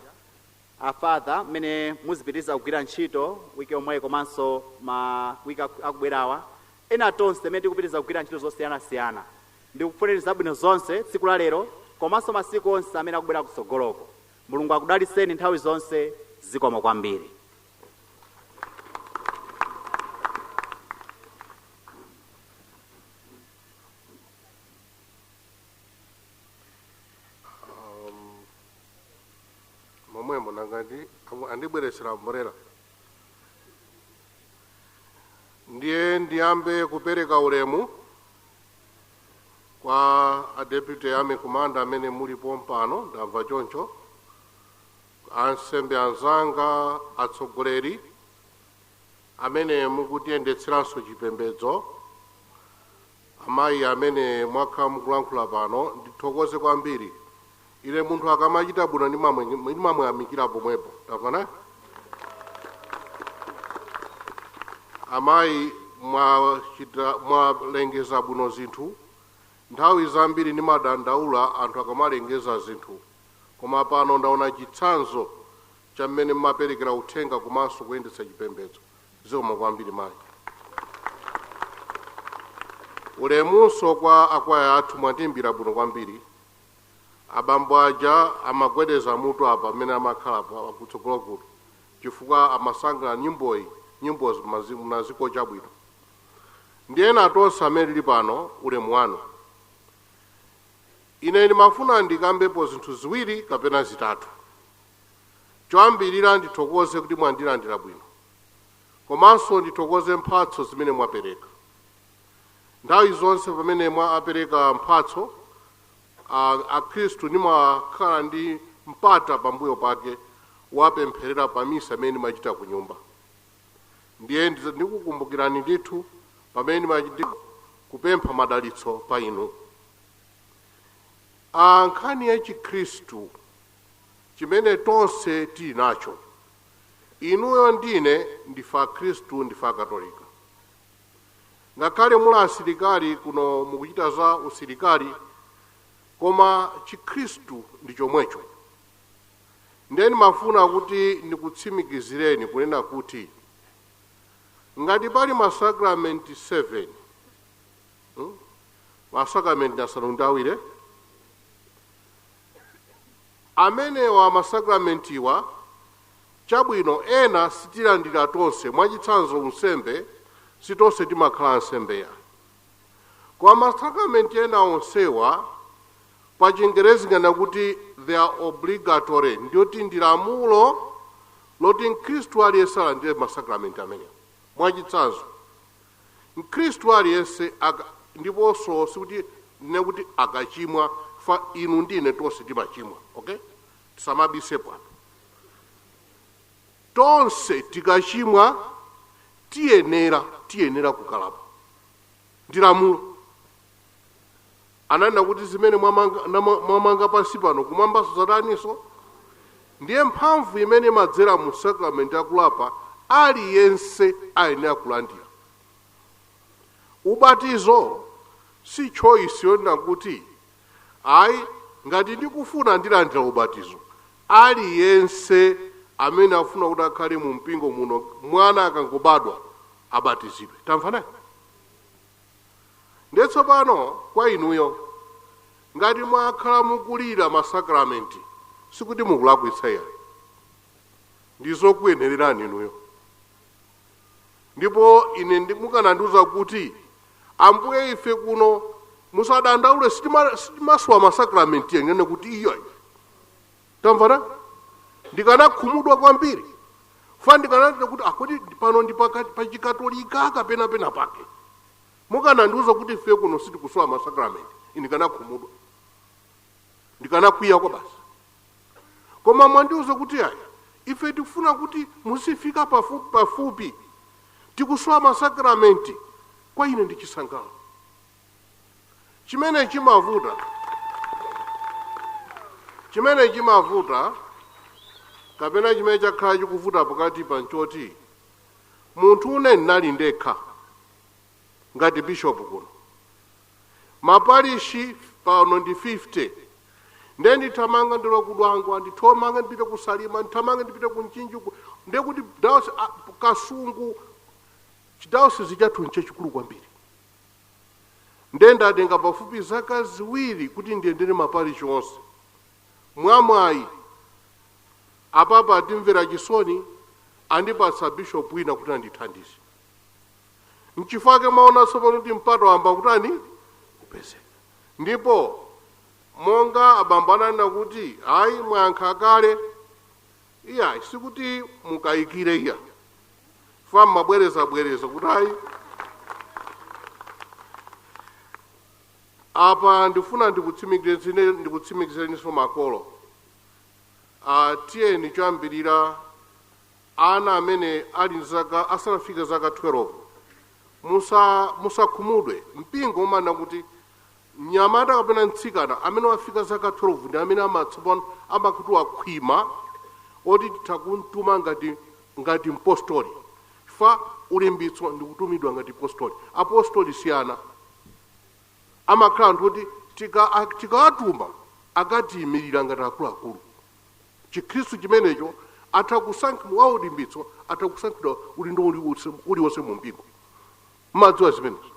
afather, mmene muzipitiriza kugwira ntchito wiki yomweyi komanso ma wiki akubwerawa, ena tonse mmene tikupitiriza kugwira ntchito zosiyanasiyana. Ndikufuneni zabwino zonse tsiku la lero komanso masiku onse amene akubwera kutsogoloko. Mulungu akudalitseni nthawi zonse. Zikomo kwambiri. Momwemo nangati andibweretsera umbrella, ndiye ndiyambe kupereka ulemu kwa a deputy army commander amene mulipo mpano, ndamva choncho, ansembe anzanga, atsogoleri amene mukutiyendetseranso chipembedzo, amayi amene mwakhala mukulankhula pano, ndithokoze kwambiri. Ine munthu akamachita bwino ndimamuyamikira pomwepo, tamvana? Amayi, mwalengeza bwino zinthu. Nthawi zambiri ndimadandaula anthu akamalengeza zinthu, koma pano ndaona chitsanzo cha mmene mmaperekera uthenga komanso kuyendetsa chipembedzo. Zikomo kwambiri, mayi. Ulemunso kwa akwaya athu, mwatimbira bwino kwambiri. Abambo aja amagwedeza mutu apa amene amakhala kutsogolo kuno chifukwa amasangalala nyimboyi, nyimbozi munazikocha bwino. Ndi ena tonse amene tili pano, ulemu wanu. Ine ndimafuna ndikambepo zinthu ziwiri kapena zitatu. Choyambirira, ndithokoze kuti mwandilandira bwino, komanso ndithokoze mphatso zimene mwapereka. Nthawi zonse pamene mwapereka mphatso, akhristu ndimakhala ndi mpata pambuyo pake wapempherera pa misa imene ndimachita ku nyumba. Ndiye ndikukumbukirani ndithu pamene ndimachita kupempha madalitso pa inu. Nkhani ya chikhristu chimene tonse tili nacho, inuyo ndine ndife akhristu, ndife akatolika. Ngakhale muli asilikali kuno mukuchita za usilikali, koma chikhristu ndi chomwecho. Ndiye ndimafuna kuti ndikutsimikizireni kunena kuti ngati pali masakramenti 7, Masakramenti 7 amenewa, masakramentiwa, chabwino, ena sitilandira tonse. Mwachitsanzo, unsembe, sitonse timakhala ansembeya. Koma masakramenti ena onsewa, pa Chingerezi ngana kuti they are obligatory, ndiyoti ndi lamulo loti mkhristu aliyense alandire masakramenti amenewa. Mwachitsanzo, mkhristu aliyense ndiponso sikuti ndine kuti akachimwa fa, inu ndine tonse timachimwa, okay? Tisamabisepo apo. Tonse tikachimwa tiyenera kukalapa, ndi lamulo. Ananena kuti zimene mwamanga pansi pano, kumwambanso zataninso. Ndiye mphamvu imene imadzera mu sakramenti yakulapa, aliyense ayenera kulandira. Ubatizo si choice yonena kuti ayi, ngati ndikufuna ndilandira ubatizo. Aliyense amene afuna kuti akhale mu mpingo muno, mwana akangobadwa abatizidwe, tamvana? Ndiye tsopano kwa inuyo, ngati mwakhala mukulira masakramenti, sikuti mukulakwitsa iyayi, ndizokuyenererani inuyo. Ndipo ine mukanandiwuza kuti ambuye ife kuno musadandaule, sitimaswa masakramenti, ngene kuti iyo Tamvana, ndikanakhumudwa kwambiri fa ndikanatita kuti akuti pano ndi pachikatolika kapena pena pake. Mukanandiuza kuti ife kuno sitikusowa masakramenti, ndikanakhumudwa, ndikanakwiya kwa basi. Koma mwandiuza kuti ayi, ife tikufuna kuti musifika pafupi pafupi, tikusowa masakramenti. Kwa ine ndi chisangalalo. Chimene chimavuta, chimene chimavuta kapena chimene chakhala chikuvuta pakati pa nchoti munthu une ndinali ndekha ngati bishop kuno, maparishi pano ndi 50. Nde ndithamanga ndilo kudwangwa, ndithamanga ndipite ku Salima, ndithamanga ndipite ku Mchinji, ndekuti diocese Kasungu, chidayosisi chathu nchachikulu kwambiri. Nde ndatenga pafupi zaka 2 kuti ndiyendere maparishi onse. Mwamwayi apapa atimvera chisoni, andipatsa bishop wina kuti andithandize. Nchifukwa maona tsopano kuti mpato wamba kutani kupezeka. Ndipo monga abambo ananena kuti ayi, mwayankha kale, iya, sikuti mukayikire, iya, fa mabwereza bwereza kuti ayi. Apa ndifuna ndikutsimikizireniso makolo, tiyeni choyambirira ana amene ali zaka asanafike zaka 12 musakhumudwe. Mpingo umanena kuti mnyamata kapena mtsikana amene wafika zaka 12 ndi amene amatsopano amakuti wakhwima, oti titha kumtuma ngati mpostoli. Fa ulimbitso ndi kutumidwa ngati apostoli. Apostoli si ana, amakhala anthu kuti tikawatuma akatiyimirira ngati akuluakulu. Chikhristu chimenecho atha kusankha wa ulimbitso, atha kusankhidwa ulindo uliwonse mu mpingo. Mmadziwa zimenezo,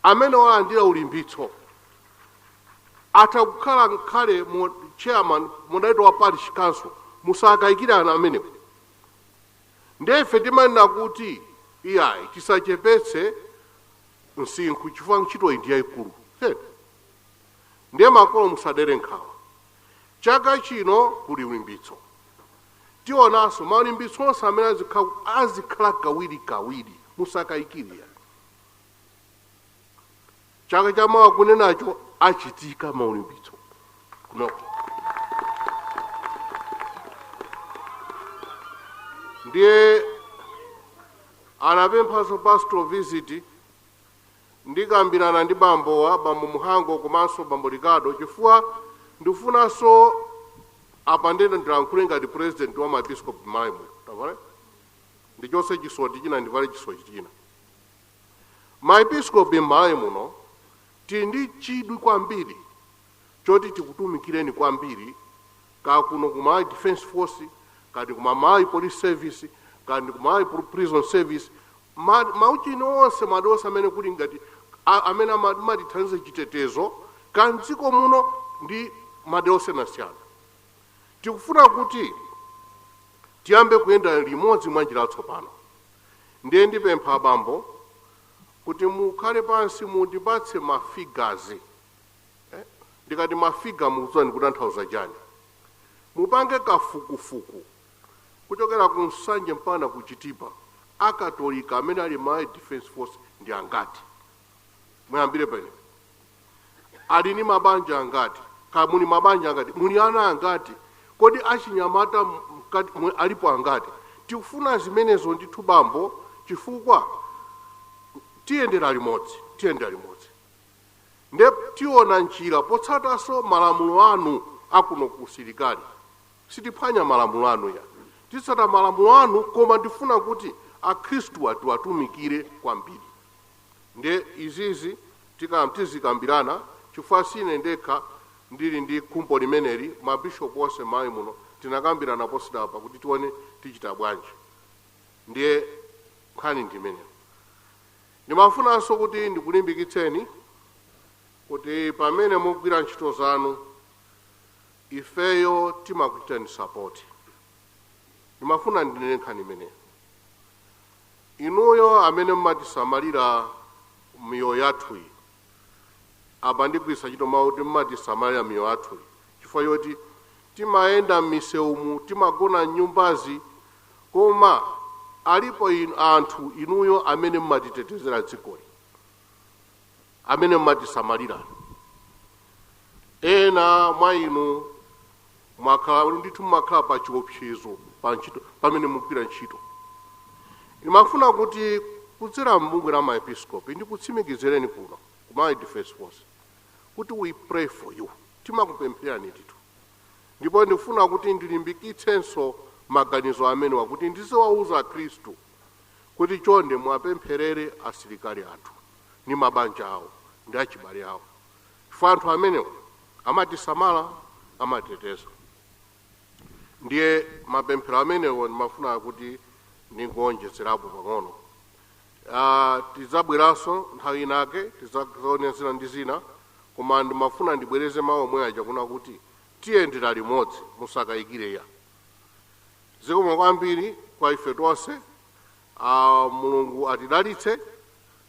amene walandira ulimbitso atha kukhala nkhale mu chairman, moderator wa parish council. Musakayikire ana amenewo. Ndefe timanena kuti iyayi, tisachepetse msinkhu chifukwa ntchito iyi ndi yayikulu. Ndiye makolo musadere nkhawa. Chaka chino kuli ulimbitso, tionanso maulimbitso onse amene azikhala kawiri kawiri. Musakayikire, chaka chamawa kunenacho achitika maulimbitso kunoko. Ndiye anapemphanso pastoral visit. Ndikambirana ndi bambowa, bambo Muhango komanso bambo Ricardo, chifukwa ndifunanso apa ndene ndilankhule ngati president wa maepiscopi Malawi muno. Tamvana, ndichonse chisoti china, ndivale chisoti china. Maepiscopi Malawi muno tili ndi chidwi kwambiri choti tikutumikireni kwambiri, kakuno ku Malawi Defense Force, kati ku Malawi Police Service, kati ku Malawi Prison Service, mauchini onse, madi onse amene kuli ngati amene amatithandiza chitetezo ka mdziko muno ndi madera osiyanasiyana. Tikufuna kuti tiyambe kuyenda limodzi mwa njira yatsopano. Ndiye ndipempha abambo kuti mukhale pansi, mundipatse mafigazi. Ndikati mafiga mukudziwa ndikutanthauza chani. Mupange kafukufuku kuchokera ku Nsanje mpaka ku Chitipa, akatolika amene ali Malawi Defense Force ndi angati? Muyambire pene. Ali ni mabanja angati? Ka muli mabanja angati? Muli ana angati? Kodi achinyamata alipo angati? Tikufuna zimenezo ndithu bambo, chifukwa tiyendera limodzi, tiyendera limodzi. Nde tiona njira potsatanso malamulo anu akuno ku usilikali. Sitiphwanya malamulo anu ya, titsata malamulo anu, koma ndifuna kuti akhristu atiwatumikire kwambiri. Nde izizi tizikambirana, chifukwa sine ndekha ndili ndi khumbo limeneli. Mabishopu onse Malawi muno tinakambirana posachedwapa kuti tione tichita bwanji. Ndiye nkhani ndimeneyo. Ndimafunanso kuti ndikulimbikitseni kuti pamene mugwira ntchito zanu, ifeyo timakuchitani support. Ndimafuna ndinene nkhani imeneyo. Inuyo amene mmatisamalira miyoyo yathuyi, apa ndigwiritsa ntchito mawu kuti mmatisamalira miyoyo yathuyi, chifukwa choti Timayenda m'misewumu, timagona m'nyumbazi, koma alipo anthu inuyo amene mmatitetezera dzikoli, amene mmatisamalira. Ena mwa inu mwakhala ndithu, mmakhala pa chiopsezo pa ntchito pamene mugwira ntchito. Ndimafuna kuti kudzera m'bungwe la maepiskopi ndikutsimikizireni kuno ku Malawi Defence Force kuti we pray for you, timakupempherani ndithu. Ndipo ndifuna kuti ndilimbikitsenso maganizo amenewa kuti ndiziwauza Khristu kuti chonde mwapempherere asilikali athu ndi mabanja awo ndi achibale awo, chifukwa anthu amenewa amatisamala, amateteza. Ndiye mapemphero amenewo ndimafuna kuti ndingonjezerapo pang'ono. Tidzabweranso nthawi inake, tidzaone zina ndi zina, koma ndimafuna ndibwereze mawu omwe aja kuna kuti tiyendera limodzi, musakayikire ya. Zikomo kwambiri kwa ife tonse. Mulungu atidalitse,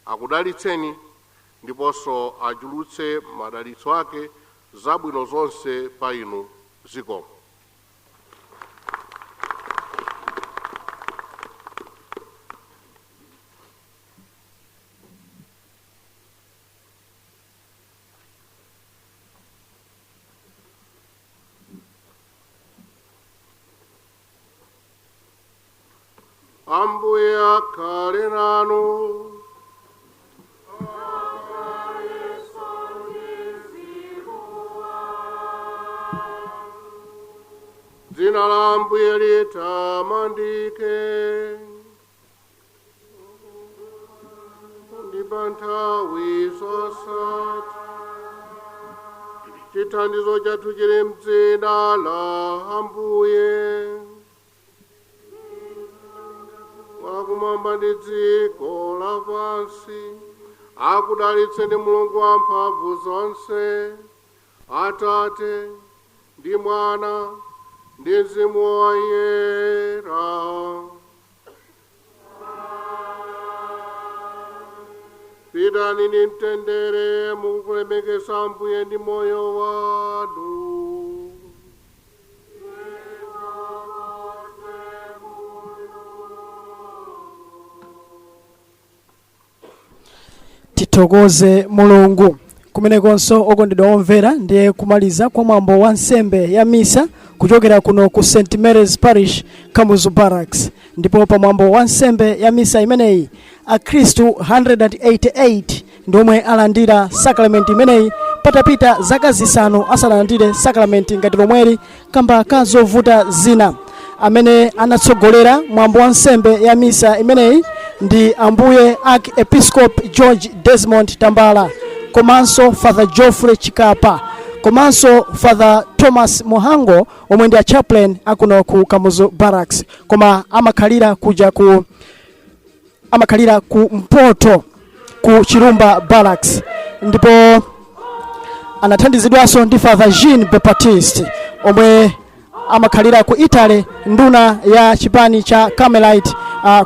akudalitseni, ndiponso achulutse madalitso ake zabwino zonse pa inu. Zikomo. Ambuye akhale nanu. Dzina la Ambuye litamandike ndi pa nthawi zosatha. Chithandizo chathu chili mdzina la Ambuye wakumwamba ndi dziko lapansi. Akudalitseni Mulungu wamphamvu zonse, Atate ndi Mwana ndi Mzimu Woyera. Pitani ndi mtendere, mukulemekeza Ambuye ndi moyo wanu. Tithokoze Mulungu. Kumenekonso, okondedwa omvera, ndiye kumaliza kwa mwambo wa nsembe ya misa kuchokera kuno ku St Mary's Parish, Kamuzu Barracks. Ndipo pa mwambo wa nsembe ya misa imeneyi, akhristu 188 ndi omwe alandira sakramenti imeneyi patapita zaka 5 asalandire sakramenti ngati lomweli kamba ka zovuta zina. Amene anatsogolera mwambo wa nsembe ya misa imeneyi ndi Ambuye Archiepiscope George Desmond Tambala, komanso Father Geoffrey Chikapa, komanso Father Thomas Muhango, omwe ndi a chaplain akuno ku Kamuzu Barracks, koma amakhalira kuja ku amakhalira ku Mpoto ku Chirumba Barracks. Ndipo anathandizidwanso ndi Father Jean Baptiste, omwe amakhalira ku Italy, nduna ya chipani cha Carmelite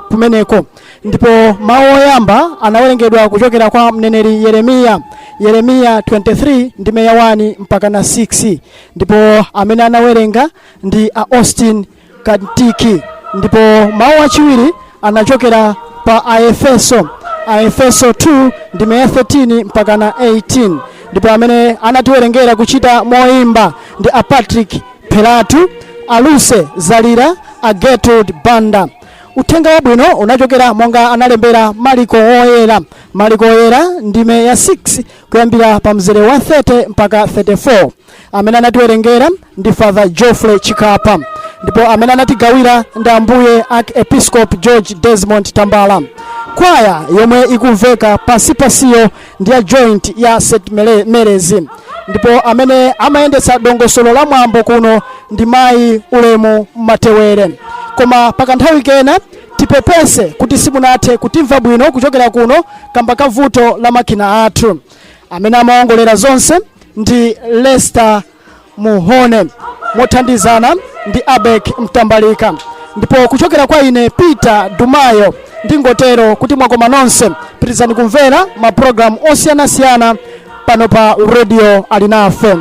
kumeneko. Ndipo mawu oyamba anawerengedwa kuchokera kwa mneneri Yeremiya, Yeremiya 23 ndime ya 1 mpaka na 6. Ndipo amene anawerenga ndi a Austin Kantiki. Ndipo mawu achiwiri anachokera pa Aefeso, Aefeso 2 ndime ya 13 mpaka na 18. Ndipo amene anatiwerengera kuchita moimba ndi a Patrick Pelatu, Aluse Zalira, a Gertrude Banda. Uthenga wabwino unachokera monga analembera Mariko Woyera, Mariko Woyera ndime ya 6 kuyambira pa mzere wa 30 mpaka 34. Amene anatiwerengera ndi Father Geoffrey Chikapa. Ndipo amene anatigawira ndi Ambuye Archiepiscope George Desmond Tambala. Kwaya yomwe ikumveka pasipasiyo ndi ya joint ya St Mary's. Ndipo amene amayendetsa dongosolo la mwambo kuno ndi Mayi Ulemu Matewere. Koma pakanthawi kena tipepese kuti simunathe kutimva bwino kuchokera kuno kamba ka vuto la makina athu. Amene amaongolera zonse ndi Lester Muhone mothandizana ndi Abek Mtambalika. Ndipo kuchokera kwa ine Peter Dumayo ndingotero kuti mwakoma nonse, pitirizani kumvera mapulogalamu osiyanasiyana pano pa Radio Alinafe.